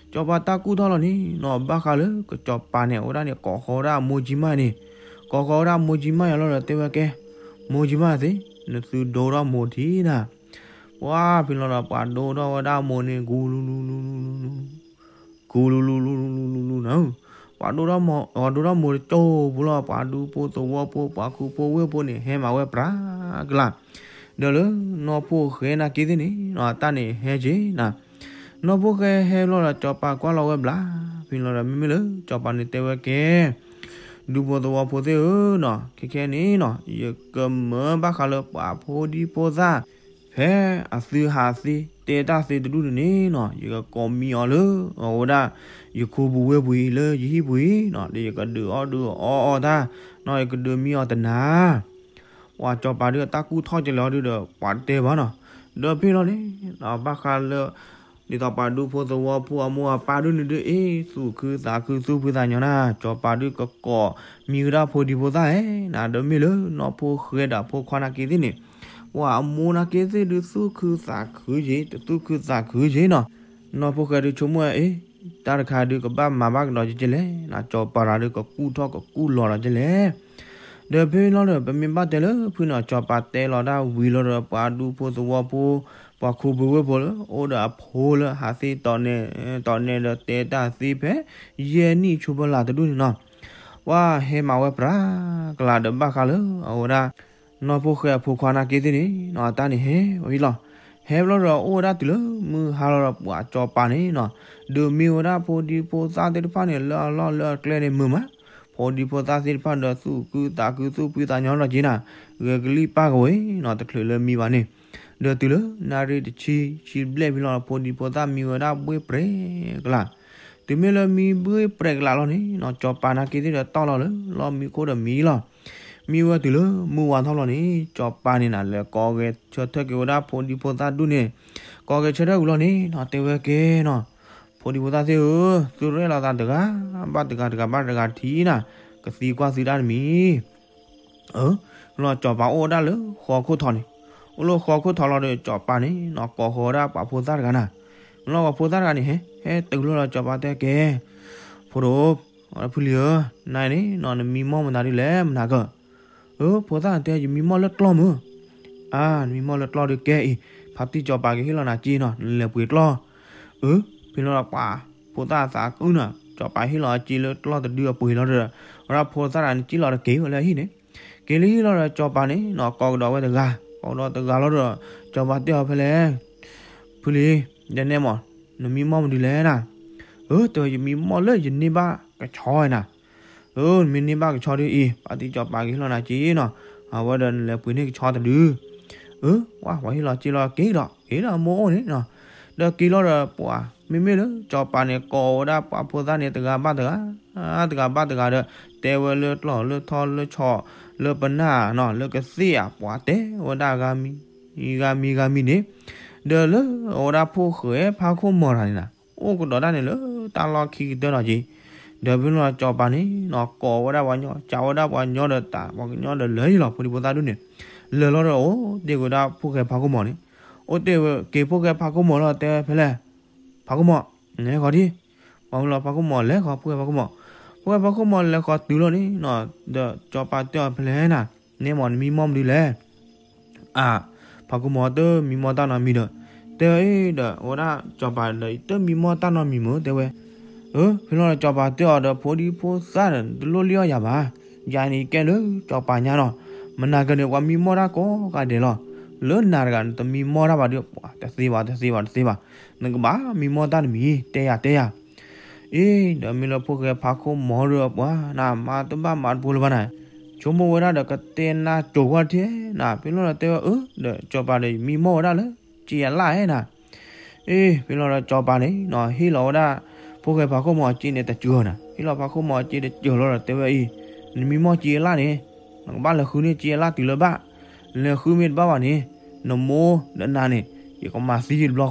စီၤပၤတၢ်ကူၣ်ထီၣ်လီၤန့ၣ်နီၤ ဘၣ်ဃးလၢကစီၤပၤန့ၣ် အဝဲဒၣ်န့ၣ် ကိးဃီၤဝဲဒၣ်အမိၢ်ကၠံမးန့ၣ်, ကိးဃီၤဝဲဒၣ်အမိၢ်ကၠံမးယၤလီၤဒီးတဲဝဲကဲ, မိၢ်ကၠံမးသ့, နသုဒိထီၣ်မိၢ်ထံနၤ. ပှၤဖဲလီၤဒီးပှၤဒိထီၣ်ဝဲဒၣ်မိၢ်န့ၣ် ကူလူလူလူလူလူလူ ကူလူလူလူလူလူလူလူနၤ, ပှၤဒိထီၣ်မိၢ် ပှၤဒိထီၣ်မိၢ်တကၠိဖိလီၤ ပှၤဒူဖိသဝီဖိ ပှၤခူဖိဝ့ၢ်ဖိန့ၣ် ဟဲမၤဝဲပြးကလါ, ဒီးလၢနီၢ်ဖိၣ်ဃဲနာ်က့သ့ၣ်န့ၣ် အတၢ်န့ၣ်ဟဲက့ၤနၤ, နီၢ်ဖိၣ်ဃဲဟဲလီၤဒီးစီၤပၤကွၢ်လီၤဝဲဘျါ, ဖဲလီၤဒီးမ့မ့ၢ်လၢစီၤပၤန့ၣ်တဲဝဲကဲ, ဒူဖိသဝီဖိသ့ၣ်ဧၢနီၤ, ခဲခဲန့ၣ်နီၤ ယကမၢဘၣ်ဃးလၢပှၤဖိဒံဖိသၣ် ဖဲအသုဟးသ့တဲတၢ်သ့တဒူၣ်န့ၣ်န့ၣ်နီၤ ယကကိးမံအီၤလၢ အဝဲဒၣ် ယခူပူၤဝ့ၢ်ပူၤအံၤလၢယဟံၣ်ပူၤအံၤနီၤ ဒီးယကဒုးအီၣ်ဒုးအီအီၣ်တၢ်နီၤ ယကဒုးမံအီၤတနၤ ပှၤစီၤပၤဒုးတၢ်ကူၣ်ထီၣ်ကလဲာ်အီၤဒုးဒီး ပှၤတတဲဘၣ်နီၤ, ဒီးဖဲလီၤန့ၣ် ဘၣ်ဃးလၢ ဒ်သိးပှၤဒူဖိသဝီဖိအမိၢ်အပၢ်ဒုန့ၣ်ဒုအ့ၣ် သူၣ်ခုသးခုသူၣ်ဖှံသးညီနၤ, စီၤပၤဒုကကိးမံဝဲဒၣ်ဖိဒံဖိသၣ်ဧါ, ဒီးမ့ၢ်လၢနီၢ်ဖိၣ်ဃဲဒီးဖိခွါနာ်က့သ့ၣ်န့ၣ်, ပှၤအမိၢ်နာ်က့သ့ၣ်ဒုသူၣ်ခုသးခုက့ၤ တသူၣ်ခုသးခုက့ၤနီၤ. နီၢ်ဖိၣ်ဃဲဒုဆိကမိၣ်ဝဲအ့ၣ် တၢ်တခါဒုကဘၣ်မၤဘၣ်ကဒီးကက့ၤလဲၣ်, စီၤပၤတဂၤဒုကကူၣ်ထီၣ်ကကူၣ်လီၤဒီးက့ၤလဲၣ်. ဒီးဖဲလီၤဒီး ပမ့ၢ်ဘၣ်တဲလၢဖုန့ၣ် စီၤပၤတဲလီၤဒၣ်ဝံၤလီၤဒီး ပှၤဒူဖိသဝီဖိ ပှၤခိးဘုးဝ့ၢ်ဖိလၢအိၣ်ဒီးအဖိလၢဟးသ့တီးနဲၣ်တီးနဲၣ်ဒီးတဲတၢ်သ့ဖဲ ယဲၢ်နံၣ်ဆိဖီလာ်တဒူၣ်န့ၣ်နီၤ, ပှၤဟဲမၤဝဲပြးကလးဒီးဘၣ်ဃးလၢအဝဲဒၣ် နီၢ်ဖိၣ်ဃဲအဖိခွါနာ်က့သ့ၣ်န့ၣ်နီၤ အတၢ်န့ၣ်ဟဲဝဲလီၤ. ဟဲဘျီဒီးအိၣ်ဝဲဒၣ်တုၤလၢမုၢ်ဟါလီၤဒီး ပှၤစီၤပၤန့ၣ်နီၤ ဒုးမံဝဲဒၣ်ဖိဒံဖိသၣ်သ့ၣ်တဖၣ်န့ၣ် လၢအလီၢ်လၢအကျဲန့ၣ်မုာ်မး, ဖိဒံဖိသၣ်သ့ၣ်တဖၣ်ဒီးသူၣ်ခုသးခုသူၣ်ဖှံသးညီလီၤက့ၤနၤ, ဂဲၤကလံၣ်ပၢ်ကဝဲနီၤ တချုးလၢမံဘၣ်န့ၣ်, ဒီးတုၤလၢနၣ်ရံၣ်တဆံဆံဘျဲၣ်ဖဲလီၤ ဖိဒံဖိသၣ်မံဝဲဒၣ်ဘှ့ၣ်ပြဲးကလး တုၤမ့ၢ်လၢမံဘှ့ၣ်ပြဲးကလးလီၤန့ၣ်နီၤ စီၤပၤနာ်က့သ့ၣ်ဒီးတီၢ်လီၤလၢလီၢ်မံခိၣ်ဒီးမံလီၤ. မံဝဲတုၤလၢမုၢ်ဝါထီၣ်လီၤန့ၣ် စီၤပၤန့ၣ်နၤ လဲၤကိးဂဲၤဆၢထၢၣ်က့ၤဝဲဒၣ်ဖိဒံဖိသၣ်ဒူၣ်န့ၣ်, ကိးဂဲၤဆၢထၢၣ်ဝံၤလီၤန့ၣ်နီၤ တဲဝဲကဲနီၤ, ဖိဒံဖိသၣ်သ့ၣ်ဧၢ, သုရဲၣ်လီၤသးတဂၤဘၣ်တဂၤ တဂၤဘၣ်တဂၤထံၣ်နၤ, ကသံကွၢ်သုတၢ်တမံၤ အၢ, လီၤစီၤပၤအိၣ်ဝဲဒၣ်လၢဃီခိၣ်ထီန့ၣ်, အိၣ်လၢဃီခိၣ်ထီလီၤဒီး စီၤပၤန့ၣ်နီၤ ကိးဃီၤဝဲဒၣ်ပှၤဖိသၣ်တဂၤနၤ, လီၤပှၤဖိသၣ်တဂၤန့ၣ် ဟဲ ဟဲတုၤလီၤဒီးစီၤပၤတဲကဲ, ဖိဒိၣ်, ဖုလံၤဧၢ, နၤန့ၣ်နီၤ နမံမီၢ်မတၤဒ်လဲၣ်မနၤကၢ, အၢ ဖိသၣ်တဲ ယမံမီၢ်လၢကျီၢ်မုၢ်, အါ နမံမီၢ်လၢကျီၢ်ဒုးကဲအံၤ, ဖါတံၢ်စီၤပၤကဟ့ၣ်လီၤနၤစ့နီၤ နလဲၤပှ့ၤကျီၢ်, အၢ ဖဲလီၤဒီးပှၤဖိသၣ်အသးကုၢ်နၤ စီၤပၤဟ့ၣ်လီၤအစ့လၢကျီၢ်တဒုအပှ့ၤလီၤဒီး ဝဲဒၣ်ဖိသၣ်တဂၤန့ၣ်စံၣ်လီၤတက့ၢ်ဝဲလၢအဟံၣ်န့ၣ်, က့ၤလၢဟံၣ်လီၤဒီးစီၤပၤန့ၣ်နီၤ ကိးကဒီးဝဲတဂၤ, ကိးကဒီးတဂၤလီၤဒီး စီၤပၤတဲအီၤဖဲလဲၣ်, ဖုလံၤ, ဒဲနဲမး, နမံမီၢ်မနုၤလဲၣ်နၤ, အၢ တဲဝဲ ယမံမီၢ်လၢယန့ၢ်ဘၣ်ကဆီဝဲနၤ, အၢ နမ့ၢ်န့ၢ်ဘၣ်ကဆီဒုးအံၤ ဖါတံၢ်စီၤပၤကဟ့ၣ်လီၤနၤစ့နီၤ, အဝဲဒီးနလဲၤပှ့ၤန့ၢ်ကဆီတဒု အၢ ဝဲ ပှၤဟ့ၣ်လီၤစ့လီၤက့ၤဒီး က့ၤဒီးအမိၢ်အိၣ်န့ၣ်နီၤ, ဒီးက့ၤလီၤဒီးပှၤ မ့မ့ၢ်လၢစီၤပၤန့ၣ် ကိးဝဲဒၣ်ပှၤဖိသၣ်န့ၣ် တဂၤဘၣ်တဂၤ, တဂၤဘၣ်တဂၤဒီး တဲဝဲလၢကျီၢ်လၢထီလၢဆီ လၢပနၢ်နီၤ လၢကသ့ၣ်ဧါ ပှၤတဲဝဲဒၣ်ဂၤမံၤဂၤမံၤန့ၣ်, ဒီးလၢအဝဲဒၣ်ဖိၣ်ဃဲဖါခိၣ်မီၤတဂၤန့ၣ်နီၤ အိၣ်ကဒီးတၢ်န့ၣ်လၢတၢ်လီၢ်ခံကတၢၢ်လီၤက့ၤ, ဒီးဖဲလီၤစီၤပၤန့ၣ်နီၤ ကိးဝဲဒၣ်ပှၤကညီ ကးဝဲဒၣ်ပှၤကညီဒီးတၢ် ပှၤကညီဒီးလၢာ်ယံၤလီၤ ဖိဒံဖိသၣ်ဒူၣ်န့ၣ်, လၢာ်လီၤဒီးအိၣ်တ့ၢ်ဝဲဒၣ်ဖိၣ်ဃဲဖါခိၣ်မီၤန့ၣ်, အိၣ်တ့ၢ်ဝဲက့ၤဖိၣ်ဃဲဖါခိၣ်မီၤလီၤ တဲဝဲဖဲလဲၣ်, ဖါခိၣ်မီၤ, နဲဃီၤဒံး, ပှၤဝံၤလီၤဖါခိၣ်မီၤလဲၤဃီၤ ဖိၣ်ဃဲဖါခိၣ်မီၤ, ဖိၣ်ဃဲဖါခိၣ်မီၤလဲၤဃီၤတုၤလီၤန့ၣ်နီၤ ဒီးစီၤပၤတဲအီၤဖဲလဲၣ်နၤ, နဲမး နမံမီၢ်မနုၤလဲၣ် အါ, ဖါခိၣ်မီၤတမံမီၢ်တၢ်နီတမံၤဒီး, တဲအီၤဒီး အဝဲဒၣ်စီၤပၤဒီး ယတမံမီၢ်တၢ်နီတမံၤမုၢ် တဲဝဲ, အၢ ဖဲလီၤဒီးစီၤပၤတဲအီၤဒီး ဖိဒံဖိသၣ်ဒီး တလိၣ်လံအီၣ်ယၤဘၣ်, ယၤန့ၣ်ကဲလၢစီၤပၤညါနီၤ, မနၤကၢန့ၣ် ပှၤမံမီၢ်တၢ်ကိးဂၤဒဲးလီၤ, လၢနၤတဂၤနတမံမီၢ်တၢ်ဘၣ်ဒီး ပှၤတသ့ဘၣ် တသ့ဘၣ် တသ့ဘၣ်, နကဘၣ်မံမီၢ်တၢ်တမံၤ တဲယၤ တဲယၤ အ့ ဒီးမ့ၢ်လၢဖိၣ်ဃဲဖါခိၣ်မီၤဒီးပှၤနၤ မၤတဘၣ်မၤတပူၤလၢၤဘၣ်နၤ, ဆိကမိၣ်ဝဲဒၣ်ဒီးကတဲနၢ်တိၤကွၢ်ထဲနၤ, ဖဲလီၤဒီးတဲဝဲအၢ ဒီးစီၤပၤဒီးယမံမီၢ်ဝဲဒၣ်လၢ စ့အလၣ်ဧဲနၤ, အ့ ဖဲလီၤဒီးစီၤပၤန့ၣ်နီၤ ဟ့ၣ်လီၤဝဲဒၣ် ဖိၣ်ဃဲဖါခိၣ်မီၤအစ့န့ၣ်တစှၤနၤ, ဟ့ၣ်လီၤဖါခိၣ်မီၤအစ့တစှၤလီၤဒီးတဲဝဲအံၤ, နမံမီၢ်စ့အလၣ်န့ၣ် နကဘၣ်လဲၤဃုန့ၢ်စ့အလၣ်တုၤလၢၤဘၣ်, လဲၤဃုမ့ၢ်တဘၣ်ဘၣ်န့ၣ် နမိၢ်ဒီးနၤန့ၣ် ယကမၤသံယတဘျီဃီလီၤ.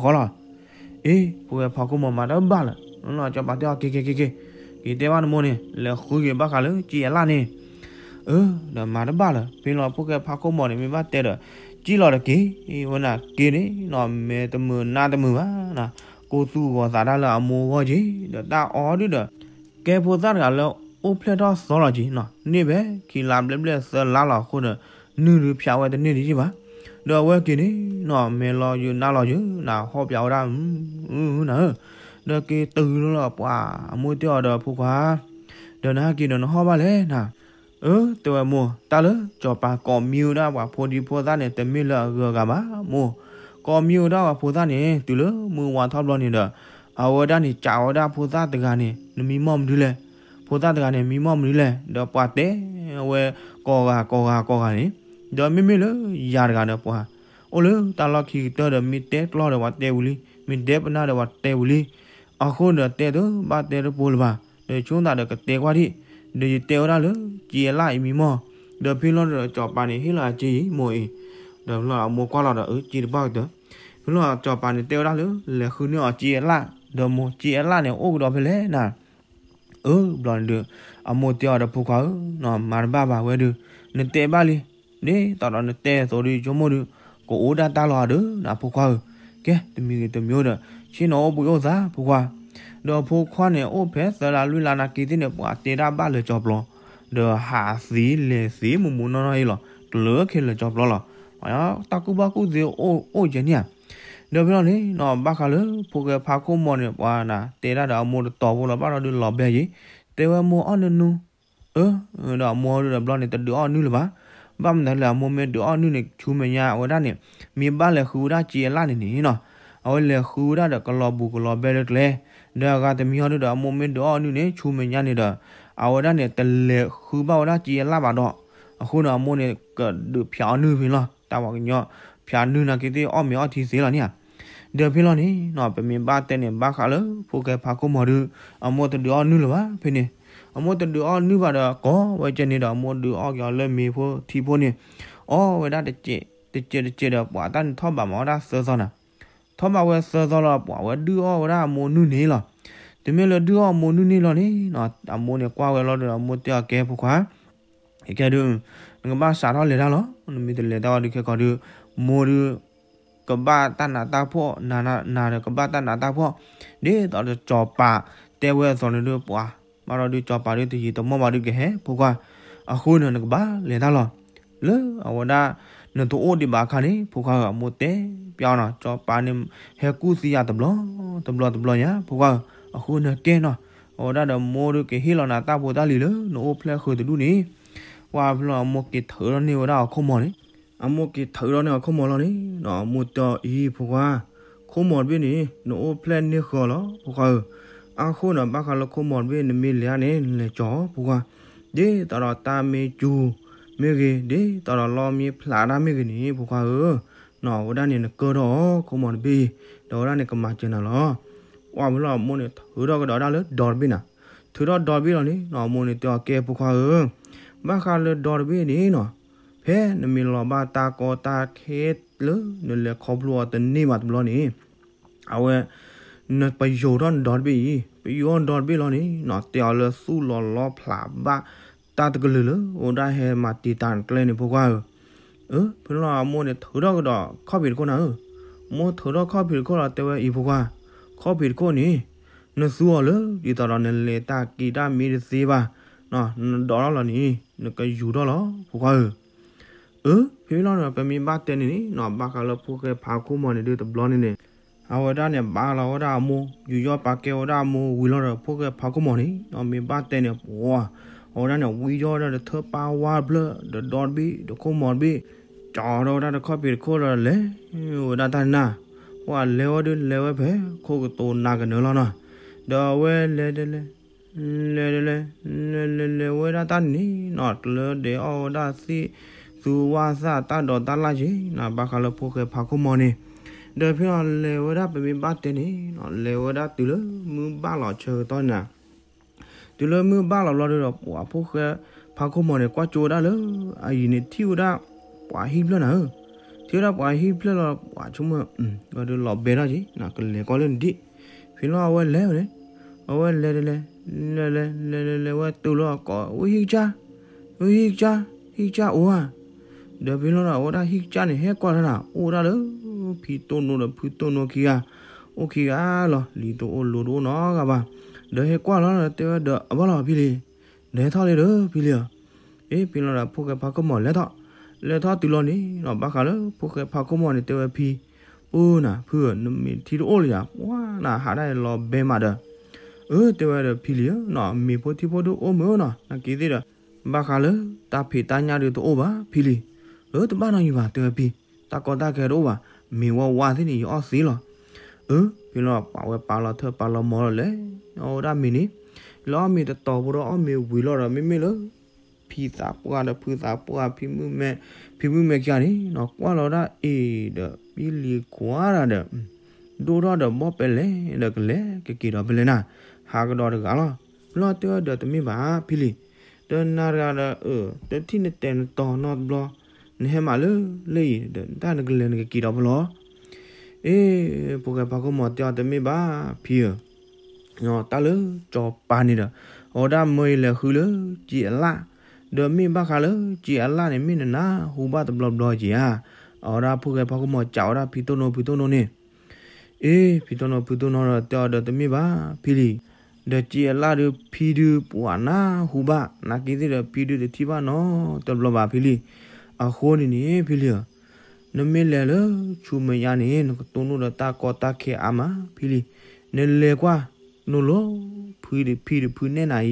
အ့ ဖိၣ်ဃဲဖါခိၣ်မီၤမၤတဘၣ်လၢၤ, စီၤပၤတဲအီၤ က့ၤ က့ၤ က့ၤ က့ၤ, က့ၤတဲဘၣ်နမိၢ်န့ၣ် လဲၤဃုက့ၤဘၣ်ဃးလၢစ့အလၣ်န့ၣ်, အၢ ဒီးမၤတဘၣ်လၢၤ, ဖဲလီၤဖိၣ်ဃဲဖါခိၣ်မီၤန့ၣ် မ့ၢ်ဘၣ်တဲဒီး စံၣ်လီၤတက့ၢ်, ဝဲနၤက့ၤန့ၣ်နီၤ မဲာ်တမုာ်နါတမုာ်ဘၣ်နၤ, ကိးသူၣ်ဂီၤသးတၢ်လၢအမိၢ်အဂီၢ်က့ၤ, ဒီးတၢ်အီဒုဒီး ကဲဖိသၣ်တဂၤလၢအိၣ်ဖျဲၣ်ထီၣ်သီလီၤက့ၤနီၤ, န့ၢ်ဖဲခံလါဘျဲၣ်ဘျဲၣ်သၢလါလီၤအဃိဒီး နုာ်ဒုးဖၠးဝဲတန့ၢ်ဒံးဘၣ်, ဒီးအဝဲက့ၤန့ၣ်နီၤ မဲာ်လီၤယုာ်နါလီၤယုာ်နၤ ဟီၣ်ပၠးဝဲဒၣ် နၤဧၢ, ဒီးက့ၤတုၤလီၤလၢပှၤအမိၢ်တဲအီၤဒီးဖိခွါ ဒီးနဟဲက့ၤဒီးနဟီၣ်ဘၣ်လဲၣ်နၤ, အၢ တဲဝဲမိၢ် တၢ်လၢစီၤပၤကိးမံဝဲဒၣ်ပှၤဖိဒံဖိသၣ်န့ၣ် တမ့ၢ်လၢအဂုၤအဂၤဘၣ်မိၢ်, ကိးမံဝဲဒၣ်ပှၤဖိသၣ်န့ၣ် တုၤလၢမုၢ်ဝါထီၣ်ဘျီန့ၣ်ဒီး အဝဲဒၣ်န့ၣ် ကးဝဲဒၣ်ဖိသၣ်တဂၤန့ၣ် နမံမီၢ်မနုၤလဲၣ်, ဖိသၣ်တဂၤန့ၣ် မံမီၢ်မနုၤလဲၣ်, ဒီးပှၤတဲဝဲကိးဂၤကိးဂၤကိးဂၤန့ၣ်, ဒီးမ့မ့ၢ်လၢယၤတဂၤဒီးပှၤ အိၣ်လၢတၢ်လီၢ်ခံကတၢၢ်ဒီး မ့ၢ်တဲကျီၢ်ဒီးပှၤတဲဝံၤလံ, မ့ၢ်ဒဲပနၢ်ဒီးပှၤတဲဝံၤလံ, အဃိဒီးတဲတဘၣ်တဲတပူၤလၢၤဘၣ်, ဒီးဆိသးဒီးကတဲကွၢ်ဒံး, ဒီးယတဲဝဲဒၣ်လၢ စ့အလၣ်အံၤမံမီၢ်, ဒီးဖဲလီၤဒီးစီၤပၤန့ၣ် ဟ့ၣ်လီၤအစ့အံၤမိၢ်အံၤ, ဒီးဖဲလီၤအမိၢ်ကွၢ်လီၤဒီး အၢ စ့တဘၣ်ကတၢၢ်, ဖဲလီၤစီၤပၤန့ၣ်တဲဝဲဒၣ်လၢ လဲၤဃုန့ၢ်အီၤက့အလၣ်, ဒီးမိၢ်က့အလၣ်န့ၣ်အိၣ်ကဒီးဖဲလဲၣ်နၤ. အၢ ဘျီန့ၣ်ဒုး အမိၢ်တဲအီၤဒီး ဖိခွါဧၢ, မၤတဘၣ်ဘၣ်ဝဲဒုး, နတဲဘၣ်လံ, ဒ်သိးဒီးနတဲအသိးဒုး ဆိကမိၣ်ဒုး ကအိၣ်ဒၣ်တၢ်လီၤဧါဒုး နဖိခွါဧၢ. ကဲ တမံၤဂ့ၤတမံၤဒီး ဆ့ၣ်နီၤအိၣ်ဘှံးအိၣ်သါ ဖိခွါ. ဒီးဖိခွါန့ၣ် အိၣ်ဖဲသၢလါလွံၢ်လါနာ်က့သ့ၣ်န့ၣ် ပှၤတဲဒၣ်ဘၣ်လၢစီၤပျီ, ဒီးဟးသ့လဲၤသ့မူးမူးနီၢ်နီၢ်အံၤလီၤ, ကျၢၤခဲလၢာ်စီၤပျီလီၤ. တၢ်ကူၣ်ဘၣ်ကူၣ်သ့အိၣ်ယဲၢ်န့ၣ်ဧါ. ဒီးဖဲလီၤန့ၣ်နီၤ ဘၣ်ဃးလၢဖိၣ်ဃဲဖးခိၣ်မီၤန့ၣ် ပှၤနၤတဲဒၣ်ဒီးအမိၢ်တတီၤဖိလီၤ ဘၣ်ဒီးဒုးလီၤဘဲယံၤ, တဲဝဲမိၢ်အီၣ်နုၢ်နုၢ်, အၢ, ဒီးအမိၢ်ဒုးဒီးဘျီန့ၣ် တဒုးအီၣ်နုၢ်လၢၤဘၣ်. ဘၣ်မနုၤလဲၣ် အမိၢ်မ့ၢ်ဒုးအီၣ်နုၢ်န့ၣ် ဆူမဲာ်ညါအဝဲဒၣ်န့ၣ် မ့ၢ်ဘၣ်လဲၤဃုဝဲဒၣ်က့အလၣ်န့ၣ်န့ၣ်နီၤ, အဝဲလဲၤဃုဝဲဒၣ်ဒီးကလီၤဘူးကလီၤဘဲလၢကျဲ, ဒီးအဂၤတမံၤဟီဒုးဒီး အမိၢ်မ့ၢ်ဒုးအီၣ်နုၢ်န့ၣ် ဆူမဲာ်ညါန့ၣ်ဒီး အဝဲဒၣ်န့ၣ် တလဲၤဃုဘၣ်ဝဲဒၣ်က့အလၣ်ဘၣ်ဒီး, အဃိန့ၣ် အမိၢ်န့ၣ် ကဒုးဖၠးအီၣ်နုၢ်ဖဲလီၤ, တၢ်ပှၤကညီ ဖၠးနုၢ်နာ်က့သ့ၣ်အီၣ်မ့ၤအီထံသ့လီၤန့ၣ်ဧါ. ဒီးဖဲလီၤန့ၣ်နီၤ ပမ့ၢ်ဘၣ်တဲန့ၣ် ဘၣ်ဃးလၢဖိၣ်ဃဲဖးခိၣ်မီၤဒုး အမိၢ်တဒုးအီၣ်နုၢ်လၢၤဘၣ်ဖဲန့ၣ်, အမိၢ်တဒုးအီၣ်နုၢ်ဘၣ်ဒီး ကိးဝဲကဲန့ၣ်ဒီး အမိၢ်ဒုးအီၣ်က့ၤအီၤလၢမ့ၤဖိထံဖိန့ၣ်, အီၣ်ဝဲဒၣ်တစဲးတစဲးဒီး ပှၤတၢ်န့ၣ်ထီၣ်ဘးမၤအီၣ်ဒၣ်သၢသီနၤ, ထီၣ်ဘးဝဲသၢသီလီၤ ပှၤဝဲဒုးအီၣ်ဝဲဒၣ်အမိၢ်နုၢ်န့ၣ်လီၤ. တမ့ၢ်လၢဒုးအီၣ်အမိၢ်နုၢ်န့ၣ်လီၤန့ၣ်နီၤ, အမိၢ်န့ၣ်ကွၢ်ဝဲလီၤဒီး အမိၢ်တဲအီၤ ကဲဖိခွါ ခဲဒုး နကဘၣ်စးထီၣ်လဲၤတၢ်လီၤ, နမ့ၢ်တလဲၤတၢ်ဝဲဒုးခဲကီးဒုး မိၢ်ဒုး ကဘၣ်တၢ်နးတၢ်ဖှီၣ်, နၤဒီးကဘၣ်တၢ်နးတၢ်ဖှီၣ်, ဒ်သိးဒီးစီၤပၤတဲဝဲအသိးန့ၣ်ဒုး ပှၤ ဘၣ်ဒီးဒုးစီၤပၤဒုးတယံာ်တမီၢ်ဘၣ်ဒုးကဟဲ ဖိခွါ, အဃိန့ၣ် နကဘၣ်လဲၤတၢ်လီၤ. လၢအဝဲဒၣ် နတအိၣ်ဒံးဘၣ်အခါန့ၣ် ဖိခွါဧၢ အမိၢ်တဲပျီနီၤ, စီၤပၤန့ၣ် ဟဲကူၣ်သံယၤတဘျီ တဘျီတဘျီညါ ဖိခွါဧၢ, အဃိနကဲနီၤ, အဝဲဒၣ်ဒီးမိၢ်ဒုးကဟ့ၣ်လီၤနၤတၢ်ဖိတၢ်လံၤလၢ နအိၣ်ဖျဲၣ်ဃုာ်တဒူၣ်န့ၣ်, ပှၤဖဲလီၤအမိၢ်က့ၤထုးထီၣ်န့ၢ်ဝဲဒၣ်အီၤခိၣ်မီၤန့ၣ်, အမိၢ်က့ၤထုးထီၣ်န့ၢ်အီၤခိၣ်မီၤလီၤန့ၣ်နီၤ, အမိၢ်တဲအီၤအံၤ ဖိခွါ, ခိၣ်မီၤတဘ့ၣ်န့ၣ် နအိၣ်ဖျဲၣ်န့ၢ်ဃုာ်လီၤ ဖိခွါဧၢ, အဃိန့ၣ် ဘၣ်ဃးလၢခိၣ်မီၤတဘ့ၣ် နမ့ၢ်လဲၤဧါန့ၣ် နလဲၤကၠီ ဖိခွါ, ဒ်သိးဒီးတၢ်မ့ၢ်စူၤမ့ၢ်ဂ့ၤ ဒ်သိးဒီးလီမ့ၢ်ဖျးတၢ်မ့ၢ်ဂ့ၤန့ၣ် ဖိခွါဧၢ, နီၤ အဝဲဒၣ်န့ၣ် နကၢထီၣ်အီၤ ခိၣ်မီၤတဘ့ၣ်အံၤ, ဒီးအဝဲဒၣ်န့ၣ် ကမၤစၢၤနၤလီၤ. ပှၤဖဲလီၤအမိၢ်န့ၣ် ထုးထီၣ်ကဒီးဒၣ်လၢဒီတဘ့ၣ်နၤ, ထုးထီၣ်ဒီတဘ့ၣ်လီၤန့ၣ်နီၤ, အမိၢ်န့ၣ်တဲအီၤ ကဲ ဖိခွါဧၢ, ဘၣ်ဃးလၢဒီတဘ့ၣ်န့ၣ်နီၤ, ဖဲနမ့ၢ်လီၤဘၣ်တၢ်ကီတၢ်ခဲလၢ နလဲၤခီဖျိအီၤတန့ၢ်ဘၣ်တဘျီန့ၣ် အဝဲ နပယိၤထီၣ်နဒီတဘ့ၣ်အံၤ, ပယိၤထီၣ်နဒီတဘ့ၣ်လီၤန့ၣ်နီၤ, တဲအီၤလၢသူၣ်လီၤလီဖျးဘၣ် တၢ်တကလုာ်လၢ အိၣ်ဒၣ်ဟဲမၤတံာ်တာ်နကျဲန့ၣ် ဖိခွါဧၢ. အၢ ဖဲလီၤအမိၢ်န့ၣ် ထုးထီၣ်ကဒီးခီၣ်ဖံးတခိၣ်နၤဧၢ, မိၢ်ထုးထီၣ်ခီၣ်ဖံးတခိၣ်လီၤ တဲဝဲအံၤ ဖိခွါ, ခီၣ်ဖံးတခိၣ်န့ၣ် နသူအီၤလၢ ဒ်သိးဒီးနလဲၤတၢ်က့ၤတၢ်မ့ၢ်တသ့ဘၣ်, နဒိးထီၣ်လီၤန့ၣ် နကယူၤထီၣ်လီၤ ဖိခွါဧၢ. အၢ ဖဲလီၤန့ၣ် ပမ့ၢ်ဘၣ်တဲန့ၣ်န့ၣ်နီၤ, ဘၣ်ဃးလၢဖိၣ်ဃဲဖးခိၣ်မီၤန့ၣ်ဒုးတဘျီန့ၣ်န့ၣ်, အဝဲဒၣ်န့ၣ် ဘါလီၤဝဲဒၣ်အမိၢ်, ယူးယီၣ်ပာ်ကဲဝဲဒၣ်အမိၢ်ဝံၤလီၤဒီး ဖိၣ်ဃဲဖးခိၣ်မီၤန့ၣ်နီၤ, မ့ၢ်ဘၣ်တဲန့ၣ် ပှၤ အဝဲဒၣ်န့ၣ် ဝံယီၣ်ဝဲဒၣ်ဒီးထၢၣ်ပၢ်ဝါတဖျၢၣ် ဒီးဒီတဘ့ၣ် ဒီးခိၣ်မီၤတဘ့ၣ်, ကၠီထီၣ်ဝဲဒၣ်ဒီးခီၣ်ဖံးတခိၣ်ဒီးလဲၤဝဲဒၣ်တၢ်နၢ်, ပှၤလဲၤဝဲဒုးလဲၤဝဲဖဲ ခိၣ်ကတိၤနၤကနၢၤလီၤနီၤ, ဒီးအဝဲလဲၤတလဲၤ လဲၤတလဲၤ လဲၤလဲၤလဲၤဝဲဒၣ်တၢ်န့ၣ်နီၤ, ကျၢၤဒဲးအီၣ်ဝဲဒၣ်သ့ၣ် သူဝၣ်သၣ်တၢ်ဒိးတၢ်လၢ်က့ၤနီၤ, ဘၣ်ဃးလၢဖိၣ်ဃဲဖးခိၣ်မီၤန့ၣ်, ဒီးဖဲအီၤလဲၤဝဲဒၣ် ပမ့ၢ်ဘၣ်တဲန့ၣ်နီၤ, လဲၤဝဲဒၣ်တုၤလၢမုၢ်ဘၣ်လီၤဆၢကတီၢ်န့ၣ်, တုၤလၢမုၢ်ဘၣ်လီၤဘျီဒီး ပှၤဖိၣ်ဃဲဖးခိၣ်မီၤန့ၣ် ကွၢ်ကၠိဝဲဒၣ်လၢ အယံၤန့ၣ် ထံၣ်ဝဲဒၣ် ပှၤဟံၣ်ဖျၢၣ်နၤဧၢ, ထံၣ်ဝဲဒၣ်ပှၤဟံၣ်ဖျၢၣ်လီၤ ပှၤဆိကမိၣ် ဒီးလီၤဘဲထီၣ်က့ၤနီၤ, ကလဲၤကွၢ်လၢနဒံး, ဖဲလီၤအဝဲလဲၤန့ၣ်, အဝဲလဲၤတလဲၤ လဲၤလဲၤလဲၤလဲၤဝဲတုၤလၢအကိး ဝဲဟံၣ်ကစၢ်, ဝဲဟံၣ်ကစၢ်, ဟံၣ်ကစၢ်အိၣ်ဧါ, ဒီးဖဲလီၤဒီး အဝဲဒၣ်ဟံၣ်ကစၢ်န့ၣ် ဟဲကွၢ်လီၤနၤ အိၣ်ဝဲဒၣ်လၢ ဖံတိၢ်နိဒီးဖုတိၢ်နိခံဂၤ, အိၣ်ခံဂၤလီၤ, လံၤတအိၣ်လိၤတအိၣ်နီတဂၤဘၣ်, ဒီးဟဲကွၢ်လီၤဒီးတဲဝဲဒီး အဘၣ်လီၤဖံလံၤ, ဒီးဟဲထီၣ်လံဒီးဖံလံၤဧၢ, အ့ ဖဲလီၤဒီး ဖိၣ်ဃဲဖးခိၣ်မီၤလဲၤထီၣ်, လဲၤထီၣ်တုၤလီၤန့ၣ်နီၤ, ဘၣ်ဃးလၢဖိၣ်ဃဲဖးခိၣ်မီၤန့ၣ် တဲဝဲဖံ, ပူနၤ ဖုဧၢ, နမ့ၢ်ထံတအိၣ်လၢၤဧါ, ပှၤနၤဟးဒၣ်လီၤဘဲမးဒီး, အၢ တဲဝဲဒီးဖံလံၤဧၢနီၤ, မ့ၤဖိထံဖိဒုးအိၣ်မုာ်နီၤ, နာ်က့သ့ၣ်ဒီး ဘၣ်ဃးလၢတၢ်ဖံးတၢ်ညၣ်ဒုးတအိၣ်ဘၣ်ဖံလံၤ, အၢ တဘၣ်နီတမံၤဘၣ် တဲဝဲဖံ, တၢ်ကီတၢ်ခဲတအိၣ်ဘၣ်, မ့ၤဝဲဝါသ့ၣ်န့ၣ် ယအီၣ်သ့လီၤ. အၢ ဖဲလီၤပာ်ဝဲပာ်လီၤထၢၣ်ပာ်လီၤမီၤလီၤလဲၣ်, အဝဲဒၣ်မ့ၤန့ၣ်, လၢအီၣ်မ့ၤတတီၤဖိဒီးအီၣ်မ့ၤဝံၤလီၤဒီး မ့မ့ၢ်လၢ ဖံသးပှၢ်ဒီးဖုသးပှၢ် ဖံမုၣ်မဲ ဖံမုၣ်မဲခံဂၤန့ၣ်နီၤ, ကွၢ်လီၤဒၣ်အ့ၣ်ဒီး ပံလံၤခွါဒၣ်ဒီး ဒိၣ်ထီၣ်ဒီးဘီၣ်ပဲလဲၣ်ဒီး ကလဲၤကက့ၤဒီးဖဲလဲၣ်နၤ, ဟးကဒီးတဂၤလီၤ. ဖဲလီၤတဲဝဲဒီးတမ့ၢ်ဘၣ်ဖံလံၤ, ဒီးနၤတဂၤဒီး အၢ တထံၣ်နတဲာ်နတီၤနီတဘျီ, နဟဲမးလၢလၢအံၤဒီး တၢ်နကလဲၤနကက့ၤဒီးဖဲလီၤ. အ့ ဖိၣ်ဃဲဖါခိၣ်မီၤတဲအီၤ တမ့ၢ်ဘၣ်ဖံဧၢ, တၢ်လၢစီၤပၤန့ၣ်ဒီး အဝဲဒၣ်မၢယလဲၤဃုလၢစံာ်အလၣ်, ဒီးမ့ၢ်ဘၣ်ဃးလၢစံာ်အလၣ်န့ၣ် မ့ၢ်နနၢ်ဟူဘၣ်တဘျီဘျီက့ၤဧါ. အဝဲဒၣ်ဖိၣ်ဃဲဖါခိၣ်မီၤစံးဝဲဒၣ်ဖံတိၢ်နိဖုတိၢ်နိန့ၣ်, အ့ ဖံတိၢ်နိဖုတိၢ်နိဒီးတဲအီၤဒီး တမ့ၢ်ဘၣ်ဖံလံ, ဒီးစံာ်အလၣ်ဒုးဖံဒုးပှၤနၢ်ဟူဘၣ်, နာ်က့သ့ၣ်ဒီးဖံဒုးတထံၣ်ဘၣ်နီတဘျီဘၣ်ဖံလံ. အဃိန့ၣ်န့ၣ်ဖံလံဧၢ, နမ့ၢ်လဲၤလၢဆူမဲာ်ညါန့ၣ် နကတိၢ်နီၣ်ဒီးတၢ်ကီတၢ်ခဲအါမးဖံလံ. နလဲၤကွၢ် နိၣ်လိ ဖံဒီးဖံတဖုနဲၣ်နၤအံၤ,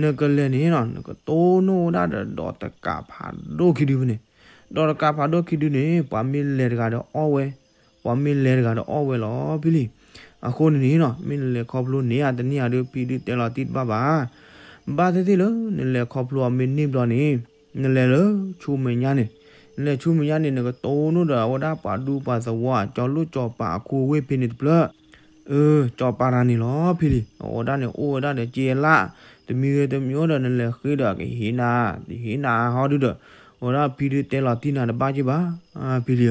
နကလဲၤန့ၣ်နီၤ နကတိၢ်နီၣ်ဝဲဒၣ်ဒီးဒီးတကးဖးဒိၣ်ခံဒုဖဲန့ၣ်, ဒီးတကးဖးဒိၣ်ခံဒုန့ၣ် ပှၤမ့ၢ်လဲၤတဂၤဒီးအီၣ်ဝဲ, ပှၤမ့ၢ်လဲၤတဂၤဒီးအီၣ်ဝဲလီၤဖံလံ. အဃိန့ၣ်န့ၣ်နီၤ မ့ၢ်နလဲၤခီဖျိန့ၢ်ဧါတန့ၢ်ဧါဒီး ဖံဒုးတဲလီၤတံၢ်တဘၣ်ဘၣ်. ဘၣ်သ့ၣ်သ့ၣ်လၢနလဲၤခီဖျိအီၤမ့ၢ်န့ၢ်ဘျီန့ၣ်, နလဲၤလၢဆူမဲာ်ညါန့ၣ်, နလဲၤဆူမဲာ်ညါန့ၣ် နကတိၢ်နီၣ်ဒီးအဝဲဒၣ်ပှၤဒူပှၤသဝီအကၠီလိၣ်စီၤပၤအခိအဝ့ၢ်ဖဲန့ၣ်တဖျၢၣ်, အၢ စီၤပၤတဂၤန့ၣ်လီၤဖံလံ. အဝဲဒၣ်န့ၣ်အိၣ်ဝဲဒၣ်ဒီးစံာ်အလၣ်, တမံၤဂ့ၤတမံၤဂ့ၤဒီး နလဲၤဃ့ဒီးကဟ့ၣ်နၤ, ကဟ့ၣ်နၤဟီဒုဒီး, အဝဲဒၣ်ဖံဒုးတဲလီၤတံၢ်နၤတဘၣ်က့ၤဘၣ်, ဖံလံဧၢ.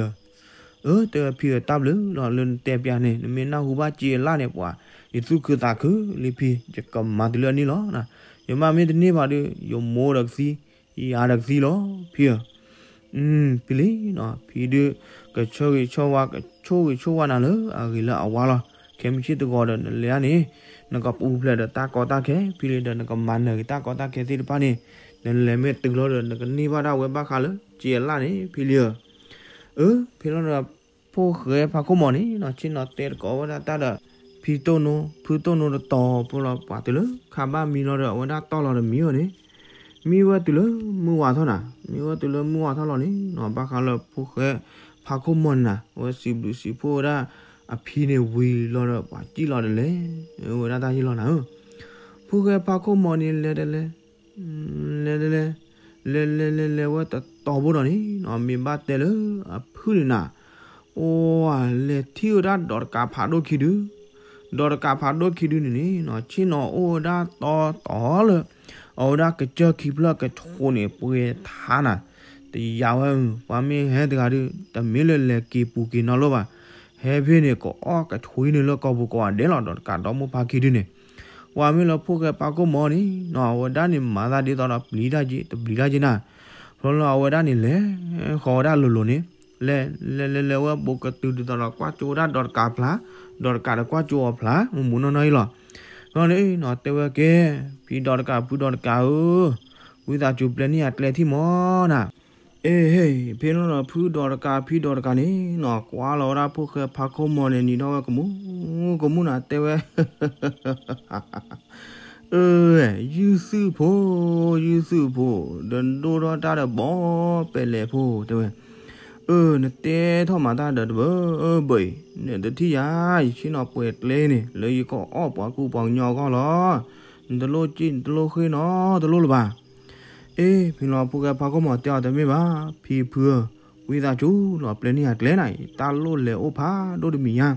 အၢ တဲဝဲဖံဧၢ တၢ်ဘျုးလီၤလၢနတဲပျးန့ၣ်, နမ့ၢ်နၢ်ဟူဘၣ်စံာ်အလၣ်န့ၣ် ပှၤ ယသူၣ်ခုသးခုလံဖံ, ယကမၤတုၤလၢအနံၣ်လီၤ. ယမ့ၢ်တန့ၢ်ဘၣ်ဒီး ယမိၢ်ဒီးကသံ, ယၤဒီးကသံလီၤဖံဧၢ. ဖံလံ, ဖံဒုး ကဆၢဂ့ၤဆၢဝါ ကဆိၣ်ဂ့ၤဆိၣ်ဝါနၤလၢအဂ့ၤလၢအဝါလီၤ. ခဲမုၢ်ဆ့ၣ်တဂီၤဒီးနလဲၤဧါန့ၣ်, နကပူၤဖျဲးဒီးတၢ်ကီတၢ်ခဲဖံလံဒီး နကမၤနၢၤက့ၤတၢ်ကီတၢ်ခဲသ့ၣ်တဖၣ်န့ၣ်, နလဲၤမ့ၢ်တုၤလီၤဒီး နကန့ၢ်ဘၣ်ဒၣ်ဝဲဘၣ်ဃးလၢစံာ်အလၣ်န့ၣ်ဖံလံဧၢ. အၢ ဖဲလီၤဒီး ဖိၣ်ဃဲဖါခိၣ်မီၤန့ၣ်နီၤ ဆ့ၣ်နီၤတဲတကိးဝဲဒၣ်တၢ်ဒီး ဖံတိၢ်နိ ဖုတိၢ်နိတတီၤဖိလီၤ ပှၤတုၤလၢခါဘၣ်မံလီၤဒီး အဝဲဒၣ်တီၢ်လီၤဒီးမံဝဲန့ၣ်, မံဝဲတုၤလၢမုၢ်ဝါထီၣ်နၤ, မံဝဲတုၤလၢမုၢ်ဝါထီၣ်လီၤန့ၣ်နီၤ ဘၣ်ဃးလၢဖိၣ်ဃဲဖါခိၣ်မီၤန့ၣ်နၤ အဝဲစံးဘျုးစံးဖှိၣ်ဝဲဒၣ်အဖံန့ၣ်ဝံၤလီၤဒီး ပှၤစံၣ်လီၤဒီးလဲၤဝဲဒၣ်တၢ်ယံၢ်လီၤနၤဧၢ. ဖိၣ်ဃဲဖါခိၣ်မီၤန့ၣ်လဲၤတလဲၤ လဲၤတလဲၤ, လဲၤလဲၤလဲၤလဲၤဝဲတတီၤဖိဒီးန့ၣ်နီၤ မ့ၢ်ဘၣ်တဲလၢအဖုၣ်န့ၣ်နၤ, ပှၤလဲၤထံၣ်ဝဲဒၣ်ဒီးတကးဖးဒိၣ်ခံဒု, ဒီးတကးဖးဒိၣ်ခံဒုန့ၣ်န့ၣ်နီၤ ဆ့ၣ်နီၤအိၣ်ဝဲဒၣ်တီတီလၢ အဝဲဒၣ်ကစၢၢ်ခံဖျၢၣ်ကဆိးန့ၣ်ပှဲၤထါနၤ, တယၤဝဲ ပှၤမ့ၢ်ဟဲတဂၤဒီး တမ့ၢ်လၢလဲၤက့ၤပူၤက့ၤနီၢ်လိၣ်ဘၣ်, ဟဲဖဲန့ၣ် ကအီၣ်ကဆွံန့ၣ်လၢကီၢ်ပူၤကိးဂၤဒဲးလီၤ ဒီးတကးဒီမိၢ်ဖါခံဒုန့ၣ်, ပှၤမ့ၢ်လၢဖိၣ်ဃဲဖါခိၣ်မီၤန့ၣ်နီၤ အဝဲဒၣ်န့ၣ်မၤသးဒ်သိးဒီးပျံၤတၢ်က့ၤ တပျံၤတၢ်က့ၤနၤ, ဖျီလၢအဝဲဒၣ်န့ၣ်လဲၤဃီၤဝဲဒၣ်လိၤလိၤန့ၣ်, လဲၤ လဲၤလဲၤလဲၤဝဲဘူးကတုၤဒ်သိးဒီးကွၢ်ကၠိဝဲဒၣ်ဒီးတကးဖျါ, ဒီးတကးဒီးကွၢ်ကၠိအီၤဖျါ မူမူနီၢ်နီၢ်အံၤလီၤ. ဖျီန့ၣ်နီၤ တဲဝဲကဲ ဖံဒီးတကးဖုဒီးတကးဧၢ, ဝံသးစူၤပျဲန့ၢ်ယၤကျဲထံၣ်မီၤနၤ, အ့ ဟ့ၣ် ဖဲလီၤဒီးဖုဒီးတကးဖံဒီးတကးန့ၣ်နီၤ ကွၢ်လီၤဝဲဒၣ်ဖိၣ်ဃဲဖါခိၣ်မီၤန့ၣ် နံၤထီၣ်ဝဲကမူ ကမူနၤ တဲဝဲ အၢ ယုၢ်သုးဖိ, ယုၢ်သုးဖိ, ဒီးဒိၣ်ထီၣ်တၢ်ဒီးဘီပဲလဲၣ်ဖိ တဲဝဲ, အၢ နတဲထီၣ်မၤတၢ်ဒီးတဘၢဘၢအံၤ, နတထံၣ်ယၤ ယဆ့ၣ်နီၤပှဲၤကျဲန့ၣ် လၢယကအီၣ်ပှၤကူပှၤကညီအဂီၢ်လီၤ. နတလိၣ်စ့ၣ် နတလိၣ်ဃ့ၢ်နီတလိၣ်လၢၤဘၣ်. အ့ ဖဲလီၤဖိၣ်ဃဲဖါခိၣ်မီၤတဲအီၤ တမ့ၢ်ဘၣ်, ဖံဖုဧၢ, ဝံသးစူၤလီၤပျဲန့ၢ်ယၤကျဲနၤအံၤ, တၢ်လိၣ်လဲၤအိၣ်ဖးဒိၣ်တမံၤညါ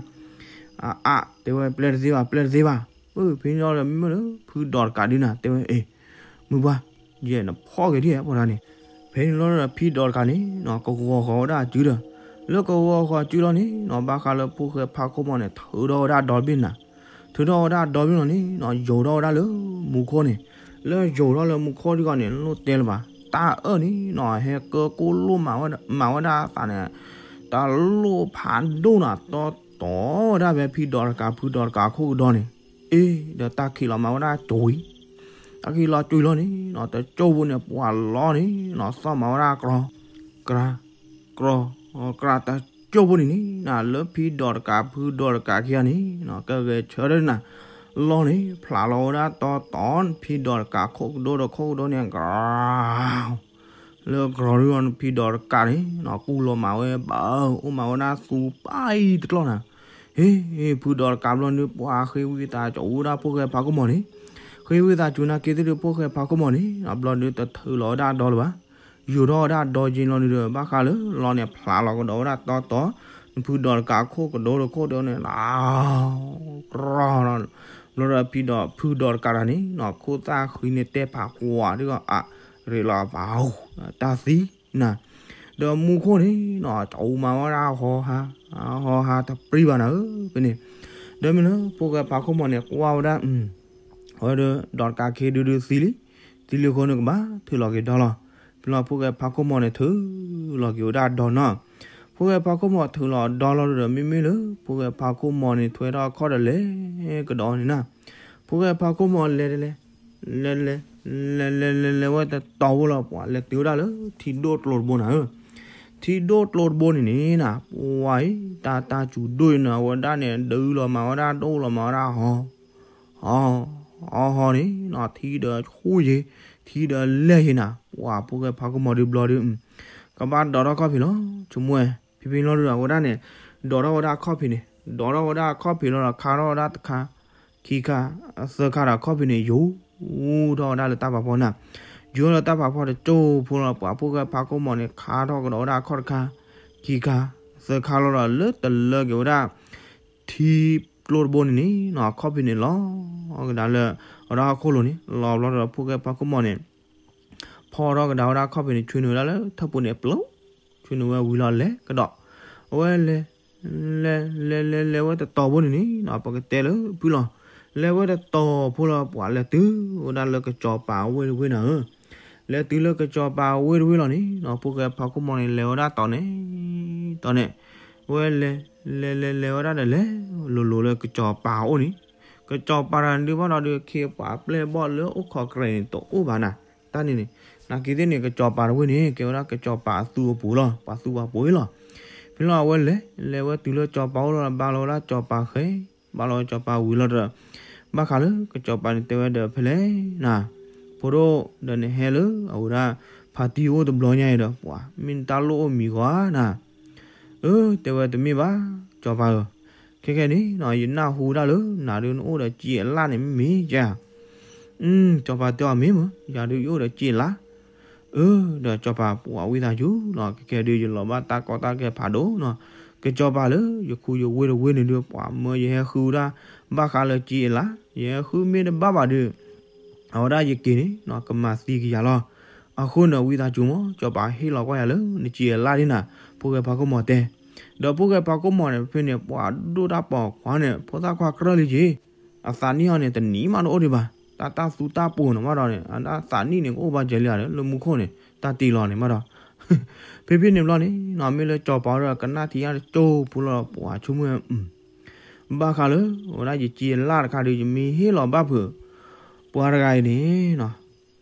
အါ တဲဝဲ ပျဲတသ့ဘၣ် ပျဲတသ့ဘၣ်. အၢ ဖဲန့ၣ်လီၤဒီးမ့ၢ်လၢဖုဒီးတကးဒုနၤ တဲဝဲ အ့ မုၢ်ပှၢ် ယဲနဖီၣ်က့ၤဒ်ပှၤတဂၤန့ၣ်. ဖဲန့ၣ်လီၤဒီးဖံဒီးတကးန့ၣ်နီၤ ကဂီၤဃီၤဝဲဒၣ်အစုဒီး လၢကဂီၤဃီၤအစုလီၤန့ၣ်နီၤ ဘၣ်ဃးလၢဖိၣ်ဃဲဖါခိၣ်မီၤန့ၣ် ထုးထီၣ်ဝဲဒၣ်ဒီဘ့ၣ်နၤ, ထုးထီၣ်ဝဲဒၣ်ဒီဘ့ၣ်လီၤန့ၣ်နီၤ ယိာ်ထီၣ်ဝဲဒၣ်လၢမူခိၣ်န့ၣ်, လၢယိာ်ထီၣ်လၢမူခိၣ်ဒ်ဂီၤန့ၣ် လိၣ်တဲလၢၤဘၣ်, တၢ်အၢၣ်န့ၣ်နီၤ ဟဲကၢကိၣ်လိၣ်မးဝဲဒၣ်အသးန့ၣ် တၢ်လိၣ်ဖးဒိၣ်နၤ တီတီဝဲဒၣ်ဖဲဖံဒီးတကးဖုဒီးတကးအခိၣ်ကဒီးန့ၣ်, အ့ ဒီးတၢ်ခံးလီၤမၤဝဲဒၣ်ကွံာ်, တၢ်ခံးလီၤကွံာ်လီၤန့ၣ်နီၤ တကၠိၢ်ဖိန့ၣ် ပှၤလီၤန့ၣ်နီၤ သီၣ်မၤဝဲဒၣ်ကြီ ကြီ ကြီ တကၠိၢ်ဖိန့ၣ်န့ၣ်နၤ လၢဖံဒီးတကးဖုဒီးတကးခံဂၤန့ၣ်နီၤ ကဂဲၤဆၢထၢၣ်နၤ လီၤန့ၣ် ဖျးလီၤဝဲဒၣ်တီတီ ဖံဒီးတကးခိၣ်ကဒီးဒီးခိၣ်ကဒီးန့ၣ် ကြီ လၢကြီဒုး ဖံဒီးတကးန့ၣ်နီၤ ကူၣ်လီၤမၤဝဲဘၣ် အိၣ်မၤဝဲဒၣ်သူပၢ်အံၤတကျီၢ်နၤ, ဟ့ၣ် ဖုဒီးတကးဘျီဒုး ပှၤဃ့ဝံသးစူၤဝဲဒၣ်ဖိၣ်ဃဲဖါခိၣ်မီၤန့ၣ်, ဃ့ဝံသးစူၤနာ်က့သ့ၣ်ဒုး ဖိၣ်ဃဲဖါခိၣ်မီၤန့ၣ်နီၤ ဘျီဒုးတထုးလီၤဝဲဒၣ်ဒီလၢၤဘၣ်, ယိာ်ထီၣ်ဝဲဒၣ်ဒီက့ၤလီၤန့ၣ်ဒီး ဘၣ်ဃးလၢလီၤန့ၣ် ဖျးလီၤကဒီးဝဲဒၣ်တီတီ ဖုဒီးတကးခိၣ်ကဒီးဒီးခိၣ်ဒီးန့ၣ် လီၤ ကြီ လီၤဒီးဖံဒီး ဖုဒီးတကးတၢ်န့ၣ်နီၤ ခိၣ်သၣ်ဃံန့ၣ်တဲဖးကွၢ်ဒ်ဂီၤ အရ့လီၤပာ် တၢ်သံနၤ, ဒီးမူခိၣ်န့ၣ်နီၤ ကၠီမၤဝဲဒၣ်ဟီဟါ ဟီဟးတပြံဘၣ်နၤဧၢ ဖဲန့ၣ်. ဒီးမ့ၢ်လၢဖိၣ်ဃဲဖါခိၣ်မီၤန့ၣ် ကွၢ်ဝဲဒၣ် အဝဲဒီး ဒီးတကးခ့ဒုဒုသံလံ, သံလံအဃိန့ၣ်ကဘၣ်ထုးလီၤက့ၤ ဒီလီၤ. ဖဲလီၤဖိၣ်ဃဲဖါခိၣ်မီၤန့ၣ် ထုးလီၤက့ၤဝဲဒၣ်ဒီနီၤ. ဖိၣ်ဃဲဖါခိၣ်မီၤထုးလီၤဒီလီၤဒီး မ့မ့ၢ်လၢ ဖိၣ်ဃဲဖါခိၣ်မီၤန့ၣ် ထွဲထီၣ်အခီၣ်ဒီးလဲၤကဒီးန့ၣ်နၤ. ဖိၣ်ဃဲဖါခိၣ်မီၤလဲၤတလဲၤ လဲၤလဲၤ လဲၤလဲၤလဲၤလဲၤဝဲတတီၤဖိလီၤ ပှၤလဲၤတုၤဝဲဒၣ်လၢ ထံဒိၣ်ကျိၤတဘိနၤဧၢ. ထံဒိၣ်ကျိၤတဘိန့ၣ်န့ၣ်နၤ ပှၤအံၤ တၢ်တၢ်စူၤဒိၣ်အံၤနၤ အဝဲဒၣ်န့ၣ် ဒုးလီၤမၤဝဲဒၣ် ဒိၣ်လီၤမၤဝဲဒၣ်ဟီ ဟီ ဟီဟီန့ၣ်နၤ ထံဒီးဆူၣ်ယ့ၤ ထံဒီးလဲၢ်ယ့ၤနၤ ပှၤဖိၣ်ဃဲဖါခိၣ်မီၤဒုးဘျီဒုး ကဘၣ်ဒိးထီၣ်ခီၣ်ဖံးလီၤ ဆိကမိၣ်ဝဲ. ဖဲဖဲလီၤဒုး အဝဲဒၣ်န့ၣ် ဒိးထီၣ်ဝဲဒၣ်ခီၣ်ဖံးန့ၣ် ဒိးထီၣ်ဝဲဒၣ်ခီၣ်ဖံးလီၤဒီး ခါထီၣ်ဝဲဒၣ်တခါ ခံခါ သၢခါဒီး ခီၣ်ဖံးန့ၣ် ယူၤထီၣ်ဝဲဒၣ်လၢတၢ်ဖးဖီနၤ. ယူၤထီၣ်လၢတၢ်ဖးဖီတကၠိဖိလီၤ ပှၤဖိၣ်ဃဲဖါခိၣ်မီၤန့ၣ် ခါထီၣ်ကဒီးဝဲဒၣ်ခီၣ်တခါ ခံခါ သၢခါလီၤဒီး လၢတလၢက့ၤဝဲဒၣ် ထံကျိၤတဘိန့ၣ်န့ၣ်နၤ ခီၣ်ဖံးန့ၣ်လီၤကဒါလၢ အဝဲဒၣ်ဟီၣ်ခိၣ်လိၤန့ၣ် လီၤဘျီဒီး ဖိၣ်ဃဲဖါခိၣ်မီၤန့ၣ် ဖီထီၣ်ကဒါဝဲဒၣ်ခီၣ်ဖံးန့ၣ် ဆွံနုာ်ဝဲဒၣ်လၢထၢၣ်ပူၤန့ၣ် ပျိ ဆွံနုာ်ဝဲဝံၤလီၤလဲၤကဒီး အဝဲလဲၤ လဲၤလဲၤလဲၤလဲၤဝဲတတီၤဖိန့ၣ်န့ၣ်နၤ ပကတဲလၢဖုလီၤ. လဲၤဝဲတတီၤဖိလီၤ ပှၤလဲၤတုၤဝဲဒၣ်လၢကစီၤပၤအဝ့ၢ်တဝ့ၢ်နၤဧၢ. လဲၤတုၤလၢကစီၤပၤအဝ့ၢ်တဝ့ၢ်လီၤန့ၣ်နၤ ဖိၣ်ဃဲဖါခိၣ်မီၤန့ၣ် လဲၤဝဲဒၣ်တီၤန့ၣ် တီၤန့ၣ် ဝဲလဲၤ လဲၤလဲၤလဲၤဝဲဒၣ်ဒီးလဲၤ လိၤလိၤလၢကစီၤပၤအအိၣ်န့ၣ် ကစီၤပၤတဂၤန့ၣ်ဒုးဘၣ်ဒီးဒုး ခ့ပှၤပျဲၢ်ဘီၣ်လၢအိၣ်ခိးကြဲးန့ၣ် တအိၣ်ဘၣ်နၤ တၢ်န့ၣ်န့ၣ် နာ်က့သ့ၣ်န့ၣ် ကစီၤပၤတဝ့ၢ်န့ၣ် ကဲဝဲဒၣ်ကစီၤပၤအသူအပူၤလီၤ ပှၤသူပှၤပူၤလီၤ. ဖဲလီၤအဝဲလဲၤ လဲၤဝဲတုၤလၢကစီၤပၤအိၣ်လီၤဒီး ဘါလီၤဝဲဒၣ်ကစီၤပၤဃဲ ဘါလီၤဝဲကစီၤပၤဝံၤလီၤဒီး ဘၣ်ဃးလၢကစီၤပၤန့ၣ်တဲဝဲဒီးဖဲလဲၣ်နၤ ဖိဒိၣ်ဒီးနဟဲလၢအဝဲဒၣ် ဖါတံၢ်အိၣ်တဘျီညါအံၤဒီး ပှၤမ့ၢ်နတၢ်လိၣ်အိၣ်မံၤဂီၤဧါနၤ အၢ တဲဝဲတမ့ၢ်ဘၣ် ကစီၤပၤဧၢ, ခဲခဲန့ၣ် ယနၢ်ဟူဒၣ်လၢ နၤဒုးနအိၣ်ဒီးစ့အလၣ်န့ၣ်မ့ၢ်ဧါ. ကစီၤပၤတဲအီၤမ့ၢ်မၢ် ယၤဒုးယအိၣ်ဒီးစ့အလၣ်. အၢ ဒီးကစီၤပၤပှၤဝံသးစူၤနီၤ ခဲခဲဒုးယလီၤဘၣ်တၢ်ကီတၢ်ခဲဖးဒိၣ်နီၤ, ကစီၤပၤလၢယခူယဝ့ၢ်တဝ့ၢ်န့ၣ်ဒုး ပှၤမၢယဟဲဃုဒၣ် ဘၣ်ဃးလၢစ့အလၣ် ယဟဲဃုမ့ၢ်တဘၣ်ဘၣ်ဒုး အဝဲဒၣ်ယက့ၤန့ၣ် ကမၤသံကယၤလီၤ. အဃိန့ၣ်ဝံသးစူၤမၢ် ကစီၤပၤဟ့ၣ်လီၤကွၢ်ယၤလၢနစ့အလၣ်ဒ်နၤ, ဖိၣ်ဃဲဖါခိၣ်မီၤတဲ. ဒီးဖိၣ်ဃဲဖါခိၣ်မီၤန့ၣ် ဖဲန့ၣ် ပှၤဒိၣ်တၢ်ပိာ်ခွါန့ၣ် ဖိသၣ်ခွါကြၢးလံက့ၤ, အသးနံၣ်အီၤန့ၣ် တနံၤမးတအိၣ်ဒံးဘၣ်, တၢ်တၢ်သူတၢ်ပိာ်န့ၣ်မးဒီးန့ၣ် အသးနံၣ်န့ၣ် ကအိၣ်ဘၣ်စၢၤလံဧါ လၢမူခိၣ်န့ၣ် တၢ်တ့လီၤန့ၣ်မးဒီး ဖဲဖဲန့ၣ်ဘျီန့ၣ် မ့ၢ်လၢကစီၤပၤဒီးကနၣ်ထံၣ်ညါတကၠိဖိလီၤ ပှၤဆိကမိၣ် ဘၣ်ဃးလၢ အဝဲဒၣ်ယစ့အလၣ်တခါဒီး ယမ့ၢ်ဟ့ၣ်လီၤဘၣ်ဖုး ပှၤတဂၤအံၤန့ၣ်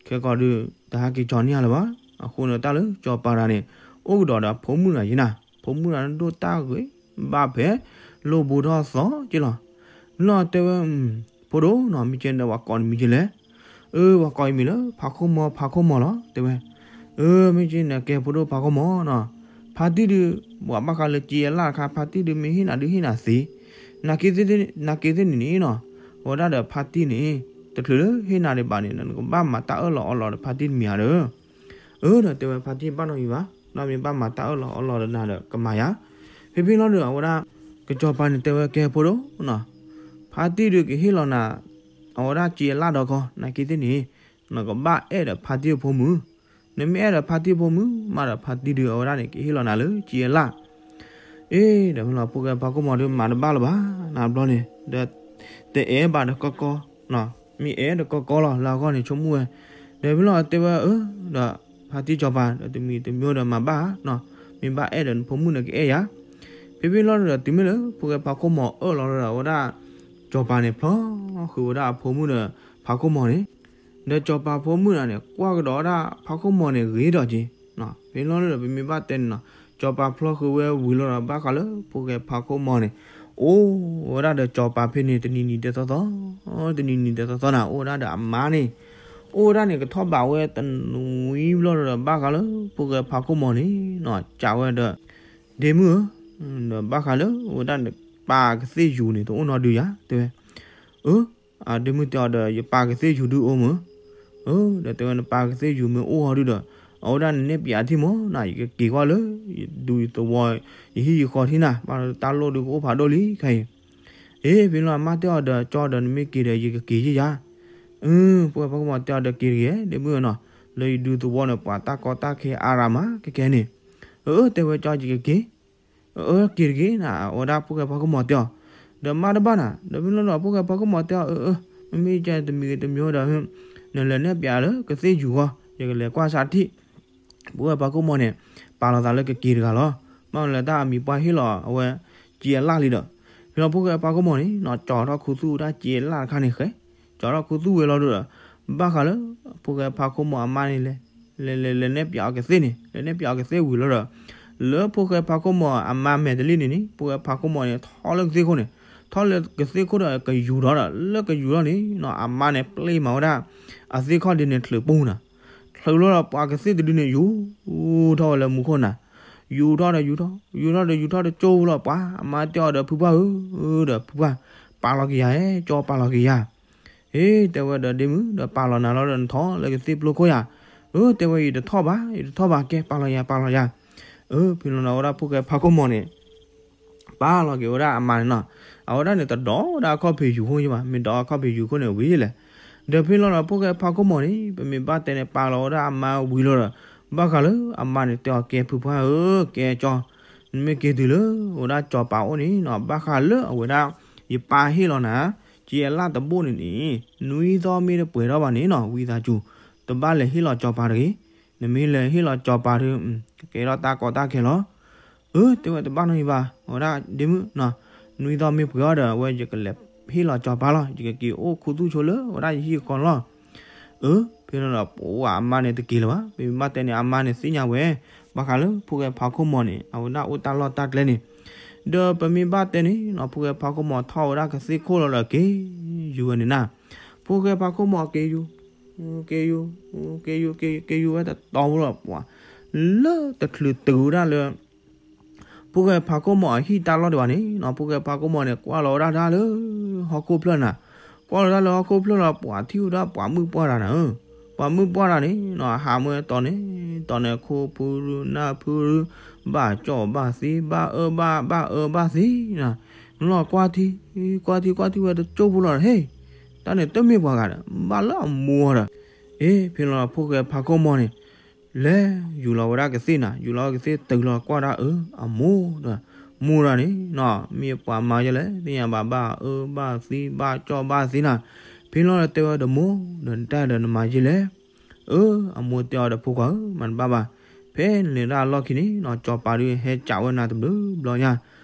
ခဲကီးဒုး တဟဲက့ၤကၠီၤန့ၢ်ယၤလၢၤဘၣ်. အဃိန့ၣ်တၢ်လၢကစီၤပၤတဂၤန့ၣ် အိၣ်ကဒီးဒီးဖိမုၣ်တဂၤယ့နၤ, ဖိမုၣ်တဂၤန့ၣ်ဒိၣ်တၢ်ဂ့ၤ ဘၣ်ဖဲ လိၣ်ဘိထီၣ်သီက့လီၤ. လီၤတဲဝဲ ဖိဒိၣ်နီၤ မ့ၢ်ကဲန့ၣ် ပှၤကိးနမံၤကဲလဲၣ်. အၢ ပှၤကိးအမံၤလၢ ဖါခိၣ်မီၤ ဖါခိၣ်မီၤလီၤ တဲဝဲ. အၢ မ့ၢ်ကဲန့ၣ် ကဲဖိဒိၣ်ဖါခိၣ်မီၤနီၤ, ဖါတံၢ်ဒုး ပှၤဘၣ်ဃးလၢစ့အလၣ်တခါ ဖါတံၢ်ဒုးမ့ၢ်ဟ့ၣ်နၤဒုးဟ့ၣ်နၤသ့, နာ်က့သ့ၣ်န့ၣ်န့ၣ်နီၤ, အဝဲဒၣ်ဒီးဖါတံၢ်န့ၣ် တချုးလၢဟ့ၣ်နၤဒံးဘၣ်န့ၣ် နကဘၣ်မၤတၢ်အၢၣ်လီၤအီလီၤဒီးဖါတံၢ်တမံၤဧါဒီး အၢ ဒီးတဲဝဲဖါတံၢ်ဘၣ်နီတမံၤဘၣ်, ဒီးမ့ၢ်ဘၣ်မၤတၢ်အၢၣ်လီၤအီလီၤဒီးနၤဒီးကမၤယၤ. ဖဲဖဲလီၤဒီး အဝဲဒၣ် ကစီၤပၤန့ၣ်တဲဝဲကဲဖိဒိၣ်နီၤ, ဖါတံၢ်ဒုးကဟ့ၣ်လီၤနၤ အဝဲဒၣ်စ့အလၣ်ဒီးကီး နာ်က့သ့ၣ်န့ၣ် နကဘၣ်အဲၣ်ဒီးဖါတံၢ်အဖိမုၣ်, နမ့ၢ်အဲၣ်ဒီးဖါတံၢ်အဖိမုၣ်မးဒီး ဖါတံၢ်ဒုးအဝဲဒၣ်န့ၣ် ကဟ့ၣ်လီၤနၤလၢစ့အလၣ်. အ့ ဒီးမ့ၢ်လီၤ ဖိၣ်ဃဲဖါခိၣ်မီၤဒုးမၤတဘၣ်လၢၤဘၣ် နဘျီန့ၣ် ဒီး တအဲၣ်ဘၣ်ဒီးကီကီ မ့ၢ်အဲၣ်ဒီးကီကီလီၤ လၢအဂီၢ်န့ၣ်ဆိကမိၣ်ဝဲ. ဒီးဖဲလီၤတဲဝဲအၢ ဒီးဖါတံၢ်စီၤပၤ ဒီးတမံၤတမံၤဒီးမၤဘၣ်ဧါ, မ့ၢ်ဘၣ်အဲၣ်ဒီးနဖိမုၣ်န့ၣ်ကအဲၣ်ယၤ. ဖဲဖဲလီၤဒီးတုၤမ့ၢ်လၢ ဖိၣ်ဃဲဖါခိၣ်မီၤအၢၣ်လီၤဒီးအဝဲဒၣ် စီၤပၤန့ၣ်ဖျီဃုာ်ဝဲဒၣ်အဖိမုၣ်ဒီးဖါခိၣ်မီၤန့ၣ်, ဒီးစီၤပၤဖိမုၣ်န့ၣ် ကွၢ်ကဒီးဝဲဒၣ်ဖါခိၣ်မီၤန့ၣ်ဂ့ၤဒီးက့ၤ, ဖဲလီၤဒီးပမ့ၢ်ဘၣ်တဲန့ၣ်နီၤ စီၤပၤဖျီဃုာ်ဝဲဝံၤလီၤဒီးဘၣ်ဃးလၢဖိၣ်ဃဲဖါခိၣ်မီၤန့ၣ် အိၣ်ဝဲဒၣ်ဒီးစီၤပၤဖဲန့ၣ် တနံၤနံၤတဲသီသီ, တနံၤနံၤတဲသီသီန့ၣ် အိၣ်ဝဲဒၣ်ဒီးအမါန့ၣ်, အိၣ်ဝဲဒၣ်န့ၣ် ကထီၣ်ဘးဝဲတနွံဘျီဒီးဘၣ်ဃးလၢဖိၣ်ဃဲဖါခိၣ်မီၤန့ၣ်နီၤ စံးဝဲဒီး ဒ့မုၣ်ဧၢ, ဒီးဘၣ်ဃးလၢအဝဲဒၣ်နပၢ်ကသ့ၣ်ယူၤန့ၣ် တအိၣ်နီတဒုဧါ တဲဝဲ. အၢ အဒ့မုၣ်တဲအီၤဒီး ယပၢ်ကသ့ၣ်ယူၤဒုးအိၣ်မၢ်. အၢ ဒီးတဲဝဲ နပၢ်ကသ့ၣ်ယူၤမ့ၢ်အိၣ်ဟီဒုဒီး အဝဲဒၣ်နနဲၣ်ပၠးထံၣ်မၢ်နီၤ ယကက့ၤကွၢ်လၢ ယဒူယသဝီ ယဟံၣ်ယဃီထံၣ်နၤ ဘၣ်ဒီးတၢ်လိၣ်ဒုးကအိၣ်ဖးဒိၣ်လံခဲအံၤ. အ့ ဖဲလီၤအမါတဲအီၤဒီး ကၠီဒီးနမ့ၢ်က့ၤဒီး ယကက့ၤယဲယၤ. အၢ ဖိၣ်ဃဲဖါခိၣ်မီၤတဲအီၤဒီး က့ၤတဂ့ၤ ဒ့မုၣ်နီၤ လၢယဒူသဝီန့ၣ် ပှၤတၢ်ကီတၢ်ခဲအါရၤမး ကဲကဲန့ၣ်. အၢ တဲဝဲ ကၠီ ယကက့ၤ အၢ က့ၤတဂ့ၤနၤ အဝဲဒၣ်ဖိၣ်ဃဲဖါခိၣ်မီၤတဲအီၤ, ဒီးမါတဘၣ်နၤ, ဒီးဖဲလီၤဒီးဖိၣ်ဃဲဖါခိၣ်မီၤတဲအီၤ, အၢ အၢ မ့မ့ၢ်ကဲတမံၤဂ့ၤတမံၤဒီး နလဲၤနဲၣ်ပၠးလၢကသ့ၣ်ယူၤဃီ, ယကလဲၤကွၢ်ဆါထံၣ် ဖိၣ်ဃဲဖါခိၣ်မီၤန့ၣ် ပာ်လီၤသးလၢကက့ၤတဂၤလီၤ. ဘၣ်မနုၤလဲၣ် တၢ်အမံၤပှၢ်ဟ့ၣ်လီၤအဝဲ က့အလၣ်လံဒီး, ဖဲလီၤဖိၣ်ဃဲဖါခိၣ်မီၤန့ၣ် ကၠီထီၣ်ခူသူၣ်ဝဲဒၣ်က့အလၣ်တခါန့ၣ်ဃဲ, ကၠီထီၣ်ခူသူၣ်ဝဲလီၤဒီး, ဘၣ်ဃးလၢ ဖိၣ်ဃဲဖါခိၣ်မီၤအမါန့ၣ်လဲၤ လဲၤလဲၤလဲၤနဲၣ်ပၠးအီၤကသ့ၣ်န့ၣ်, လဲၤနဲၣ်ပၠးအီၤကသ့ၣ်ဝံၤလီၤဒီး, လၢဖိၣ်ဃဲဖါခိၣ်မီၤအမါမဲာ်တလံၣ်န့ၣ်န့ၣ် ဖိၣ်ဃဲဖါခိၣ်မီၤန့ၣ် ထီၣ်လၢကသ့ၣ်ခိၣ်န့ၣ်, ထီၣ်လၢကသ့ၣ်ခိၣ်ဒီးကယူၤထီၣ်ဒီး လၢကယူၤထီၣ်န့ၣ်နီၤ အမါန့ၣ်ပျ့ၤမၤဝဲဒၣ် အသ့ၣ်ခီၣ်ဒ့န့ၣ်ချုးပူၤနၤ, ချုးလီၤဒီးပှၤကသ့ၣ်တဒုန့ၣ် ယူၤထီၣ်ဝဲလၢမူခိၣ်နၤ, ယူၤထီၣ်ဒီးယူၤထီၣ် ယူၤထီၣ်ဒီးယူၤထီၣ်တကၠိပူၤလီၤ ပှၤအမါတဲအီၤဒီးဖုပှၢ်ဧၢ, ဒီးဖုပှၢ် ပာ်လီၤက့ၤယၤ ကၠီပာ်လီၤက့ၤယၤ ဟ့ၣ် တဲဝဲဒီးဒ့မုၣ် ဒီးပာ်လီၤနၤလီၤဒီးနထီၣ်လၢကသ့ၣ်ပျိခိၣ်ယၤ, အၢ တဲဝဲယတထီၣ်ဘၣ် ယတထီၣ်ဘၣ် ကဲပာ်လီၤယၤ ပာ်လီၤယၤ, အၢ ဖဲလီၤဒီးဝဲဒၣ်ဖိၣ်ဃဲဖါခိၣ်မီၤန့ၣ် ပာ်လီၤက့ၤဝဲဒၣ်အမါန့ၣ်နီၤ, အဝဲဒၣ်န့ၣ်တဒိးဝဲဒၣ်အခီၣ်ဖံးယူၤခိၣ်ယဘၣ် မ့ၢ်ဒိးအခီၣ်ဖံးယူၤခိၣ်န့ၣ်ဝံၤလဲၣ်, ဒီးဖဲလီၤဒီးဖိၣ်ဃဲဖါခိၣ်မီၤန့ၣ် ပမ့ၢ်ဘၣ်တဲန့ၣ် ပာ်လီၤဝဲဒၣ်အမါဝံၤလီၤဒီး, ဘၣ်ဃးလၢအမါန့ၣ်တဲအီၤကဲဖုပှၢ်ဧၢ ကဲကၠီ နမ့ၢ်က့ၤတုၤလၢ ဝဲဒၣ်ကၠီၤပၤအိၣ်န့ၣ်နီၤ ဘၣ်ဃးလၢအဝဲဒၣ် ယပၢ်ဟ့ၣ်လီၤနၤ က့အလၣ်တဘိၣ်န့ၣ်န့ၣ် နွံသီမ့ၢ်တပှဲၤထီၣ်ဘၣ်န့ၣ်နီၤ ဝံသးစူၤ တဘၣ်လဲၤဟ့ၣ်လီၤကၠီၤပၤတဂ့ၤ, နမ့ၢ်လဲၤဟ့ၣ်လီၤကၠီၤပၤဒီး ကကဲထီၣ်တၢ်ကီတၢ်ခဲလီၤ, အၢ တဲဝဲတဘၣ်နီတမံၤဘၣ် အဝဲဒၣ်ဒ့မုၣ်နီၤ, နွံသီမ့ၢ်ပှဲၤအီၤဒီး အဝဲယကလဲၤဟ့ၣ်လီၤကၠီၤပၤလီၤ ယကက့ၤအိၣ်ခူသူၣ်ဆိလၢဝဲဒၣ်ယဟံၣ်ဃီလီၤ အၢ ဖဲလီၤဒီးပှၤအမါန့ၣ်တက့ၤလၢၤဘၣ် ပမ့ၢ်ဘၣ်တဲန့ၣ် အမါန့ၣ်သ့ၣ်ညါဝဲ ဘၣ်ဃးလၢဖိၣ်ဃဲဖါခိၣ်မီၤန့ၣ် အဝဲဒၣ်အိၣ်တၢ်လီၢ်တၢ်ကျဲန့ၣ်, ဒီးပမ့ၢ်ဘၣ်တဲန့ၣ်နီၤ ဖိၣ်ဃဲဖါခိၣ်မီၤထီၣ်ဝဲဒၣ်ကသ့ၣ်ခိၣ်လီၤဒီးက့ၤ ယူၤဝဲန့ၣ်နၤ, ဖိၣ်ဃဲဖါခိၣ်မီၤက့ၤယူၤ က့ၤယူၤ က့ၤယူၤ က့ၤယူၤ က့ၤယူၤဝဲတတီၤဖိလီၤပှၤ လၢတချုးတုၤဝဲဒၣ်လၢ ဖိၣ်ဃဲဖါခိၣ်မီၤအဟံၣ်တၢ်လီၢ်ဒံးဘၣ်န့ၣ်နီၤ ဖိၣ်ဃဲဖါခိၣ်မီၤန့ၣ် ကွၢ်လီၤဝဲဒၣ်တၢ်လၢ ဟီၣ်ခိၣ်ဖျၢၣ်နၤ, ကွၢ်လီၤတၢ်လၢဟီၣ်ခိၣ်ဖျၢၣ်လီၤ ပှၤထံၣ်ဝဲဒၣ်ပှၤမုၣ်ပှၢ်တၢ်နၤဧၢ, ပှၤမုၣ်ပှၢ်တၢ်န့ၣ်နီၤ ဟးမ့ၢ်တီၤန့ၣ် တီၤန့ၣ်ခိၣ်ဖုရူနၢ်ဖုရူ ဘၣ်ကၠီၣ်ဘၣ်သံ ဘၣ်အၢဘၣ် ဘၣ်အၢဘၣ်သံနၤ, လီၤကွၢ်ထံ ကွၢ်ထံကွၢ်ထံဝဲတကၠိဖိလီၤ ဟ့ၣ် တၢ်န့ၣ်တမ့ၢ်ပှၤဂၤဒီး ဘၣ်လၢအမိၢ်ဒီး, အ့ ဖဲလီၤဖိၣ်ဃဲဖါခိၣ်မီၤန့ၣ် လဲၤယူၤလီၤဝဲဒၣ်ကသ့ၣ်နၤ ယူၤလီၤကသ့ၣ်တုၤလီၤကွၢ်ဒၣ်အၢ အမိၢ်ဒီး, မိၢ်ဒီးန့ၣ်နီၤ မ့ၢ်ပှၤမၤယဲလဲၣ် သ့ၣ်ညါဘၣ် ဘၣ်အၢဘၣ်သံ ဘၣ်ကၠီၣ်ဘၣ်သံနၤ, ဖဲလီၤဒီးတဲဝဲဒီးမိၢ် ဒီးနတၢ်ဒီးနမၤယဲလဲၣ်, အၢ အမိၢ်တဲအီၤဒီးဖိခွါဧၢ မၤတဘၣ်ဘၣ်, ဖဲနလဲၤဒၣ်အလီၢ်ခံန့ၣ်နီၤ ကၠီၤပၤဒုးဟဲကးဝဲနၤတဘျုးဘျီညါ,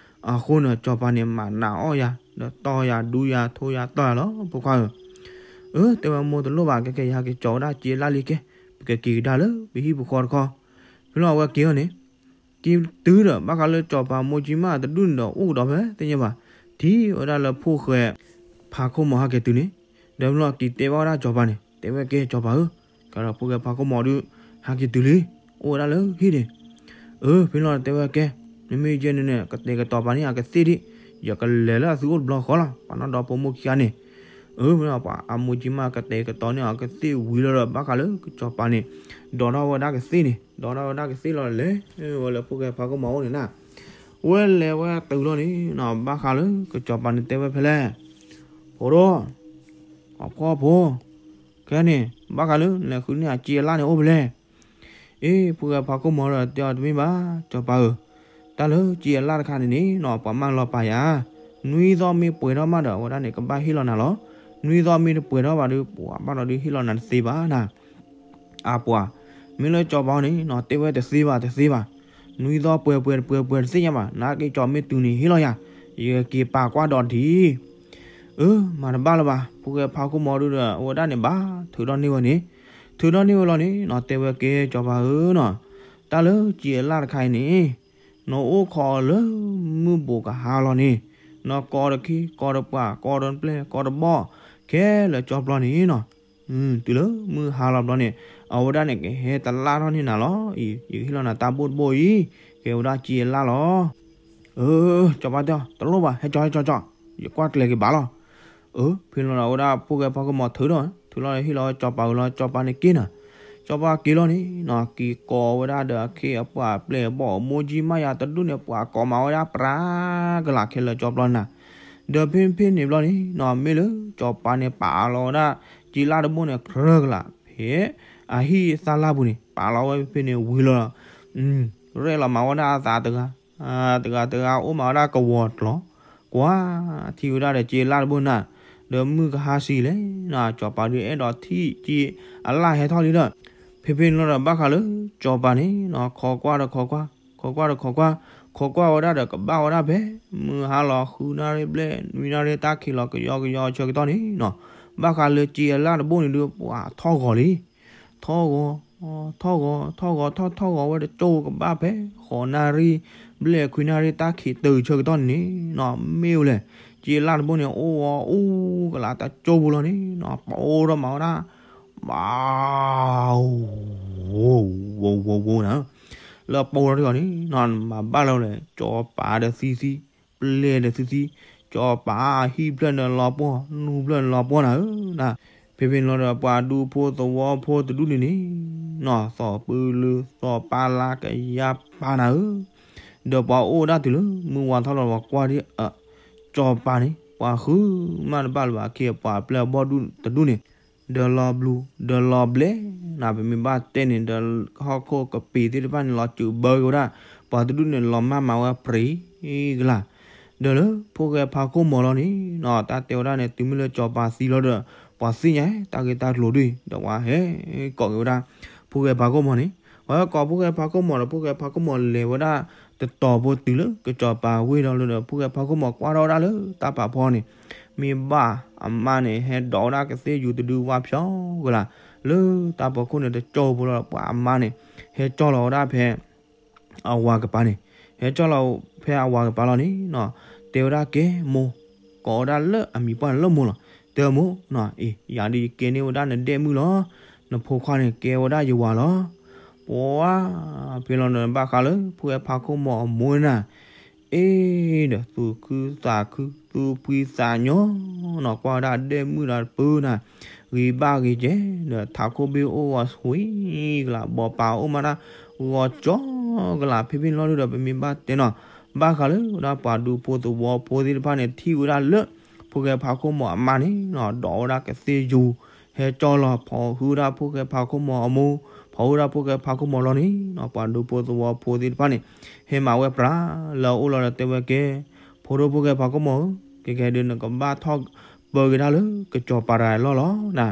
အဃိန့ၣ် ကၠီၤပၤန့ၣ်မၤနးအီၣ်ယၤ ဒီးတီၢ်ယၤ ဒူယၤထိယၤတီၢ်ယၤလီၤ ဖိခွါဧၢ အၢ တဲဝဲမိၢ်တလိၣ်ဘၣ် ကဲကဲ ယဟဲက့ၤကၠီၤဝဲဒၣ်က့အလၣ်လံကဲ, ပကက့ၤကဒါလၢပဟံၣ်ပဃီတခီ, ဖဲလီၤအဝဲက့ၤအီၤန့ၣ်, က့ၤတုၤဒီး ဘၣ်ဃးလၢကၠီၤပၤမိၢ်ကၠံမးတဒူၣ်န့ၣ်ဒီး အိၣ်ကဒီးဖဲသ့ၣ်ညါဘၣ်, ထံၣ်ဝဲဒၣ်လၢဖိၣ်ဃဲ ဖါခိၣ်မီၤဟဲက့ၤတုၤန့ၣ်, ဒီးဖဲလီၤက့ၤတဲဘၣ်ဝဲဒၣ်ကၠီၤပၤန့ၣ် တဲဝဲကဲကၠီၤပၤဧၢ, ကဒီးဖိၣ်ဃဲဖါခိၣ်မီၤဒုး ဟဲက့ၤတုၤလံ, အိၣ်ဝဲဒၣ်လၢဟံၣ်န့ၣ် အၢ ဖဲလီၤတဲဝဲကဲ, နမ့ၢ်ယဲန့ၣ်န့ၣ် ကတဲာ်ကတီၤပာ်န့ၢ်အကသ့ၣ်ဒံး, ယကလဲၤလၢအသုအိၣ်တဘျီဃီလီၤ ပှၤနီၢ်ဒီဖိမိၢ်ခံဂၤန့ၣ်, အၢ မ့ၢ်ပှၤအမိၢ်ကၠံမးကတဲာ်ကတီၤန့ၢ်အကသ့ၣ်ဝံၤလီၤဒီး ဘၣ်ဃးလၢကၠီၤပၤန့ၣ်, ဒိးထီၣ်ဝဲဒၣ်ကသ့ၣ်န့ၣ် ဒိးထီၣ်ဝဲဒၣ်ကသ့ၣ်လီၤလဲၤဝဲလၢဖိၣ်ဃဲဖါခိၣ်မီၤအိၣ်န့ၣ်နၤ, ဝဲလဲၤဝဲတုၤလီၤန့ၣ်နီၤ ဘၣ်ဃးလၢကၠီၤပၤန့ၣ်တဲဝဲဖဲလဲၣ်, ဖိဒိၣ် အဖှီၣ်ဖိ, ခဲန့ၣ် ဘၣ်ဃးလၢနလဲၤဃုန့ၢ်အက့အလၣ်န့ၣ်အိၣ်ဖဲလဲၣ်, အ့ ဖိၣ်ဃဲဖါခိၣ်မီၤဒီးတဲအီၤတမ့ၢ်ဘၣ် ကၠီၤပၤဧၢ, တၢ်လၢက့အလၣ်တခါန့ၣ်န့ၣ်နီၤ ပှၤမၢလီၤပာ်ယၤ, နွံသီမ့ၢ်ပှဲၤထီၣ်မးဒီး အဝဲဒၣ်န့ၣ်ကဘၣ်ဟ့ၣ်လီၤနၤလီၤ, နွံသီမ့ၢ်တပှဲၤထီၣ်ဘၣ်ဒီး ပှၤဘၣ်ဒီးဒုးဟ့ၣ်လီၤနၤတသ့ဘၣ်နၤ အပှၤ, မ့ၢ်လၢကၠီၤပၤန့ၣ်နီၤ တဲဝဲတသ့ဘၣ်တသ့ဘၣ်, နွံသီပှဲၤပှဲၤတပှဲၤပှဲၤတသ့ၣ်ညါဘၣ် နက့ၤကၠီၤမ့ၢ်တုၤန့ၣ်ဟ့ၣ်လီၤယၤ, ယက့ၤပာ်ကွၢ်ဒီးဒံး, အၢ မၤတဘၣ်လၢၤဘၣ် ဖိၣ်ဃဲဖါခိၣ်မီၤဒုးဒီး အဝဲဒၣ်န့ၣ်ဘၣ်ထုးထီၣ်န့ၢ်ဝဲန့ၣ်, ထုးထီၣ်န့ၢ်ဝဲလီၤန့ၣ်နီၤ တဲဝဲကဲကၠီၤပၤဧၢနီၤ, တၢ်လၢက့အလၣ်တခါအံၤန့ၣ် နအိၣ်ခိးအီၤလၢမုၢ်ဘူးကဟါလီၤန့ၣ်, နကိးတခ့ ကိးတပှၢ် ကိးတပျဲၢ် ကိးတဘီၣ်, ခဲလၢာ်ကၠီပျီန့ၣ်နီၤ, တုၤလၢမုၢ်ဟါလီၤဘျီန့ၣ်, အဝဲဒၣ်န့ၣ်ကဟဲတလၢ်ထီၣ်န့ၢ်နၤလီၤအံၤ, ယကဟ့ၣ်လီၤနၤတၢ်ဘိၣ်တဘိၣ်အံၤ, ကဲဝဲဒၣ်က့အလၣ်လီၤ. အၢ ကၠီၤပၤတဲအီၤ တလိၣ်ဘၣ် ဟဲကၠီၤ ဟဲကၠီၤ ကၠီၤ, ယကွၢ်ကျဲၤက့ၤဘၣ်လီၤ. အၢ ဖဲလီၤဒီးအဝဲဒၣ်ဖိၣ်ဃဲဖါခိၣ်မီၤထုးထီၣ် ထုးထီၣ်ဒီးဟ့ၣ်လီၤကၠီၤပၤဝံၤလီၤ ကၠီၤပၤန့ၣ်က့ၤနၤ, ကၠီၤပၤက့ၤလီၤန့ၣ်နီၤ က့ၤကိးဝဲဒၣ်ဒီးအခ့အပှၤအပျဲၢ်အဘီၣ် မိၢ်ကၠံမးယၤတဒူၣ်န့ၣ် ပှၤကိးမးဝဲဒၣ်ပြးကလာ်ခဲလၢာ်ကၠီပျီန့ၣ်နၤ, ဒီးဖဲဖဲန့ၣ်ဘျီန့ၣ်နီၤ မ့ၢ်လၢကၠီၤပၤန့ၣ် ပာ်လီၤဝဲဒၣ် က့လၢ်တဘိၣ်န့ၣ် ကြၢးကလာ် ဖဲအဟံၣ်သၣ်လၢ်ပူၤန့ၣ် ပာ်လီၤဝဲဖဲန့ၣ်ဝံၤလီၤ ရဲၣ်လီၤမၤဝဲဒၣ်အသးတဂၤ တဂၤတဂၤအိၣ်မးဝဲဒၣ်ကဝီၤကျီၤ, ကွၢ်ထံၣ်ဝဲဒၣ်ဒီးစ့အလၣ်တဘိန့ၣ်, ဒီးမုၢ်ကဟါဆံးလဲၣ်, စီၤပၤဒုးအဲၣ်ဒိးထံၣ်စ့အလၣ်ဟဲထီၣ်လံဒီး, ဖဲဖဲန့ၣ်လီၤဒီးဘၣ်ဃးလၢစီၤပၤန့ၣ် ခိးကွၢ်ဒီးခိးကွၢ်, ခိးကွၢ်ဒီးခိးကွၢ်, ခိးကွၢ်ဝဲဒၣ်ဒီးကဘၣ်ဝဲဒၣ်ဖဲ မုၢ်ဟါလီၤဃုနၣ်ရံၣ်ဘျဲၣ်နွံနၣ်ရံၣ် တၢ်ခံးလီၤကယီကယီဆၢကတီၢ်န့ၣ်နီၤ, ဘၣ်ဃးလၢစ့အလၣ်တဘိန့ၣ်ဒုး ပှၤထီၣ်ဂီၤလံ ထီၣ်ဂီၤ, ထီၣ်ဂီၤ, ထီၣ်ဂီၤ, ထီၣ်ထီၣ်ဂီၤဝဲတကၠိကဘၣ်ဖဲ ဃိးနၣ်ရံၣ်, ဘျဲၣ်ခွံနၣ်ရံၣ် တၢ်ခံးတုၤဆၢကတီၢ်န့ၣ်နီၤ, မ့ၢ်ဝဲလဲၣ်, စ့အလၣ်တဘိန့ၣ် အိၣ်ဂီၤအိၣ်ကလးတၢ်ကၠိပူၤလီၤန့ၣ်နီၤ, ပအိၣ်ထီၣ်မးဝဲဒၣ်, ဘၣ် ဝဝဝနၤ, လၢပအိၣ်ထီၣ်တဂီၤန့ၣ်နီၤ, မၤဘၣ်လီၤလဲၣ်, စီၤပၤဒီးသံသံ, ပျဲၢ်ဒီးသံသံ, စီၤပၤဟံၣ်ဖျၢၣ်န့ၣ်လီၤပှီၢ်, နူၢ်ဖျၢၣ်န့ၣ်လီၤပှီၢ်နၤဧၢ, ဖဲဖဲန့ၣ်လီၤဒီး ပှၤဒူဖိသဝီဖိတဒူၣ်န့ၣ်န့ၣ်နီၤ, သီၣ်ပၢလၢသီၣ်ပၢ်လၢကယၤပၢ်နၤဧၢ, ဒီးပှၤအိၣ်ဒၣ်တုၤလၢမုၢ်ဝါထီၣ်လီၤ ပှၤကွၢ်ဒ်အ စီၤပၤန့ၣ် ပှၤဃုမးတဘၣ်လၢၤဘၣ် အခ့အပှၤပျဲၢ်အဘီၣ်ဒူၣ်တဒူၣ်န့ၣ်, ဒီးလီၤဘျူး ဒီးလီၤဘျဲးနၤ, ပမ့ၢ်ဘၣ်တဲန့ၣ်ဒီး ဟီၣ်ခိၣ်ကပ့ၤသ့ၣ်တဖၣ်န့ၣ် လီၤစၢးဘၢက့ၤဝဲဒၣ်, ပှၤတဒူၣ်န့ၣ် လီၤမၢ်မၤဝဲပြံကလၤ, ဒီးလၢဖိၣ်ဃဲဖါခိၣ်မီၤလီၤန့ၣ်နီၤ, တၢ်တဲဝဲဒၣ်န့ၣ် တုၤမ့ၢ်လၢစီၤပၤသံလီၤဒီး ပှၤသ့ၣ်ညါတၢ်ဂ့ၢ်တၢ်ကျိၤဒ်အံၤ ဒီးပှၤဟဲကိးက့ၤဝဲဒၣ် ဖိၣ်ဃဲဖါခိၣ်မီၤန့ၣ်, ပှၤဟဲကိးဖိၣ်ဃဲဖါခိၣ်မီၤဒီး ဖိၣ်ဃဲဖါခိၣ်မီၤလဲၤဝဲဒၣ် တတီၤဖိတုၤလၢကစီၤပၤဝ့ၢ်ဒီးလၢဒီး ဖိၣ်ဃဲဖါခိၣ်မီၤကွၢ်ထီၣ်ဝဲဒၣ်လၢတၢ်ပာ်ဖီန့ၣ် မ့ၢ်ဘၣ်အမါန့ၣ် ဟဲဒိးဝဲဒၣ်ကသ့ၣ်ယူၤတဒုဝၣ်ဖျီကလၤ လၢတၢ်ပိာ်ခိၣ်န့ၣ်တကၠိဖိလီၤဒီး ပှၤအမါန့ၣ် ဟဲကၠီၣ်လီၤဝဲဒၣ်ဖဲ အဝၤကပၤန့ၣ်, ဟဲကၠီၣ်လီၤဖဲအဝၤကပၤလီၤန့ၣ်နီၤ, တဲဝဲဒၣ်ကဲမိၢ်, ကိးဝဲဒၣ်လၢအမံၤပှၢ်န့ၣ်လၢမိၢ်လီၤ, တဲမိၢ်နီၤ, အ့ ယၤဒ်ယကဲန့ၢ်ဝဲဒၣ်နဒဲၣ်မုၣ်လီၤ, နဖိခွါန့ၣ်ကဲဝဲဒၣ်ယဝၤလီၤ, ပှၤ ဖဲလီၤန့ၣ် ဘၣ်ဃးလၢဖိၣ်ဃဲဖါခိၣ်မီၤအမိၢ်နၤ အ့ ဒီးသူၣ်ခုသးခု သူၣ်ဖှံသးညီနီၤ, ကွၢ်ဝဲဒၣ်ဒဲၣ်မုၣ်ဒီးပၢနၤ, ဂ့ၤဘၣ်ဂ့ၤကဲ, ဒီးထးခိၣ်ဘ့ၣ်အိၣ်ဂီၤဆှံကလၤ, ဘီပာ်အိၣ်မးတၢ်ဂီၤကၠီကလၤ, ဖဲဖဲန့ၣ်လီၤဒုးဒီး ပမ့ၢ်ဘၣ်တဲနီၤ, ဘၣ်ဃးလၢဝဲဒၣ်ပှၤဒူဖိသဝီဖိသ့ၣ်တဖၣ်န့ၣ် ထံၣ်ဝဲဒၣ်လၢ ဖိၣ်ဃဲဖါခိၣ်မီၤအမါန့ၣ်နီၤ, ဒိးဝဲဒၣ်ကသ့ၣ်ယူၤ, ဟဲကၠီၣ်လီၤ ဖိးဟုၣ်ဝဲဒၣ်ဖိၣ်ဃဲဖါခိၣ်မီၤအမိၢ်, ဖိးဟုၣ်ဝဲဒၣ်ဖိၣ်ဃဲဖါခိၣ်မီၤလီၤန့ၣ်နီၤ, ပှၤဒူဖိသဝီဖိသ့ၣ်တဖၣ်န့ၣ် ဟဲမၤဝဲပြးလၢအအိၣ်လီၤဒီးတဲဝဲကဲ, ဖိဒိၣ်ဖိၣ်ဃဲဖါခိၣ်မီၤဧၢ, ကဲကဲဒုးနကဘၣ်ထီၣ်ပၢက့ၤတၢ်လၢကစီၤပၤတဂၤအလီၢ်လီၤနၤ,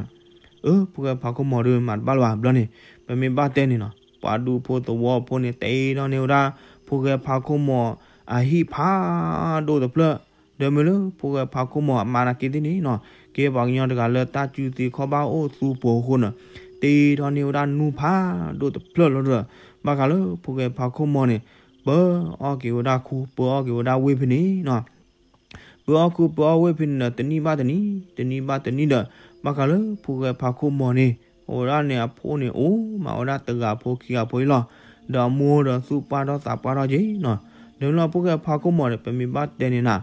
အၢ ဖိၣ်ဃဲဖါခိၣ်မီၤဒုးမၤတဘၣ်လၢၤဘၣ်ဘျီန့ၣ်, ပမ့ၢ်ဘၣ်တဲန့ၣ်နီၤ, ပှၤဒူဖိသဝီဖိန့ၣ် တ့ထီၣ်န့ၢ်ဝဲဒၣ် ဖိၣ်ဃဲဖါခိၣ်မီၤအဟံၣ်ဖးဒိၣ်တဖျၢၣ်, ဒီးမ့ၢ်လၢဖိၣ်ဃဲဖါခိၣ်မီၤအမါနာ်က့သ့ၣ်န့ၣ်နီၤ, ကဲပှၤကညီတဂၤလၢတၢ်စုသ့ခီၣ်ဘၣ်အိၣ်သူပိာ်အဃိန့ၣ်, တ့ထီၣ်န့ၢ်ဝဲဒၣ်နူၢ်ဖးဒိၣ်တဖျၢၣ်လီၤဒီး, ဘၣ်ဃးလၢဖိၣ်ဃဲဖါခိၣ်မီၤန့ၣ် ပၢအီၣ်က့ၤဝဲဒၣ်ခူ ပၢအီၣ်က့ၤဝဲဒၣ်ဝ့ၢ်ဖဲန့ၣ်နီၤ ပၢအီၣ်ခူပၢအီၣ်ဝ့ၢ်ဖဲန့ၣ်ဒီး တနံၣ်ဘၣ်တနံၣ် တနံၣ်ဘၣ်တနံၣ်ဒီး ဘၣ်ဃးလၢဖိၣ်ဃဲဖါခိၣ်မီၤန့ၣ် အဝဲဒၣ်န့ၣ်အဖိန့ၣ် အိၣ်မးဝဲဒၣ်တဂၤဖိခံဂၤဖိအံၤလီၤ. ဒီးအမိၢ်ဒီးသူၣ်ပှၢ်ထီၣ်သးပှၢ်ထီၣ်က့ၤနီၤ. ဒီးလၢဖိၣ်ဃဲဖါခိၣ်မီၤန့ၣ် ပမ့ၢ်ဘၣ်တဲန့ၣ်နၤ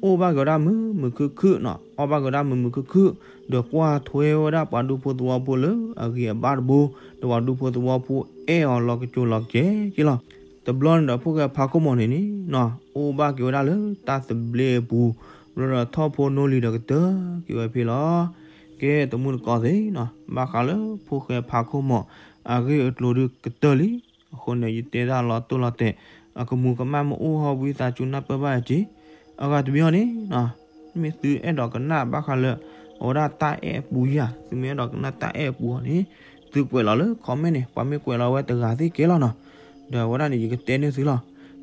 အိၣ်ဘၣ်က့ၤဝဲဒၣ်မုာ်မုာ်ခုၣ်ခုၣ်နီၤ, အီၣ်ဘၣ်က့ၤဝဲဒၣ်မုာ်မုာ်ခုၣ်ခုၣ် ဒီးကွၢ်ထွဲဝဲဒၣ်ပှၤဒူဖိသဝီဖိလၢအဂ့ၤအဘၣ်တဘိ ဒီးပှၤဒူဖိသဝီဖိအဲၣ်အီၤလီၤကစိၤလီၤကဲက့ၤလီၤ. တဘျီန့ၣ်ဒီးဖိၣ်ဃဲဖါခိၣ်မီၤန့ၣ်န့ၣ်နီၤ အိၣ်ဘၣ်က့ၤဝဲဒၣ်လၢတၢ်သဘျ့အပူၤ ဘျီဒီးထီၣ်ဖိနီၣ်လံၤဒီးကတၢၢ်က့ၤဝဲဖဲလီၤ. ကဲတမူတကိးသ့ၣ်နီၤ ဘၣ်ဃးလၢဖိၣ်ဃဲဖါခိၣ်မီၤအဂ့ၢ်အကျိၤဒုးကတၢၢ်လံ. အဃိန့ၣ် ယတဲတၢ်လီၤတိၢ်လီၤတဲာ် အကမူၤကမၣ်မ့ၢ်အိၣ်ဟီၣ်ဝံသးစူၤနၢ်ပၢၢ်ဘၣ်အီၤက့ၤ. အဂၤတမံၤအံၤန့ၣ်နီၤ မ့ၢ်သုအဲၣ်ဒိးကနၣ်ဘၣ်ဃးလၢ အဝဲဒၣ်တၢ်အဲၣ်အပူၤဧါ, သုမ့ၢ်အဲၣ်ဒိးကနၣ်တၢ်အဲၣ်အပူၤအီၤန့ၣ် သုကွဲးလီၤလၢ comment န့ၣ် ပှၤမ့ၢ်ကွဲးလီၤဝဲတဂၤသ့ၣ်ကဲလီၤနီၤ. ဒီးအဝဲဒၣ်န့ၣ် ယကတဲန့ၢ်သုလီၤ.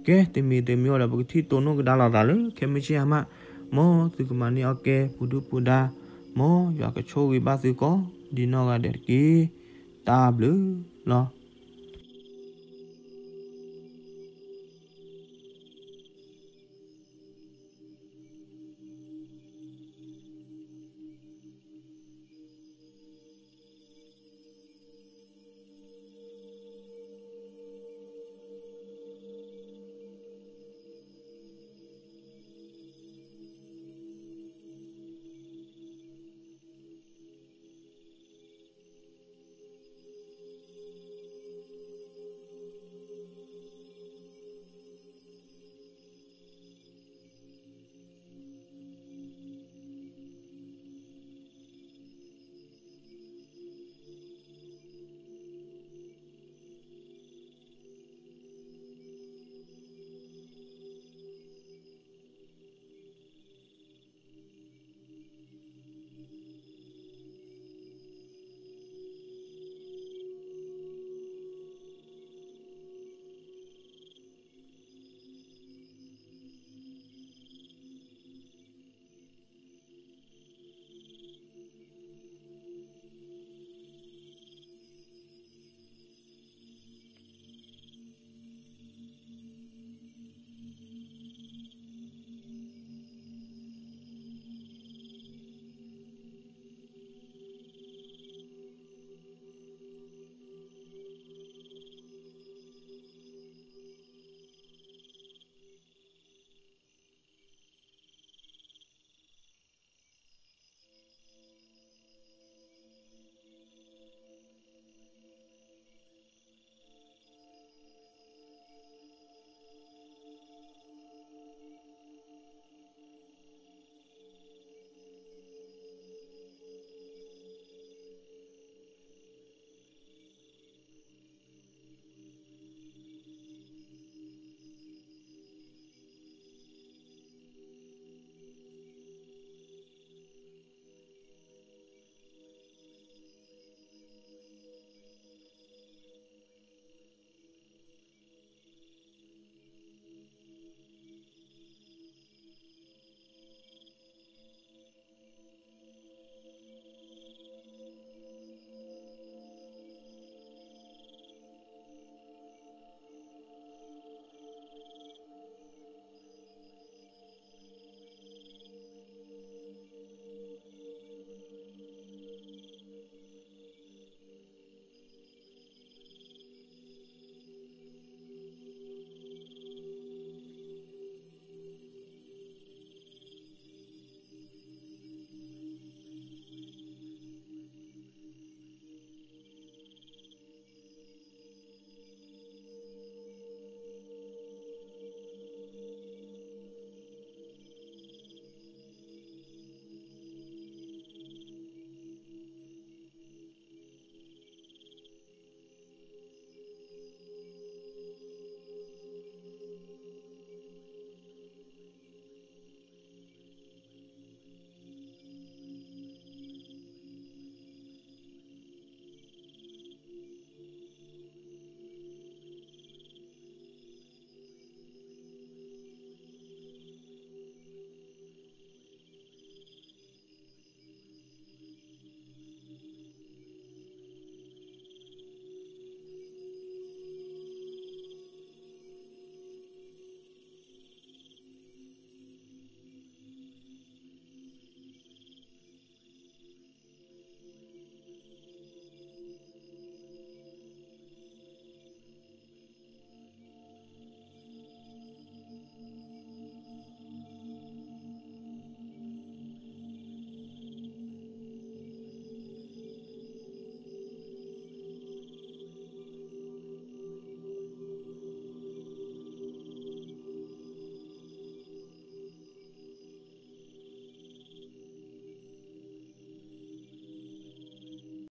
ကဲတမံၤတမံၤအံၤဒီး ပကထံၣ်တိၢ်နီၣ်ကဒါလိာ်သးလၢ ခဲမုၢ်ဆ့ၣ်အါမး, မ်သုကမၤန့ၢ်အီၣ်ကဲပူၤဒုၣ်ပူၤဒါ, မ်ယွၤကဆိၣ်ဂ့ၤဘၣ်သုကိးဒံးနီၢ်ဂၤဒဲးတက့ၢ်. တၢ်ဘျုးလီၤ.